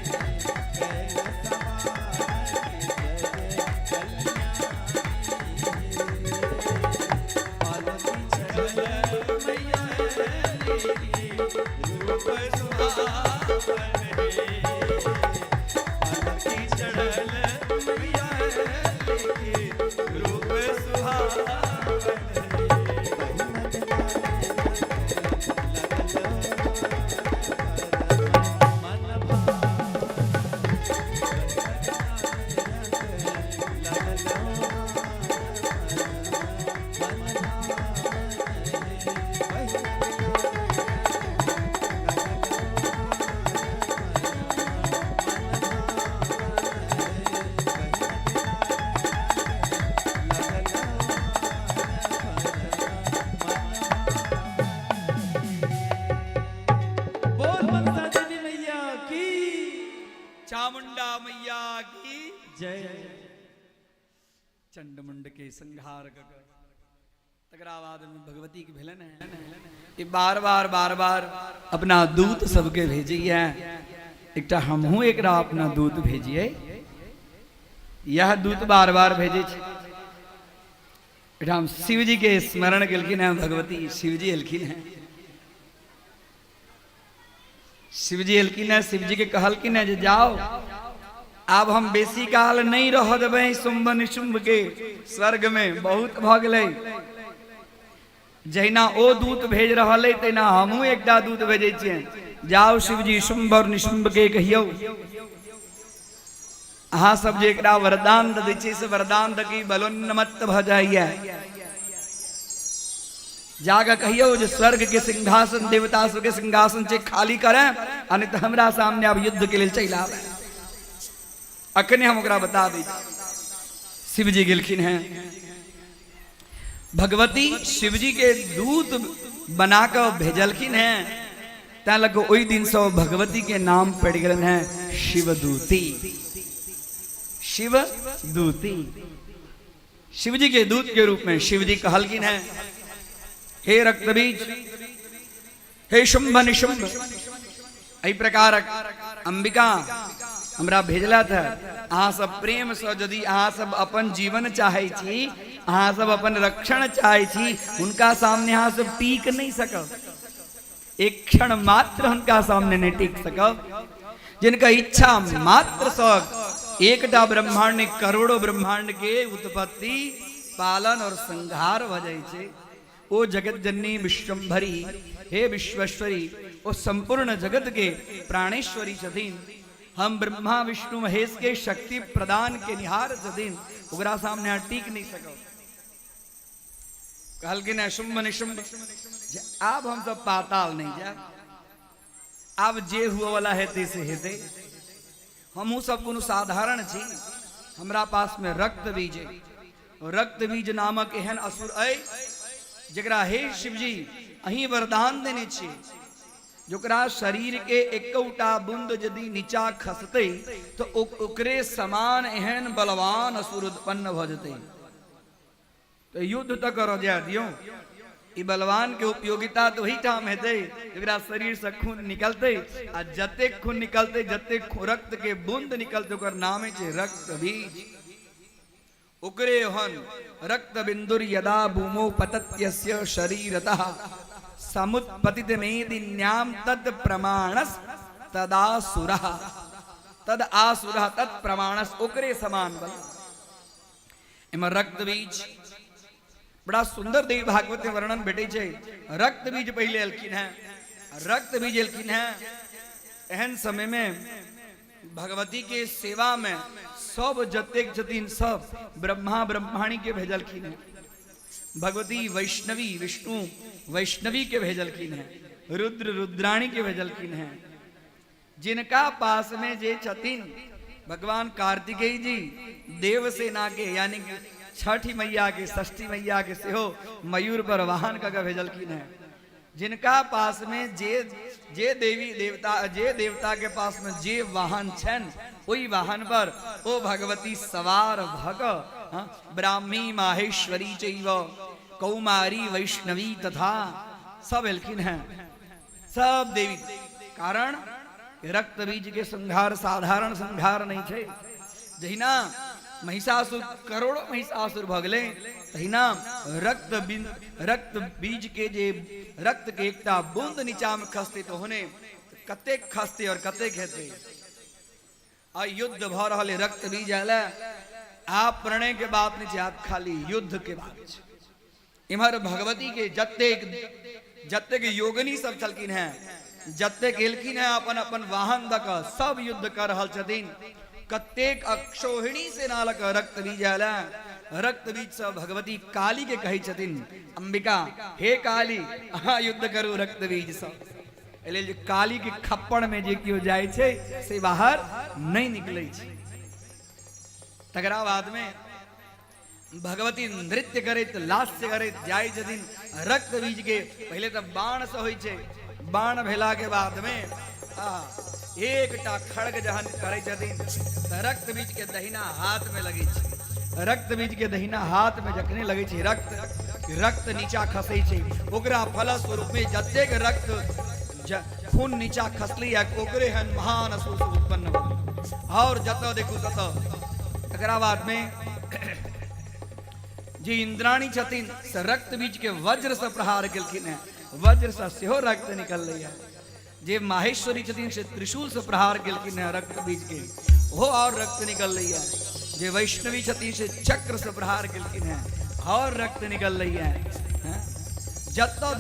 के कैला सवार की जग कल्याणी है। पालकी चढ़ल मैया लेली, रूप सुहावन हे। पालकी चढ़ल मैया लेके रूप सुहावन हे। महिमत मन बोल मनसा देवी मैया की चामुंडा मैया की जय। चंडमुंड के संहार क क तकरा बाद में भगवती के भेलन है कि बार बार बार बार अपना दूत सबके भेजिए। एकटा हमहूँ एकरा अपना दूत भेजिए। यह दूत बार बार भेजे छै। एठाम शिवजी के स्मरण केलखिन हैं भगवती। शिवजी एलखिन हैं, शिवजी एलखिन हैं। शिवजी के कहलखिन हैं जे जाओ, आब हम बेसी काल नहीं रह देबै शुंभ निशुंभ के स्वर्ग में, बहुत भऽ गेलै। जहिना ओ दूत भेज रहल है तहिना हमहूँ एकटा दूत भेजै छियै। जाओ शिवजी, शुंभ और निशुंभ के कहियौ अहाँ सब जे एकरा वरदान दऽ दै छियै से वरदान दऽ के बलोन्मत्त भऽ जाइए। जाके कहियौ जे स्वर्ग के सिंहासन, देवता सबके सिंहासन छै खाली करे, आ नहीं तऽ हमरा सामने आब युद्ध के लेल चलि आबै। अखने हम ओकरा बता दै छी। शिवजी गेलखिन हैं। भगवती शिवजी के दूत बना कऽ भेजलखिन हैं, तैं लग ओहि दिन से भगवती के नाम पड़ि गेलनि हैं शिवदूती। शिवदूती शिवजी के दूत के रूप में शिवजी कहलखिन हैं, हे रक्तबीज, हे शुंभ निशुंभ, एहि प्रकारक अंबिका हमरा भेजलथि है। अहाँ सब प्रेम से यदि अहाँ सब अपन जीवन चाहै छी, अहाँ सब अपन रक्षण चाहै छी, हुनका सामने अहाँ सब टीक नहीं सकब। एक क्षण मात्र हुनका सामने नहीं टिक सकब। जिनका इच्छा मात्र सँ एकटा ब्रह्मांड करोड़ों ब्रह्मांड के उत्पत्ति पालन और संहार भऽ जाइ छै, ओ जगत जननी विश्वम्भरी, हे विश्वेश्वरी, ओ संपूर्ण जगत के प्राणेश्वरी छथिन। हम ब्रह्मा विष्णु महेश के शक्ति प्रदान के निहार छथिन, ओकरा सामने अहाँ टिक नहीं सकब। कहलखिन है शुंभ निशुंभ जे आब हम सब पाताल नहीं जायब, आब जे हुआ वाला हेतै से हेतै। हमहूँ सब कोनो साधारण छी। हमरा पास में रक्त बीज अइ, रक्त बीज नामक एहन असुर अइ जकरा हे शिवजी अहीं वरदान देने छी, जकरा शरीर के एकोटा बूंद यदि नीचा खसतै तो ओकरे समान एहन बलवान असुर उत्पन्न भ जेतै। तो युद्ध तो कर जाय दियौ, ई बलवान के उपयोगिता तो ओहिठाम हेतै जकरा शरीर से खून निकलतै, आ जतेक खून निकलतै, जतेक रक्त के बूंद निकलतै, ओकर नाम छै रक्त बीज। ओकरे हन रक्त बिंदुर यदा भूमो पतत्यस्य शरीरतः समुत्पतित मेदिन्याम तद प्रमाणस तदासुरः, तद आसुरः तद प्रमाणस, ओकरे समान बल। एमे रक्त बीज बड़ा सुंदर देवी भागवत में वर्णन भेटै छै। रक्त बीज पहिले एलखिन हैं, रक्त बीज एलखिन हैं एहन समय में भगवती के सेवा में सब जतेक छथिन सब ब्रह्मा ब्रह्माणी के भेजलखिन हैं, भगवती वैष्णवी विष्णु वैष्णवी के भेजलखिन हैं, रुद्र रुद्राणी के भेजलखिन हैं। जिनका पास में जे छथिन भगवान कार्तिकेय जी देवसेना के यानी कि छठी मैया के षष्ठी मैया के सेहो मयूर पर वाहन कऽ के भेजलखिन हैं। जिनका पास में जे जे देवी देवता जे देवता के पास में जे वाहन छनि ओहि वाहन पर ओ भगवती सवार भऽ कऽ, हाँ, ब्राह्मी माहेश्वरी चैव कौमारी वैष्णवी तथा सब एलखिन हैं सब देवी। कारण रक्त बीज के संहार साधारण संहार नहीं छै। जहिना महिषासुर करोड़ों महिषासुर भऽ गेलै तहिना रक्त बीज के जे रक्त के एकटा बूंद नीचा में खसतै तऽ होने कतेक खसतै और कतेक हेतै। आ युद्ध भऽ रहल है, रक्त बीज आयल है, आब प्रणय के बात नहीं छै, आब खाली युद्ध के बात छै। इम्हर भगवती के जतेक जतेक योगिनी सब छलखिन हैं, जतेक एलखिन हैं अपन अपन वाहन दऽ कऽ सब युद्ध कऽ रहल छथिन। कतेक अक्षौहिणी सेना लऽ कऽ रक्त बीज आयल है। रक्त बीज से भगवती काली के कहै छथिन, अंबिका हे काली अहाँ युद्ध करू रक्त बीज से। एहि लेल जे काली के खप्पड़ में जे केओ जाइ छै से बाहर नहीं निकलै छै। तकरा बाद में भगवती नृत्य करैत लास्य करैत जाइ छथिन रक्त बीज के। पहिले तऽ बाण से होइ छै, बाण भेला के बाद में एकटा खड़ग जहन करै छथिन तऽ रक्त बीज के दहिना हाथ में लगै छै। रक्त बीज के दहिना हाथ में जखने लगै छै रक्त, रक्त नीचा खसै छै, ओकरा फलस्वरूप में जतेक रक्त खून नीचा खसलै ओकरे हन महान असुर सब उत्पन्न भऽ गेलै। और जतऽ देखू ततऽ। तकरा बाद में जे इंद्राणी छथिन से रक्त बीज के वज्र से प्रहार केलखिन हैं, वज्र से सेहो रक्त निकललै है। जे माहेश्वरी छथिन से त्रिशूल से प्रहार केलखिन हैं रक्त बीज के, ओहो और रक्त निकललै है। जे वैष्णवी छथिन से चक्र से प्रहार केलखिन हैं और रक्त निकललै है। जतऽ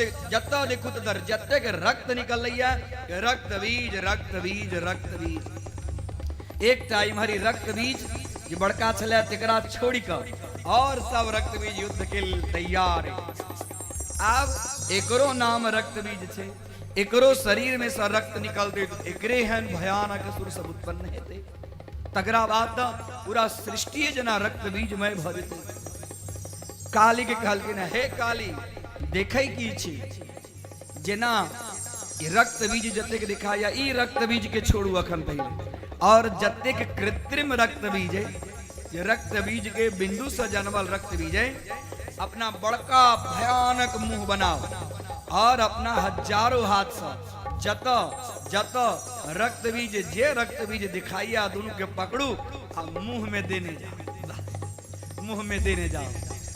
देखू ततऽ जतेक रक्त निकललै है, रक्त बीज रक्त बीज रक्त बीज। एकटा इम्हर ई रक्त बीज जे बड़का छलै तकरा छोड़ि कऽ और सब रक्त बीज युद्ध के लेल तैयार है। आब एकरो नाम रक्त बीज छै, एकरो शरीर में से रक्त निकलतै तऽ एकरे एहन भयानक असुर सब उत्पन्न हेतै। तकरा बाद तऽ पूरा सृष्टिए जेना रक्त बीजमय भऽ जेतै। काली के कहलखिन, हे काली देखै की छी, जेना ई रक्त बीज जतेक दिखाया ई रक्त बीज के छोड़ू अखन पहिले, और जतेक कृत्रिम रक्त बीज है, जे रक्त बीज के बिंदु से जनमल रक्त बीज है, अपना बड़का भयानक मुंह बनाओ और अपना हजारों हाथ से जत जत रक्त बीज जे रक्त बीज दिखाइया दोनों के पकड़ू आ मुंह में देने जाओ, मुंह में देने जाओ।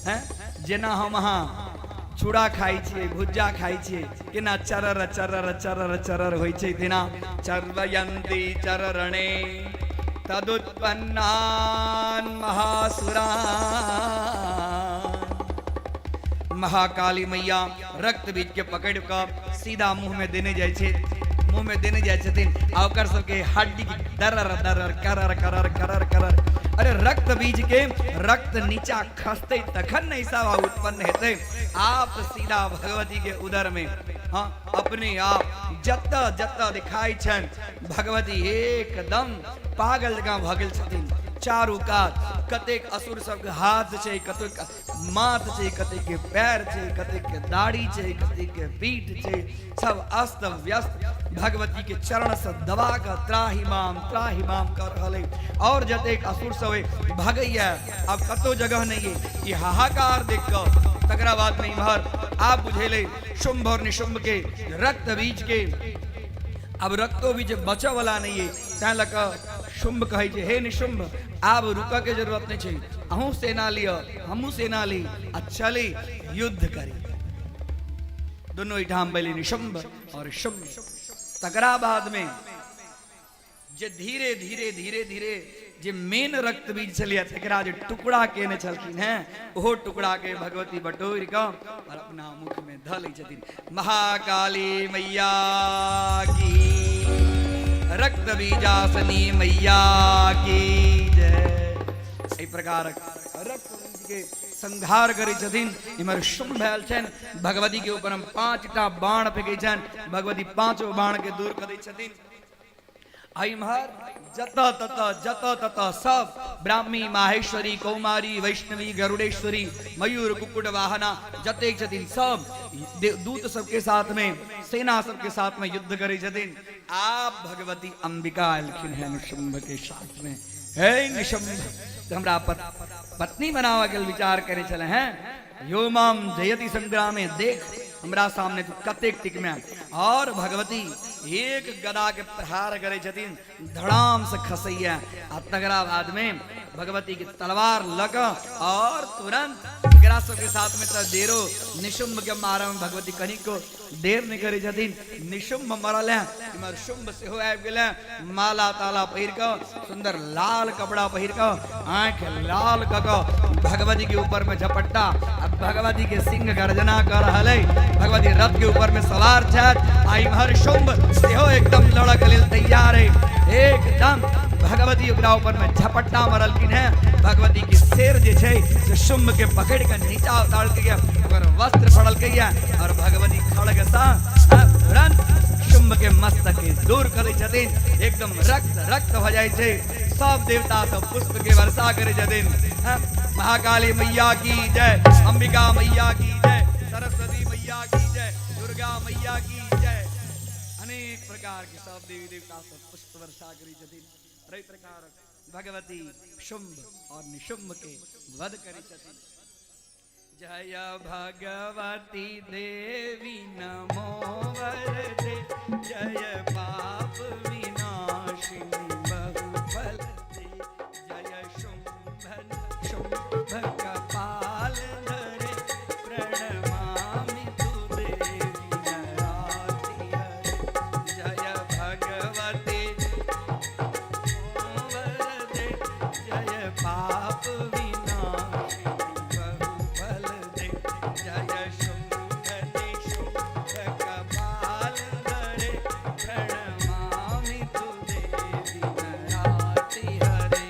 हैं जेना हम अहाँ चूड़ा खाइ छियै, भुज्जा खाइ छियै, केना चरर चरर चरर चरर होइ छै, तेना चरवयंती चररणे तदुत्पन्नान महासुरा। महाकाली मैया रक्त बीज के पकड़ कऽ सीधा मुंह में देने जाइ छै, मुंह में देने जाइ छथिन आ ओकर सबके हड्डी दरर दरर करर करर करर करर। अरे रक्त बीज के रक्त नीचा खसतै तखन ने सब उत्पन्न हेतै। आप सीधा भगवती के उदर में हाँ अपने आप जतऽ जतऽ दिखाई छनि भगवती एकदम पागल जकाँ भऽ गेल छथिन। चारू कात कतेक असुर सबके हाथ छै, कतेक माथ छै, कतेक के पैर छै, कतेक के दाढ़ी छै, कतेक के पीठ छै, सब अस्त व्यस्त भगवती के चरण से दबा कऽ त्राहि माम कर रहल है। और जतेक असुर सब है भगैया, अब कतौ जगह नहीं है। ई हाहाकार देख कऽ तकरा बाद में इम्हर आब बुझेलै शुंभ और निशुंभ के रक्त बीज के अब रक्तो बीज बचऽ वाला नहीं है, तैं लऽ कऽ शुंभ कहै छै हे निशुंभ आब रुकऽ के जरूरत नहीं छै, अहूँ सेना लिअ हमहूँ सेना ली आ चली युद्ध करी। दुनू एहिठाम भेलै निशुंभ और शुंभ। तकरा बाद में जे धीरे धीरे धीरे धीरे जे मेन रक्त बीज छलियै तकरा जे टुकड़ा केने छलखिन हैं ओहो टुकड़ा के भगवती बटोरि कऽ और अपना मुख में धऽ लै छथिन। महाकाली मैया की, रक्त बीजासनी मैया की जय। एहि प्रकारक रक्त बीज के संहार करै छथिन। इम्हर शुभ भेल छनि भगवती के ऊपर हम 5टा बाण फेंकै छनि, भगवती 5 बाण के दूर करै छथिन। आ इम्हर जतऽ ततऽ जतऽ ततऽ सब ब्राह्मी माहेश्वरी कौमारी वैष्णवी गरुड़ेश्वरी मयूर कुकुट वाहना जतेक छथिन सब दूत सबके साथ में सेना सबके साथ में युद्ध करै छथिन। आप भगवती अंबिका एलखिन हैं निशुंभ के साथ में। हे निशुंभ तो हमरा पत्नी बनावा के विचार करे छले हैं, यो माम जयति संग्रामे, देख हमरा सामने तू कतेक टिकमे। और भगवती एक गदा के प्रहार करे छथिन, धड़ाम से खसैया आ तकरा बाद में भगवती के तलवार लग और तुरंत एकरा सबके साथ में तो देरो निशुंभ के मारे में भगवती कनिको देर नहीं करे छथिन। निशुंभ मरल है, इम्हर शुंभ सेहो आबि गेल है, माला ताला पहिर कऽ सुंदर लाल कपड़ा पहिर कऽ आँखि लाल कऽ कऽ भगवती के ऊपर में झपट्टा आ भगवती के सिंह गर्जना कऽ रहल है। भगवती रथ के ऊपर में सवार छथि आ इम्हर शुंभ सेहो एकदम लड़ऽ के लेल तैयार है। एकदम भगवती ओकरा ऊपर में झपट्टा मरलखिन है। भगवती के शेर जे छै से शुंभ के पकड़ के नीचा उतारलकै है, ओकर वस्त्र फड़लकै है और भगवती खड़ग सँ तुरंत शुंभ के मस्तक के दूर करै छथिन। एकदम रक्त रक्त भऽ जाइ छै। सब देवता सब पुष्प के वर्षा करै छथिन। महाकाली मैया की जय, अंबिका मैया की जय, सरस्वती मैया की जय, दुर्गा मैया की जय। अनेक प्रकार के सब देवी देवता सब पुष्प वर्षा करै छथिन। एहि प्रकार भगवती शुंभ और निशुंभ के वध करै छथिन। जय भगवती देवी नमो वरदे, जय पाप विनाशिनी बहुफल दे, जय शुंभ शुंभ कपाल धरे, प्रणमामि तु देवी नराति हरे। जय भगवती वरदे, जय पाप विनाशिनी बहुफल दे, जय शुंभ निशुंभ कपाल धरे, प्रणमामि तु देवी नराति हरे।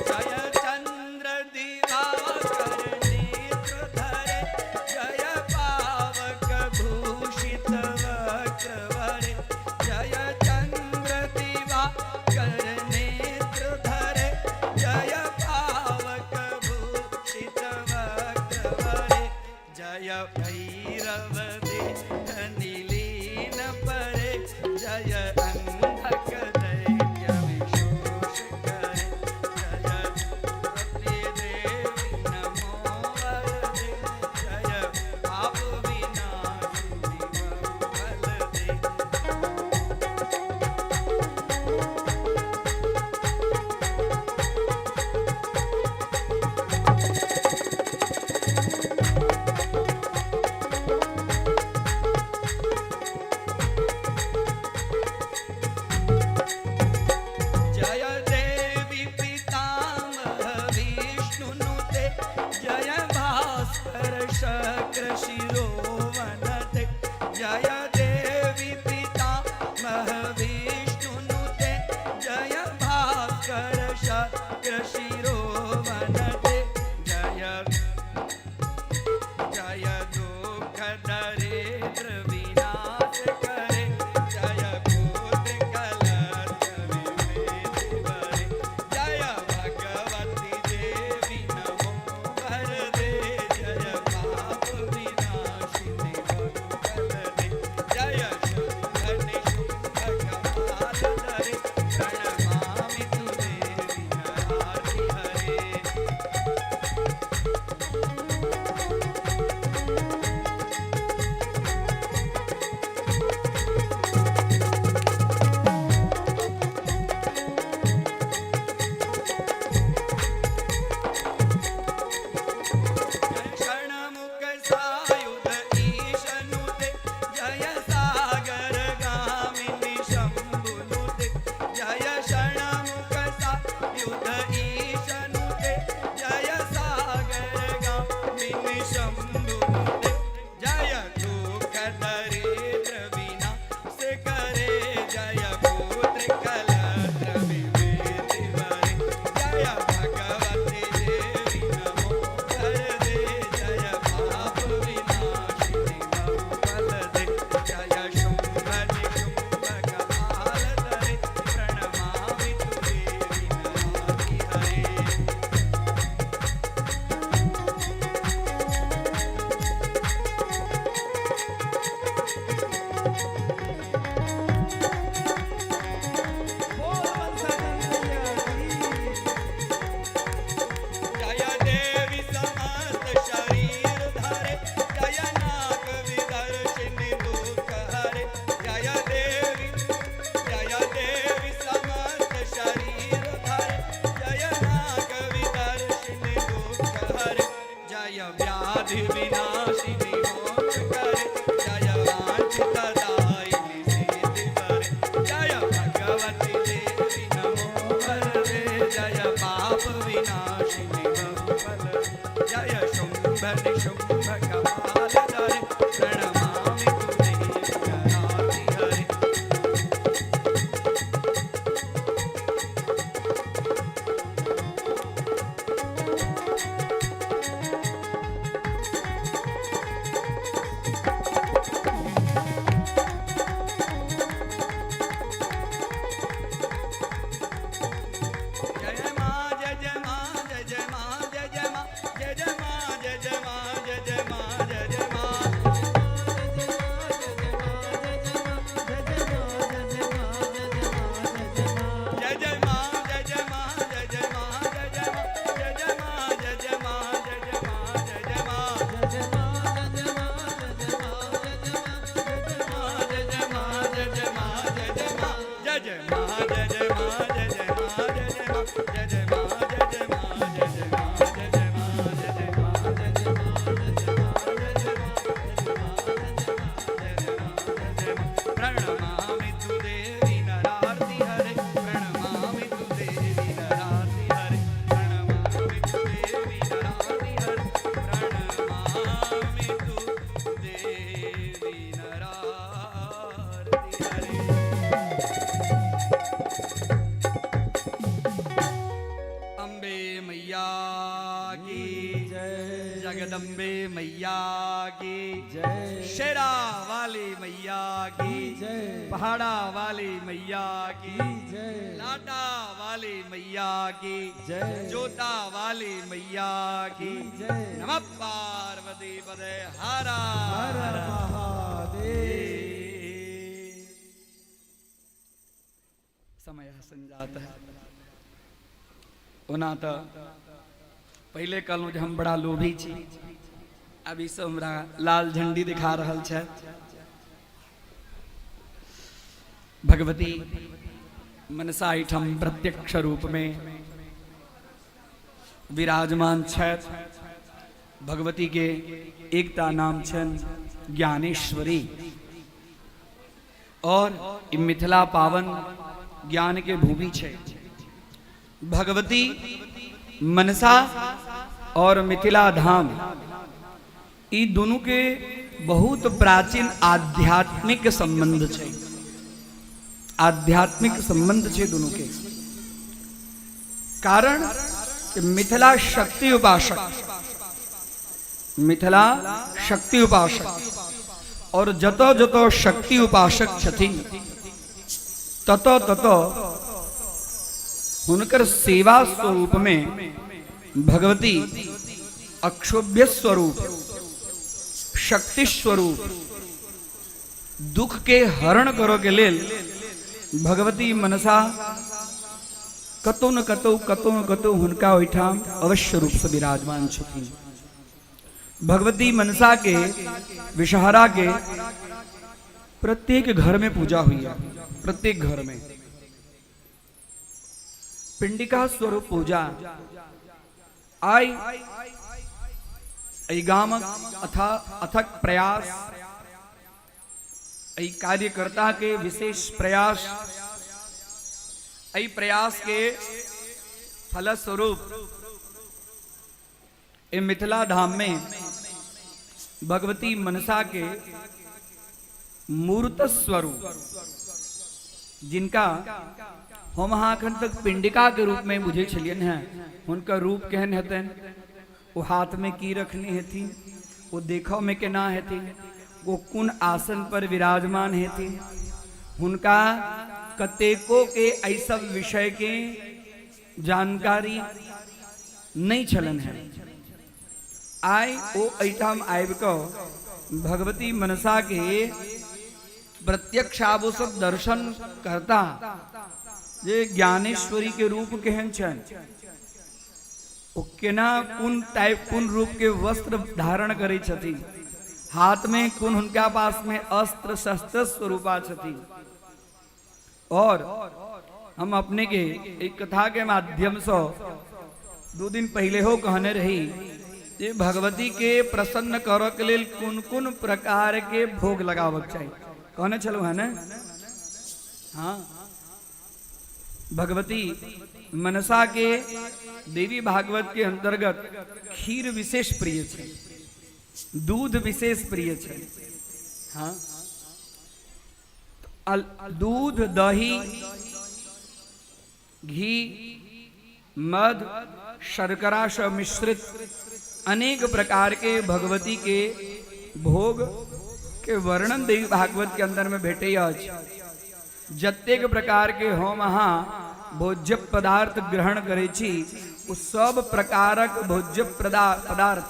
जय चंद्र दिवाकर नेत्र धरे, जय पावक भूषित वक्रवरे, जय चंद्र दिवाकर नेत्र धरे, जय पावक भूषित वक्रवरे, जय भैरव देह नीलीन परे, जय अंधक दैत्य विशोष करे, जय भगवती देवी नमो वरदे, जय पाप विनाशिनी बहुफल दे। जगदम्बे मैया की जय। शेरा वाली मैया की जय। पहाड़ा वाली मैया की जय। लाटा वाली मैया की जय। जोता वाली मैया की जय। नमः पार्वती पदे हरा हर महादेव। समय संजात है। ओना तऽ पहिले कहलहुँ जे हम बड़ा लोभी छी, अभी सब हमरा लाल झंडी दिखा रहल छथि। भगवती मनसा एहिठाम प्रत्यक्ष रूप में विराजमान छथि। भगवती के एकटा नाम छनि ज्ञानेश्वरी, और ई मिथिला पावन ज्ञान के भूमि छै। भगवती मनसा और मिथिला धाम ई दुनू के बहुत प्राचीन आध्यात्मिक संबंध छै, आध्यात्मिक संबंध छै दुनू के। कारण कि मिथिला शक्ति उपासक, मिथिला शक्ति उपासक, और जतऽ जतऽ शक्ति उपासक छथिन ततऽ ततऽ हुनकर सेवा स्वरूप में भगवती अक्षोभ्य स्वरूप, शक्ति स्वरूप, दुख के हरण करऽ के लेल भगवती मनसा कतौ न कतौ, कतौ न कतौ हुनका ओहिठाम अवश्य रूप से विराजमान छथिन। भगवती मनसा के विषहरा के प्रत्येक घर में पूजा हुई है, प्रत्येक घर में पिंडिका स्वरूप पूजा। आई एहि गामक अथक प्रयास, एहि कार्यकर्ता के विशेष प्रयास, एहि प्रयास के फलस्वरूप एहि मिथिला धाम में भगवती मनसा के मूर्त स्वरूप, जिनका हम अहाँ अखन तक पिंडिका के रूप में बुझे छलियनि हैं, हुनकर रूप केहन हेतनि, ओ हाथ में की रखने हेथिन, ओ देखऽ में केना हेथिन, ओ कोन आसन पर विराजमान हेथिन, हुनका कतेको के एहि सब विषय के जानकारी नहीं छलनि हैं। आइ ओ एहिठाम आबि कऽ भगवती मनसा के प्रत्यक्ष आब ओ सब दर्शन करता जे ज्ञानेश्वरी के रूप केहन छनि, ओ केना कोन टाइप कोन रूप के वस्त्र धारण करै छथिन, हाथ में कोन हुनका पास में अस्त्र शस्त्र स्वरूपा छथिन। और हम अपने के एक कथा के माध्यम से 2 दिन पहले हो कहने रही जे भगवती के प्रसन्न करऽ के लेल कोन कोन प्रकार के भोग लगाबक चाही, कहने छलहुँ है ने? हाँ, भगवती मनसा के देवी भागवत के अंतर्गत खीर विशेष प्रिय छै, दूध विशेष प्रिय छै। हाँ, दूध, दही, घी, मध, शर्करा से मिश्रित अनेक प्रकार के भगवती के भोग के वर्णन देवी भागवत के अंदर में भेटै अछि। जतेक प्रकार के हम अहाँ भोज्य पदार्थ ग्रहण करै छी, ओ सब प्रकारक भोज्य पदार्थ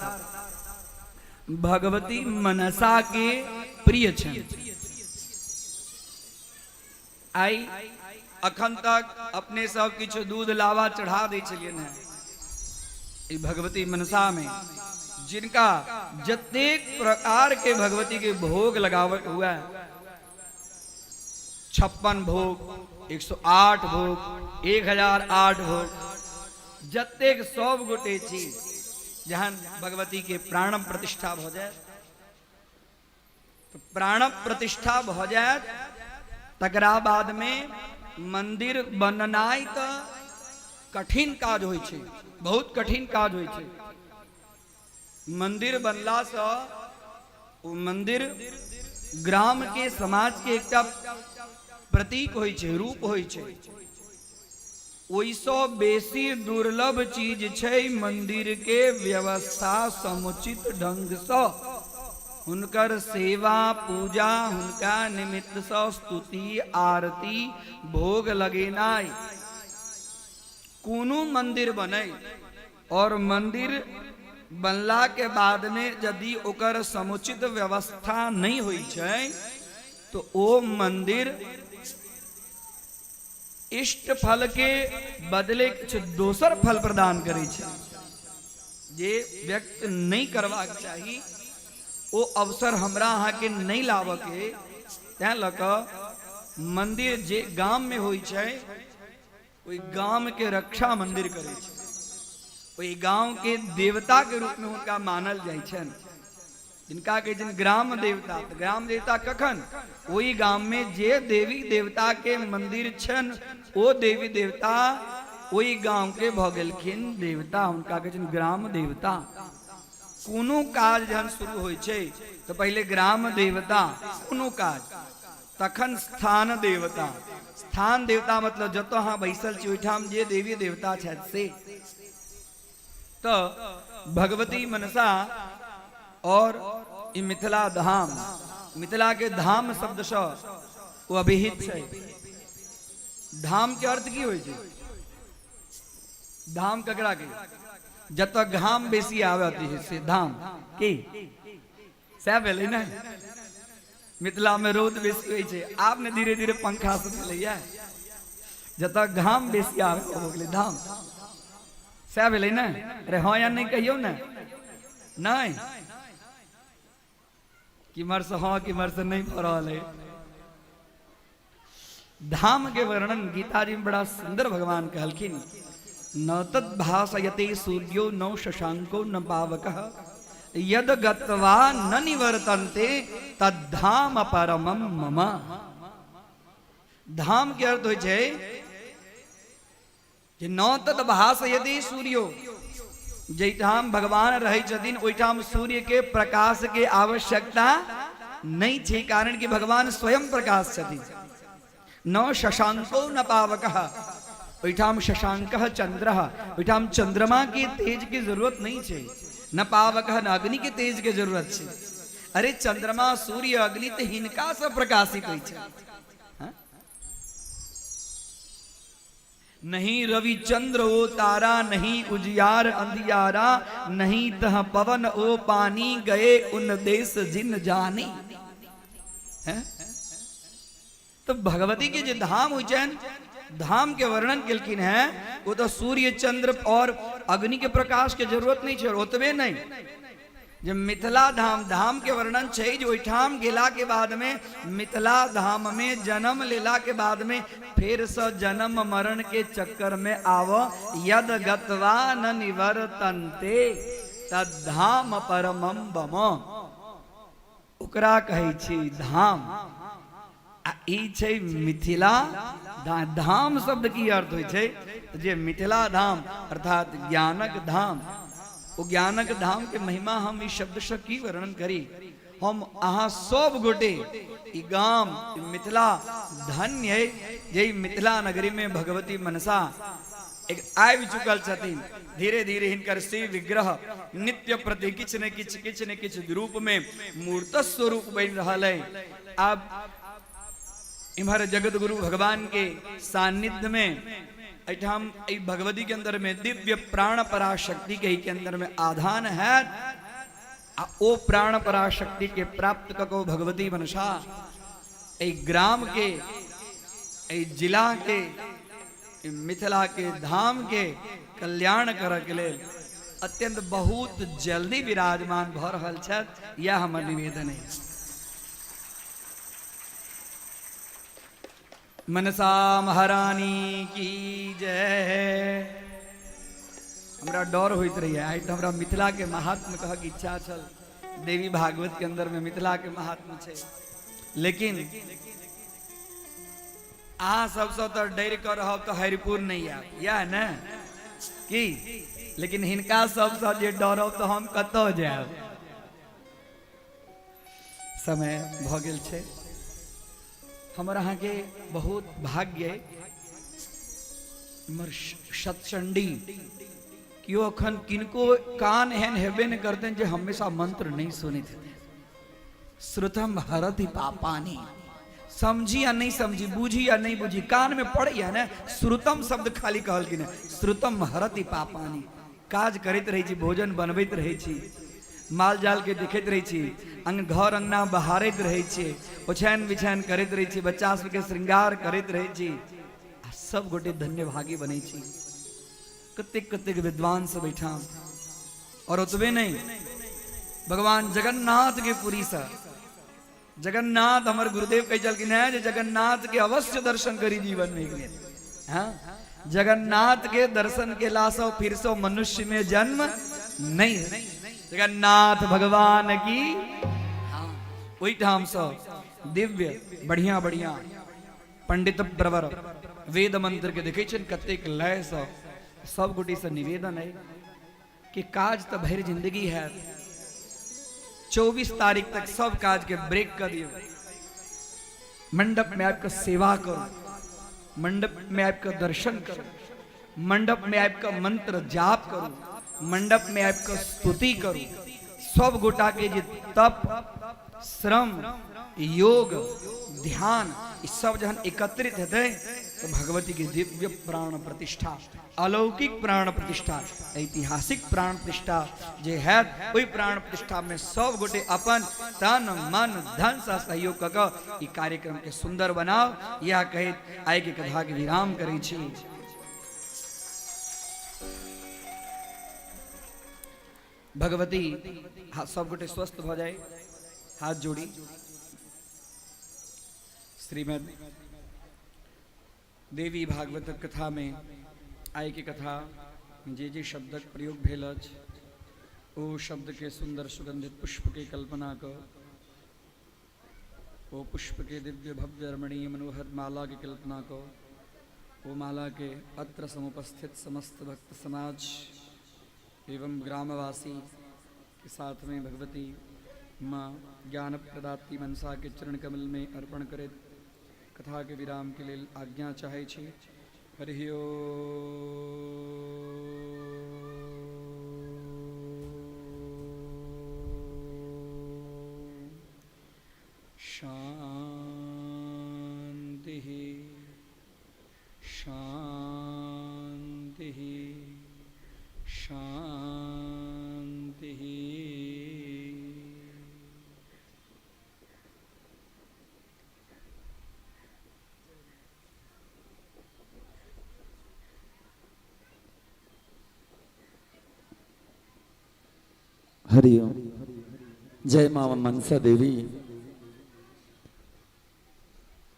भगवती मनसा के प्रिय छनि। आई अखन तक अपने सब किछु दूध लावा चढ़ा दै छलियनि हेँ, ई भगवती मनसा में जिनका जतेक प्रकार के भगवती के भोग लगावट हुआ है, 56 भोग, 108 भोग, 1008 भोग, जतेक सब गोटे छी, जहन भगवती के प्राण प्रतिष्ठा भ जाए तो प्राण प्रतिष्ठा भ जाए, तकरा बाद में मंदिर बननाइ तो कठिन काज होइ छै, बहुत कठिन काज होइ छै। मंदिर बनला से ओ मंदिर ग्राम के समाज के एकटा प्रतीक होइ छै, रूप होइ छै। ओहिसँ बेसी दुर्लभ चीज छै मंदिर के व्यवस्था समुचित ढंगसँ, हुनकर सेवा पूजा, हुनका निमित्तसँ स्तुति आरती भोग लगेनाइ। कोनो मंदिर बनै और मंदिर बनला के बाद में यदि ओकर समुचित व्यवस्था नहि होइ छै तो ओ मंदिर इष्ट फल के बदले किछु दोसर फल प्रदान करै छै जे व्यक्त नहि करबाक चाही। ओ अवसर हमरा अहाँके नहि लाबऽके, तैं लऽ कऽ मंदिर जे गाममे होइ छै ओहि गामके रक्षा मंदिर करै छै, ओहि गाँवके देवताके रूपमे हुनका मानल जाइ छनि, जिनका कहै छनि ग्राम देवता। तऽ ग्राम देवता कखन? ओहि गाममे जे देवी देवताके मंदिर छनि ओ देवी देवता ओहि गाँवके भऽ गेलखिन देवता, हुनका कहै छनि ग्राम देवता। कोनो काज जहन शुरू होइ छै तऽ पहिले ग्राम देवता, कोनो काज, तखन स्थान देवता। स्थान देवता मतलब जतऽ अहाँ बैसल छी ओहिठाम जे देवी देवता छथि से। तऽ भगवती मनसा और ई मिथिला धाम, मिथिला के धाम शब्दसँ ओ अभिहित छै। धाम के अर्थ की होइ छै? धाम ककरा के? जतऽ घाम बेसी आबत से धाम की सएह भेलै ने। मिथिला में रौद बेसी होइ छै, आब ने धीरे धीरे पंखा सब भेलैया। जतऽ घाम बेसी आबै ओ गेलै धाम, सएह भेलै ने। अरे हँ या नहि कहियौ ने, नहि किम्हर से हँ किम्हर से नहि भऽ रहल है। धाम के वर्णन गीता जी में बड़ा सुंदर भगवान कहलखिन, न तद्भासयते सूर्यो न शशांको न पावकः यद गत्वा न निवर्तन्ते तद्धाम परमम मम। धाम के अर्थ होइ छै जे न तद्भासयते सूर्यो, जाहिठाम भगवान रहै छथिन ओहिठाम सूर्य के प्रकाश के आवश्यकता नहि छै, कारण कि भगवान स्वयं प्रकाश छथिन। न शशांको न पावकः, ओहिठाम शशांकः चंद्रः, ओहिठाम चंद्रमा के तेज के जरूरत नहीं छै। न पावकः, न अग्नि के तेज के जरूरत छै। अरे चंद्रमा सूर्य अग्नि तऽ हिनका से प्रकाशित होइ छै। नहीं रवि चंद्र ओ तारा, नहीं उजियार अंधियारा, नहीं तह पवन ओ पानी, गए उन देश जिन जानी। हैं? तो भगवती के जे धाम होइ छनि, धाम के वर्णन केलखिन हैं, ओ तो सूर्य चंद्र और अग्नि के प्रकाश के जरूरत नहीं छै। और ओतबे नहीं, जे मिथिला धाम, धाम के वर्णन छै जे ओहिठाम गेला के बाद में, मिथिला धाम में जन्म लेला के बाद में फेर से जन्म मरण के चक्कर में आव, यद गत्वा न निवर्तन्ते तद्धाम परमम बम, ओकरा कहै छी धाम। आ ई छै मिथिला धाम शब्द की अर्थ होइ छै जे मिथिला धाम अर्थात ज्ञानक धाम। ओ ज्ञानक धाम के महिमा हम ई शब्द से की वर्णन करी। हम अहाँ सब गोटे ई गाम ई मिथिला धन्य है जे मिथिला नगरी में भगवती मनसा एक आबि चुकल छथिन। धीरे धीरे हिनकर शिव विग्रह नित्य प्रति किछु ने किछु किछु ने किछु रूप में मूर्त स्वरूप बनि रहल है। आब इम्हर जगत गुरु भगवान के सान्निध्य में एहिठाम एहि भगवती के अंदर में दिव्य प्राण पराशक्ति के के अंदर में आधान है। आ ओ प्राण पराशक्ति के प्राप्त कको भगवती मनसा एहि ग्राम के, एहि जिला के, मिथिला के धाम के कल्याण करऽ के लेल अत्यंत बहुत जल्दी विराजमान भऽ रहल छथि। यह हमर निवेदन है। मनसा महारानी की जय। हमरा डर होइत रहिए, आइ तऽ हमरा मिथिला के महात्म कहक इच्छा छल। देवी भागवत के अंदर में मिथिला के महात्म छै, लेकिन अहाँ सबसँ तऽ डरि कऽ रहब तऽ हरिपुर नहि आयब, इएह ने की? लेकिन हिनका सबसँ जे डरब तऽ हम कतऽ जायब? समय भऽ गेल छै। हमर अहाँके बहुत भाग्य अइ इम्हर शतचंडी केओ अखन किनको कान एहन हेबे नहि करतनि जे हमेशा मंत्र नहि सुनैत हेतै। श्रुतम हरति पापानी, समझी या नहीं समझी, बूझी या नहीं बूझी, कान में पड़ैया ने श्रुतम शब्द खाली कहलखिन हँ, श्रुतम हरति पापानी। काज करैत रहै छी, भोजन बनबैत रहै छी, माल जाल के देखैत रहै छी, अंग घर अंगना बहारैत रहै छी, ओछाइन बिछाइन करैत रहै छी, बच्चा सबके श्रृंगार करैत रहै छी, आ सब गोटे धन्यभागी बनै छी। कतेक कतेक विद्वान सब एहिठाम, और ओतबे नहीं, भगवान जगन्नाथ के पुरी से जगन्नाथ हमर गुरुदेव कहै छलखिन हेँ जे जगन्नाथ के अवश्य दर्शन करी जीवन में एक बेर। हाँ, जगन्नाथ के दर्शन केला से फिर से मनुष्य में जन्म नहीं है। जगन्नाथ भगवान की। हाँ, ओहिठाम से दिव्य बढ़िया बढ़िया पंडित प्रवर वेद मंत्र के देखै छियनि कतेक लय से। सब गोटे से निवेदन है कि काज तो भरि जिंदगी है, 24 तारीख तक सब काज के ब्रेक कर दियो, मंडप में आपका सेवा करो, मंडप में आपका दर्शन करो, मंडप में आपका मंत्र जाप करो, मंडप में आपका स्तुति करो। सब गोटा के जे तप श्रम योग ध्यान ई सब जहन एकत्रित हेतै तो भगवती के दिव्य प्राण प्रतिष्ठा, अलौकिक प्राण प्रतिष्ठा, ऐतिहासिक प्राण प्रतिष्ठा जे हैत, ओहि प्राण प्रतिष्ठा में सब गोटे अपन तन मन धन से सहयोग कऽ कऽ ई कार्यक्रम के सुंदर बनाओ। यह कहैत आइ के कथा के विराम करै छी। भगवती हाँ सब गोटे स्वस्थ भऽ जाए, हाथ जोड़ी। श्रीमद देवी भागवत कथा में आइ के कथा जे जे शब्दक प्रयोग भेल अछि ओ शब्द के सुंदर सुगंधित पुष्प के कल्पना क, ओ पुष्प के दिव्य भव्य रमणीय मनोहर माला के कल्पना क, ओ माला के अत्र समुपस्थित समस्त भक्त समाज एवं ग्रामवासी के साथ में भगवती माँ ज्ञान प्रदात्री मनसा के चरण कमल में अर्पण करैत कथा के विराम के लेल आज्ञा चाहै छी। हरि ओम। शांति शांति शांति। हरिओम। जय माँ मनसा देवी।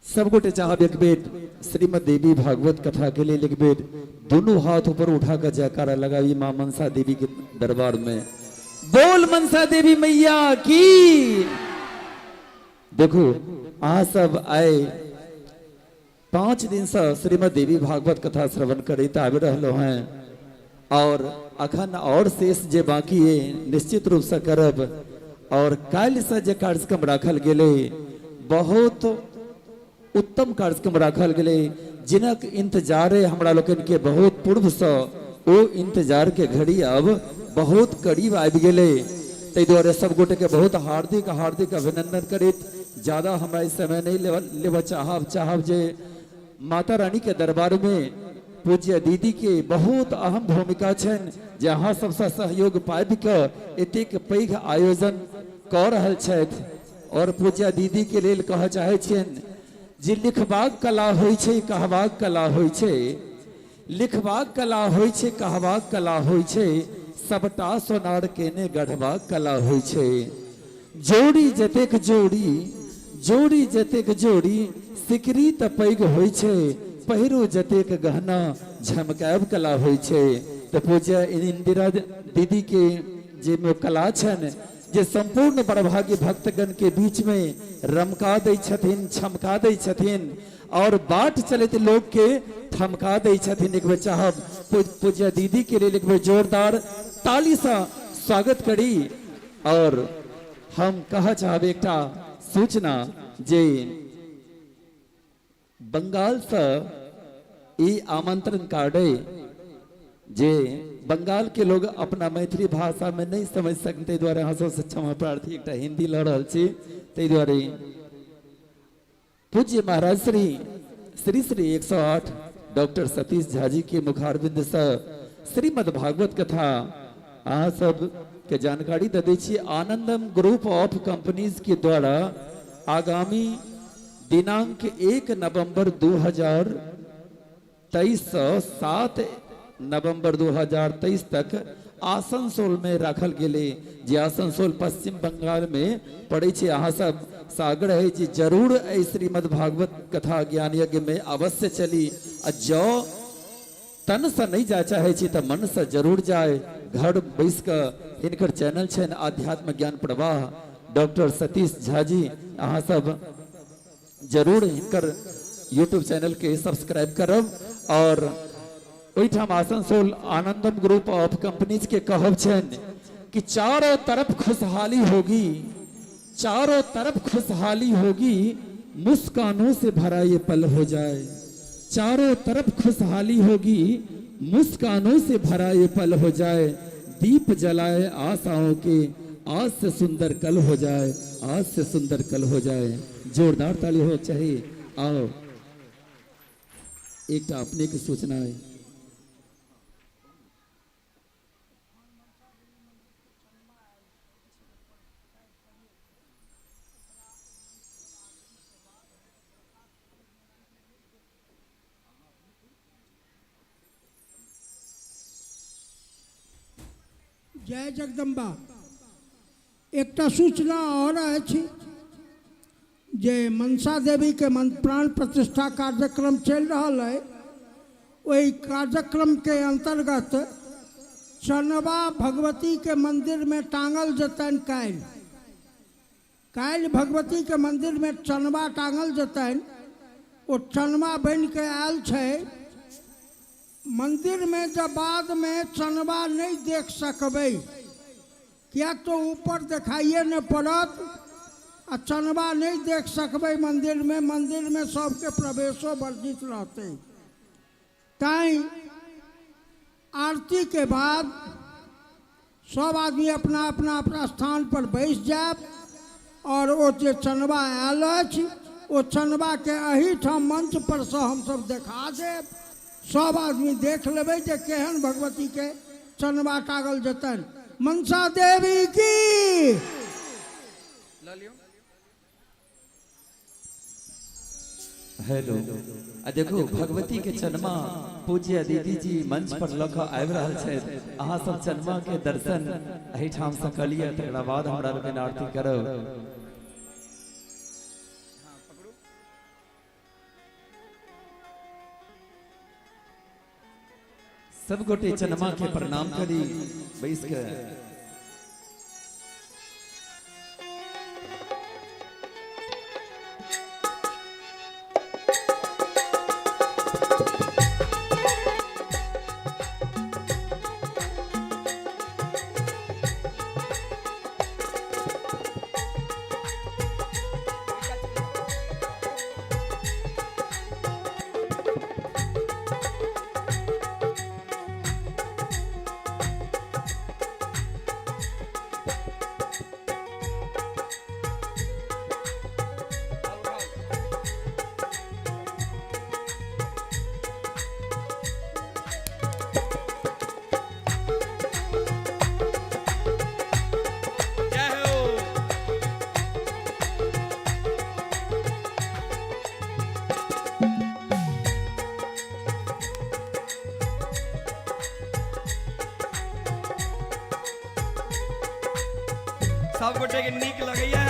सब गोटे चाहब एक बेर श्रीमद देवी भागवत कथा के लिए एक बेर दोनों हाथ ऊपर उठाकर जयकारा लगाई माँ मनसा देवी के दरबार में। बोल मनसा देवी मैया की। देखो अहाँ सब आए 5 दिन से श्रीमद देवी भागवत कथा श्रवण करैत आबि रहलो हैं और अखन और शेष जे बाकी है निश्चित रूप से करब। और काल्हि से जे कार्यक्रम राखल गेलै बहुत उत्तम कार्यक्रम राखल गेलै, जिनक इंतजार है हमरा लोकनि के बहुत पूर्व से, ओ इंतजार के घड़ी अब बहुत करीब आबि गेलै। ताहि दुआरे सब गोटे के बहुत हार्दिक हार्दिक अभिनंदन करैत ज्यादा हमरा इस समय नहीं लेबऽ चाहब। चाहब जे माता रानी के दरबार में पूज्य दीदी के बहुत अहम भूमिका छनि जे अहाँ सबसँ सहयोग पाबि कऽ एतेक पैघ आयोजन कऽ रहल छथि। और पूज्य दीदी के लेल कहऽ चाहै छियनि जे लिखबाक कला होइ छै, कहबाक कला होइ छै, लिखबाक कला होइ छै, कहबाक कला होइ छै, सबटा सोनार केने गढ़बाक कला होइ छै। जोड़ी जतेक जोड़ी, जोड़ी जतेक जोड़ी, सिकरी तऽ पैघ होइ छै, पहिरू जतेक गहना झमकायब कला होइ छै। तऽ पूज्य इंदिरा दीदी के जे मे कला छनि जे संपूर्ण बड़भागी भक्तगण के बीच में रमका दै छथिन, छमका दै छथिन और बाट चलैत लोग के थमका दै छथिन। एक बेर चाहब पूज्य दीदी के लेल एक बेर जोरदार ताली से स्वागत करी। और हम कह चाहब एकटा सूचना जे बंगाल से ई आमंत्रण कार्ड अइ जे बंगाल के लोग अपना मैथिली भाषा में नहीं समझ सकते, ताहि दुआरे अहाँ सबसँ क्षमा प्रार्थी एकटा हिंदी लऽ रहल छी। ताहि दुआरे पूज्य महाराज श्री श्री श्री 108 डॉक्टर सतीश झा जी के मुखारबिंद से श्रीमद् भागवत कथा अहाँ सब के जानकारी दे दै छी। आनंदम ग्रुप ऑफ कंपनीज के द्वारा आगामी दिनांक 1 नवंबर 2023 से 7 नवंबर 2023 तक आसनसोल में राखल गेलै, जे आसनसोल पश्चिम बंगाल में पड़ै छै। अहाँ सब सागर है जे जरूर एहि श्रीमद् भागवत कथा ज्ञान यज्ञ में अवश्य चली, आ जँ तन से नहीं जाय चाहे छी तऽ मन से जरूर जाय। घर बैस कऽ हिनकर चैनल छनि आध्यात्म ज्ञान प्रवाह डॉक्टर सतीश झा जी, अहाँ सब जरूर हिनकर यूट्यूब चैनल के सब्सक्राइब करब। और ओहिठाम आसनसोल आनंदम ग्रुप ऑफ कंपनीज के कहब छनि कि चारों तरफ खुशहाली होगी, चारों तरफ खुशहाली होगी, मुस्कानों से भरा ये पल हो जाए। चारों तरफ खुशहाली होगी, मुस्कानों से भरा ये पल हो जाए। दीप जलाए आशाओं के, आज से सुंदर कल हो जाए, आज से सुंदर कल हो जाए। जोरदार ताली हो चाहिए। आओ एकटा अपने के सूचना है। जय जगदम्बा। एकटा सूचना और अछि जे मनसा देवी के प्राण प्रतिष्ठा कार्यक्रम चलि रहल है। ओहि कार्यक्रम के अंतर्गत चनवा भगवती के मंदिर में टांगल जतनि। काल्हि काल्हि भगवती के मंदिर में चनवा टांगल जतनि। ओ चनवा बनि के आयल छै। मंदिर में जब बाद में चनवा नहीं देख सकबै, किया तो ऊपर देखाइए नहीं पड़त आ चनवा नहीं देख सकबै मंदिर में। मंदिर में सबके प्रवेशो वर्जित रहते। तैं आरती के बाद सब आदमी अपना अपना अपना स्थान पर बैस जायब और ओ जे चनवा आयल अछि ओ चनवा के एहिठाम मंच पर से हमसब देखा देब। सब आदमी देख लेबै जे केहन भगवती के चनवा टांगल जेतनि। मनसा देवी की। हेलो, आ देखू भगवती के चनमा पूज्य दीदी जी मंच पर लऽ कऽ आबि रहल छथि। अहाँ सब चनमा के दर्शन एहिठाम से कऽ लिअ, तकरा बाद हमरा लोकनि आरती करब। सब गोटे चनमा के प्रणाम करी बैस के। जय हो। सब गोटे के नीक लगैया।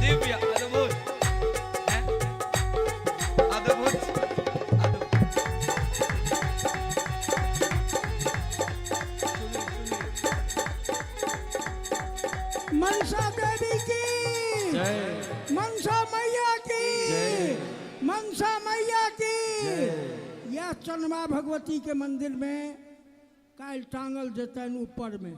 दिव्य अद्भुत हैं? अद्भुत अद्भुत। मनसा देवी की, मनसा मैया की, मनसा मैया की। यह चनमा भगवती के मंदिर में काल्हि टांगल जेतनि ऊपर में।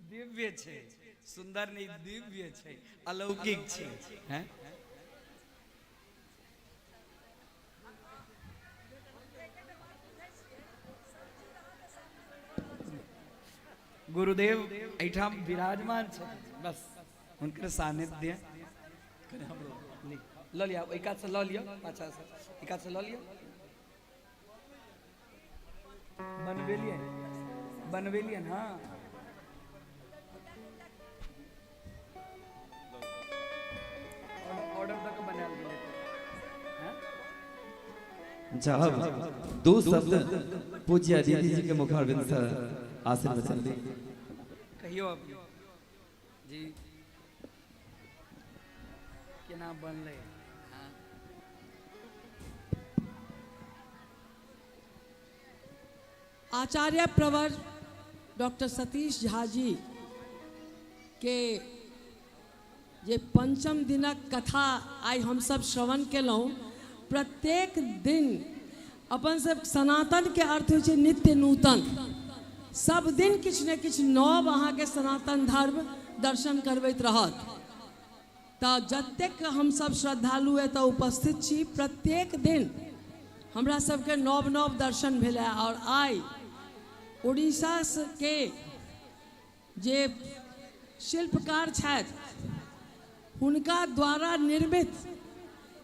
दिव्य छै, सुंदर नहीं दिव्य छै, अलौकिक छै। हैं? गुरुदेव एहिठाम विराजमान छथिन, बस हुनकर सानिध्य लऽ लिअ। ओहि कातसँ लऽ लिअ, पाछासँ एहि कातसँ लऽ लिअ। बनबेलियै बनबेलियै। हँ, ऑर्डर दऽ कऽ बनायल गेलै। चाहब दो शब्द पूज्य दीदी जी के मुखारविंद से आशीर्वचन दी। कहियो अपने जी, केना बनलै? हँ। आचार्य प्रवर डॉक्टर सतीश झा जी के जे पंचम दिनक कथा आइ हमसब श्रवण केलहुँ, प्रत्येक दिन अपन सब सनातन के अर्थ होइ छै नित्य नूतन। सब दिन किछु ने किछु नव अहाँके सनातन धर्म दर्शन करबैत रहत। तऽ जतेक हमसब श्रद्धालु एतऽ उपस्थित छी, प्रत्येक दिन हमरा सबके नव नव दर्शन भेलै। आओर आइ उड़ीसा के जे शिल्पकार छथि, हुनका द्वारा निर्मित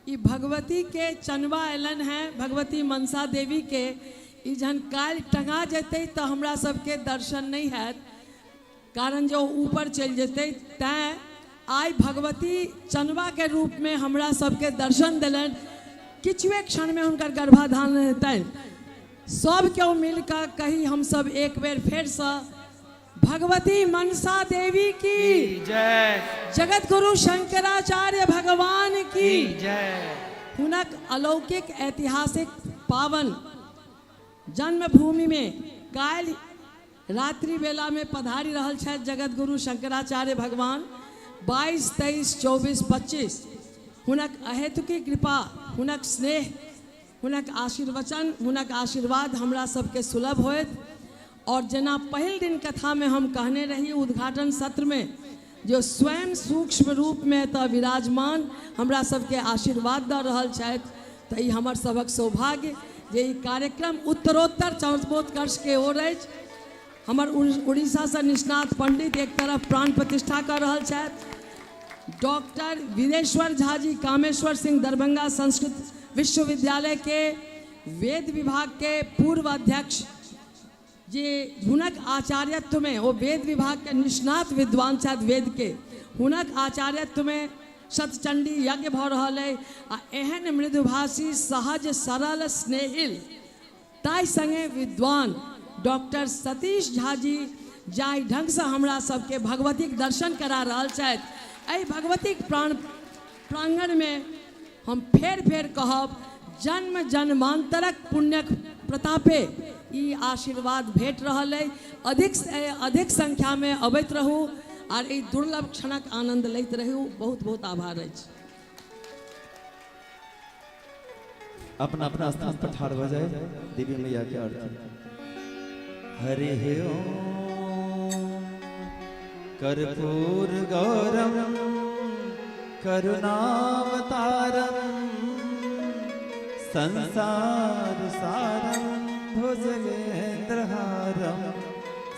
ई भगवती के चनवा अयलनि हेँ, भगवती मनसा देवी के। ई जहन काल्हि टंगा जेतै तऽ हमरा सबके दर्शन नहि हैत, कारण जे ओ ऊपर चलि जेतै। तैँ आइ भगवती चनवाके रूपमे हमरा सबके दर्शन देलनि। किछुए क्षणमे हुनकर गर्भाधान हेतनि। सब केओ मिल कऽ कही हमसब एक बेर फेरसँ, भगवती मनसा देवी की जय। जगत गुरु शंकराचार्य भगवान की जय। हुनक अलौकिक ऐतिहासिक पावन जन्मभूमि में काल्हि रात्रि बेला में पधारि रहल छथि जगत गुरु शंकराचार्य भगवान। 22, 23, 24, 25 हुनक अहेतुकी कृपा, हुनक स्नेह, हुनक आशीर्वचन, हुनक आशीर्वाद हमरा सबके सुलभ होयत। और जेना पहिल दिन कथा में हम कहने रही उद्घाटन सत्र में, जो स्वयं सूक्ष्म रूप में एतऽ विराजमान हमरा सबके आशीर्वाद दऽ रहल छथि, तऽ ई हमर सभक सौभाग्य जे ई कार्यक्रम उत्तरोत्तर चरमोत्कर्ष के ओर अछि। हमर उड़ीसासँ निष्णात पंडित एक तरफ प्राण प्रतिष्ठा कऽ रहल छथि। डॉक्टर वीरेश्वर झा जी, कामेश्वर सिंह दरभंगा संस्कृत विश्वविद्यालय के वेद विभाग के पूर्व अध्यक्ष जे, हुनक आचार्यत्व में, ओ वेद विभाग के निष्णात विद्वान छथि वेद के, हुनक आचार्यत्व में शतचंडी यज्ञ भऽ रहल अइ। आ एहन मृदुभाषी, सहज, सरल, स्नेहिल, ताहि संगे विद्वान डॉक्टर सतीश झा जी जाहि ढङ्गसँ हमरा सबके भगवतीक दर्शन करा रहल छथि, एहि भगवतीक प्राण प्राङ्गणमे हम फेर फेर कहब, जन्म जन्मान्तरक पुण्यक प्रतापे ई आशीर्वाद भेट रहल अइ। अधिक से अधिक संख्यामे अबैत रहू आर एहि दुर्लभ क्षणक आनन्द लैत रहू। बहुत बहुत आभार अछि। अपना अपना स्थान पर ठाढ़ हो जाए, देवी मैया के आरती। हरि ओम। कर्पूर गौरम करुणावतारम संसार सारम भुजगेंद्रहारम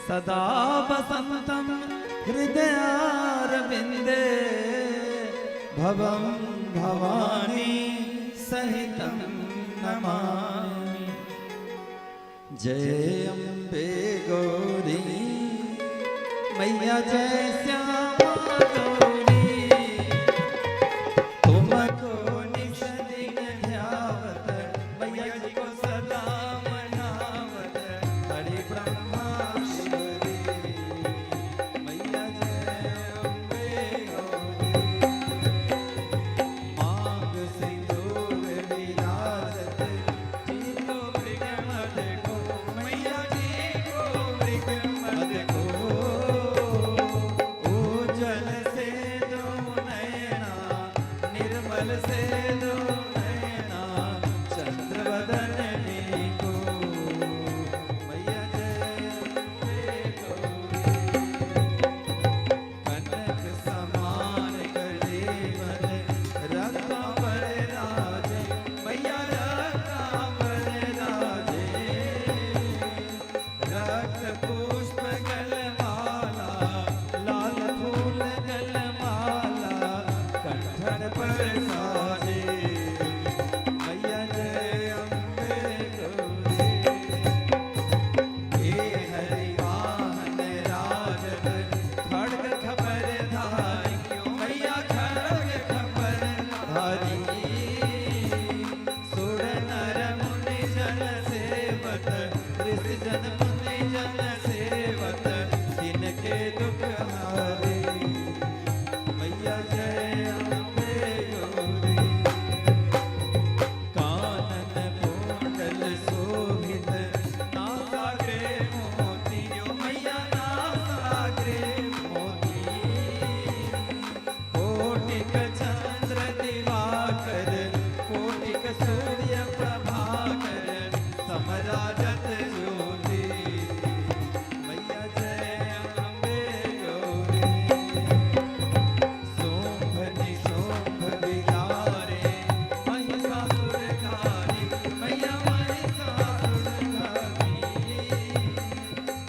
सदा वसंतम हृदयारविंदे भवं भवानी सहितं नमामि। जय अम्बे गौरी मैया, जय श्यामा गौरी। तुमको निस दिन ध्यावत, मैया जी को सदा मनावत, हरि ब्रह्मा शिव रे। मैया जय अम्बे गौरी। मांग सिंदूर विराजत, जी को मृग मद को, मैया जी को मृग मद को। उज्जवल से दो नयना, निर्मल से दो नयना, चंद्रवदन को। मैया जय अम्बे गौरी। कनक समान कलेवर, रक्तांबर राजे, मैया रक्तांबर राजे। रक्त पुष्प गलमाला। घट पर साजे, मैया जय अम्बे गौरी। हे हरि वाहन राजत खड्ग खपर धारी, मैया खड्ग खपर धारी। सुर नर मुनि जन सेवत, ऋषि जन मुनि जन सेवत, तिनके दुख हारे, मैया जय अम्बे गौरी। कानन कुंडल शोभित, नासाग्रे मोतियो, मैया नासाग्रे मोती। कोटिक चंद्र दिवाकर, कोटिक सूर्य प्रभाकर, समराजत ज्योति, मैया जय अम्बे गौरी। शुंभ निशुंभ विदारे, महिषासुर घानी, मैया महिषासुर घानी।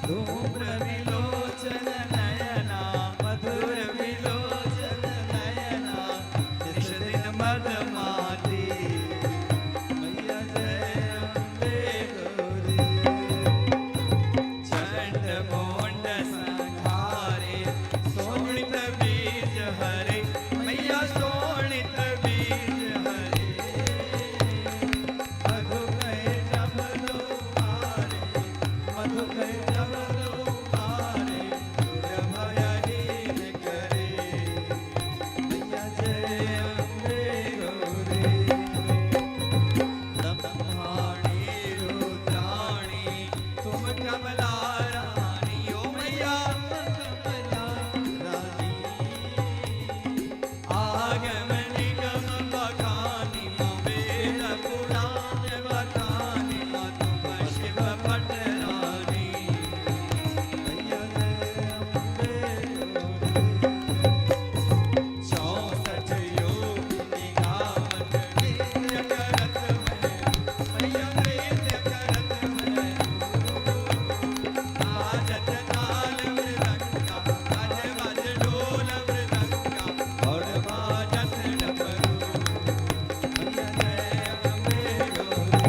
धूम्र विलोचन नयना, मधुर विलोचन नयना, निश दिन मद माती, मैया जय अम्बे गौरी। चंड मुंड संहारे, शोणित बीज हरे, मैया शोणित बीज हरे। मधु कैटभ दो मारे, मधु कैटभ दो मारे, सुर भयहीन करे, मैया जय अम्बे गौरी। ब्रह्माणी रुद्राणी, तुम कमला रानी, ओ मैया कमला रानी। आगम निगम बखानी, वेद पुराण बखानी, तुम शिव भट्ट रानी। मैया जय अम्बे गौरी। 64 योगिनी गावत नृत्य करत में, मैया नृत्य करत में। नाचत ताल मृदंगा, बाज बाज ढोल मृदंगा, और बाजत डमरू, मैया जय अम्बे गौरी।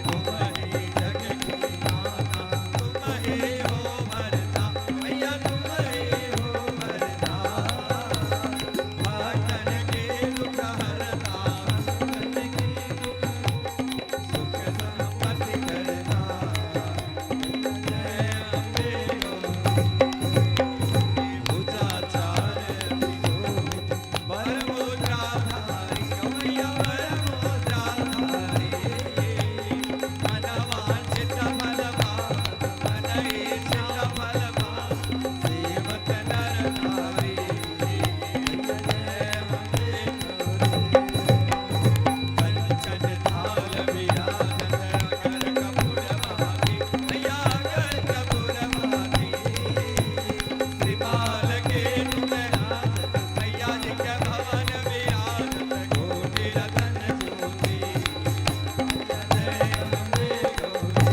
तुम ही जग की माता, तुम ही हो भरता, मैया तुम ही हो भरता। भक्तन के दुख हरता, भक्तन के दुख सुख संपत्ति करता, जय अम्बे गौरी। भुजाचार शोभित, वर मुद्रा धारी, मैया वर मुद्रा धारी। मन वांछित फल पावत, मन इच्छित फल पावत, सेवक नर नारी, जय अम्बे गौरी। कंचन थाल विराजत, अगर कपूर भाती, मैया अगर कपूर भाती। त्रिपाल के तुम राजत, मैया जी के भवन विराजत, कोटि रतन ज्योति, जय अम्बे गौरी।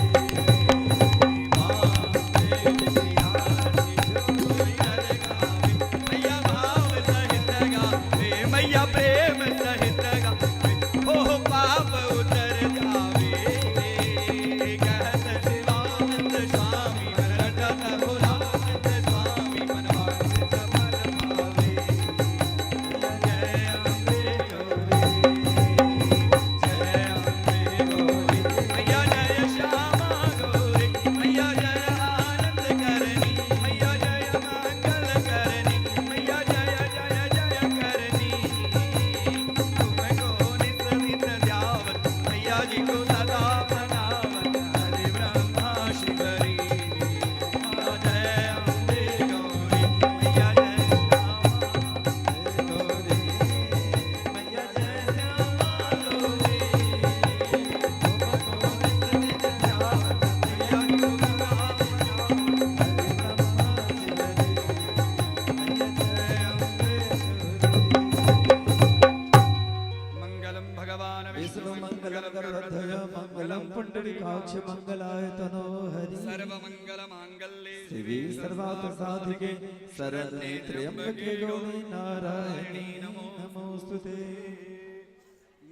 मैया भाव सहित गावे, मैया प्रेम सहित गावे, हो पाप उतर जावे। कहत शिवानंद स्वामी, रटत भोलानंद स्वामी, मनवांछित फल पावे। जय अम्बे गौरी। जय अम्बे गौरी, मैया जय श्यामा गौरी, मैया जय आनंद करनी, मैया जय मंगल करनी, मैया जय जय जय करनी। तुम को नित नित ध्यावत, मैया जी को सदा मनावत, हरि ब्रह्मा शिवरी। जय अम्बे गौरी, मैया जय श्यामा गौरी। विष्णु मंगलम गरुड़ध्वज मंगलम पुंडरीकाक्ष मंगलाय तनो हरि। सर्वमंगल मांगल्ये शिवे सर्वार्थ साधिके शरण्ये त्र्यंबके गौरी नारायणी नमोस्तुते।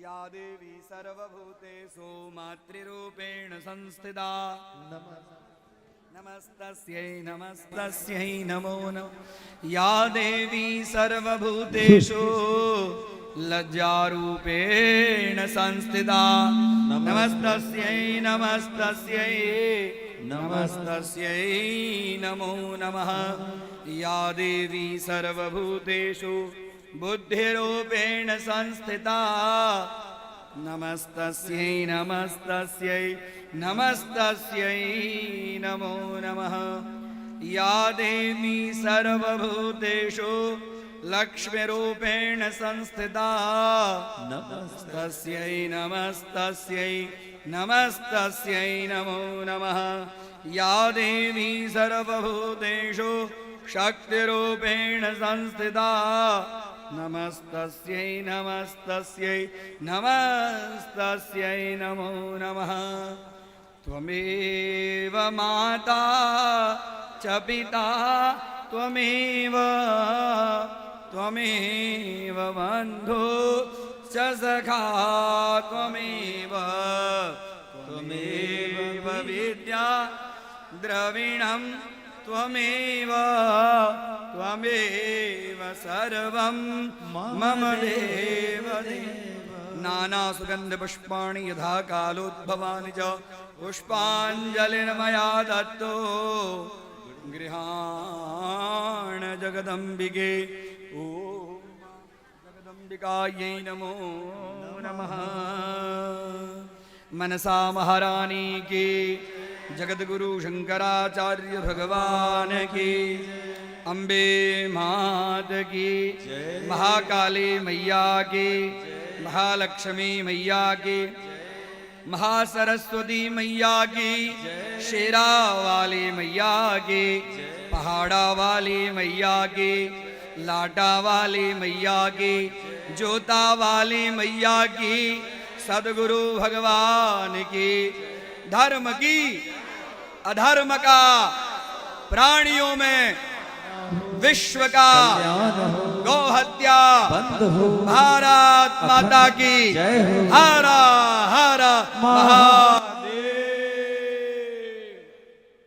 या देवी सर्वभूतेषु मातृरूपेण संस्थिता। नमः। नमस्तस्यै नमस्तस्यै नमो नमः। या देवी सर्वभूतेषु लज्जारूपेण संस्थिता। नमस्तस्यै नमस्तस्यै नमस्तस्यै नमो नमः। या देवी सर्वभूतेषु बुद्धिरूपेण संस्थिता। नमस्तस्यै नमस्तस्यै नमस्तस्यै नमो नमः। या देवी सर्वभूतेषु लक्ष्मीरूपेण संस्थिता। नमस्ते। तस्यै नमस्तस्यै नमस्तस्यै नमो नमः। या देवी सर्वभूतेषु शक्तिरूपेण संस्थिता। नमस्तस्यै नमस्तस्यै नमस्तस्यै नमो नमः। त्वमेव माता च पिता त्वमेव, त्वमेव बन्धु च सखा त्वमेव, त्वमेव विद्या द्रविणं त्वमेव, त्वमेव सर्वं मम देव देव। नानासुगन्धपुष्पाणि यथा कालोद्भवानि च पुष्पाञ्जलिर्मया दत्तो गृहाण जगदम्बिके। ॐ जगदम्बिकायै नमो नमः। मनसा महारानी की, जगद्गुरु शंकराचार्य भगवान की, अम्बे मात की, महाकाली मैया की, महालक्ष्मी मैया की, महासरस्वती मैया की, शेरा वाली मैया की, पहाड़ा वाली मैया की, लाटा वाली मैया की, जोता वाली मैया की, सदगुरु भगवान की। धर्म की, अधर्म का, प्राणियों में विश्व का कल्याण हो। गौ हत्या बंद हो। भारत माता की। जय हो। हरा हरा महादेव।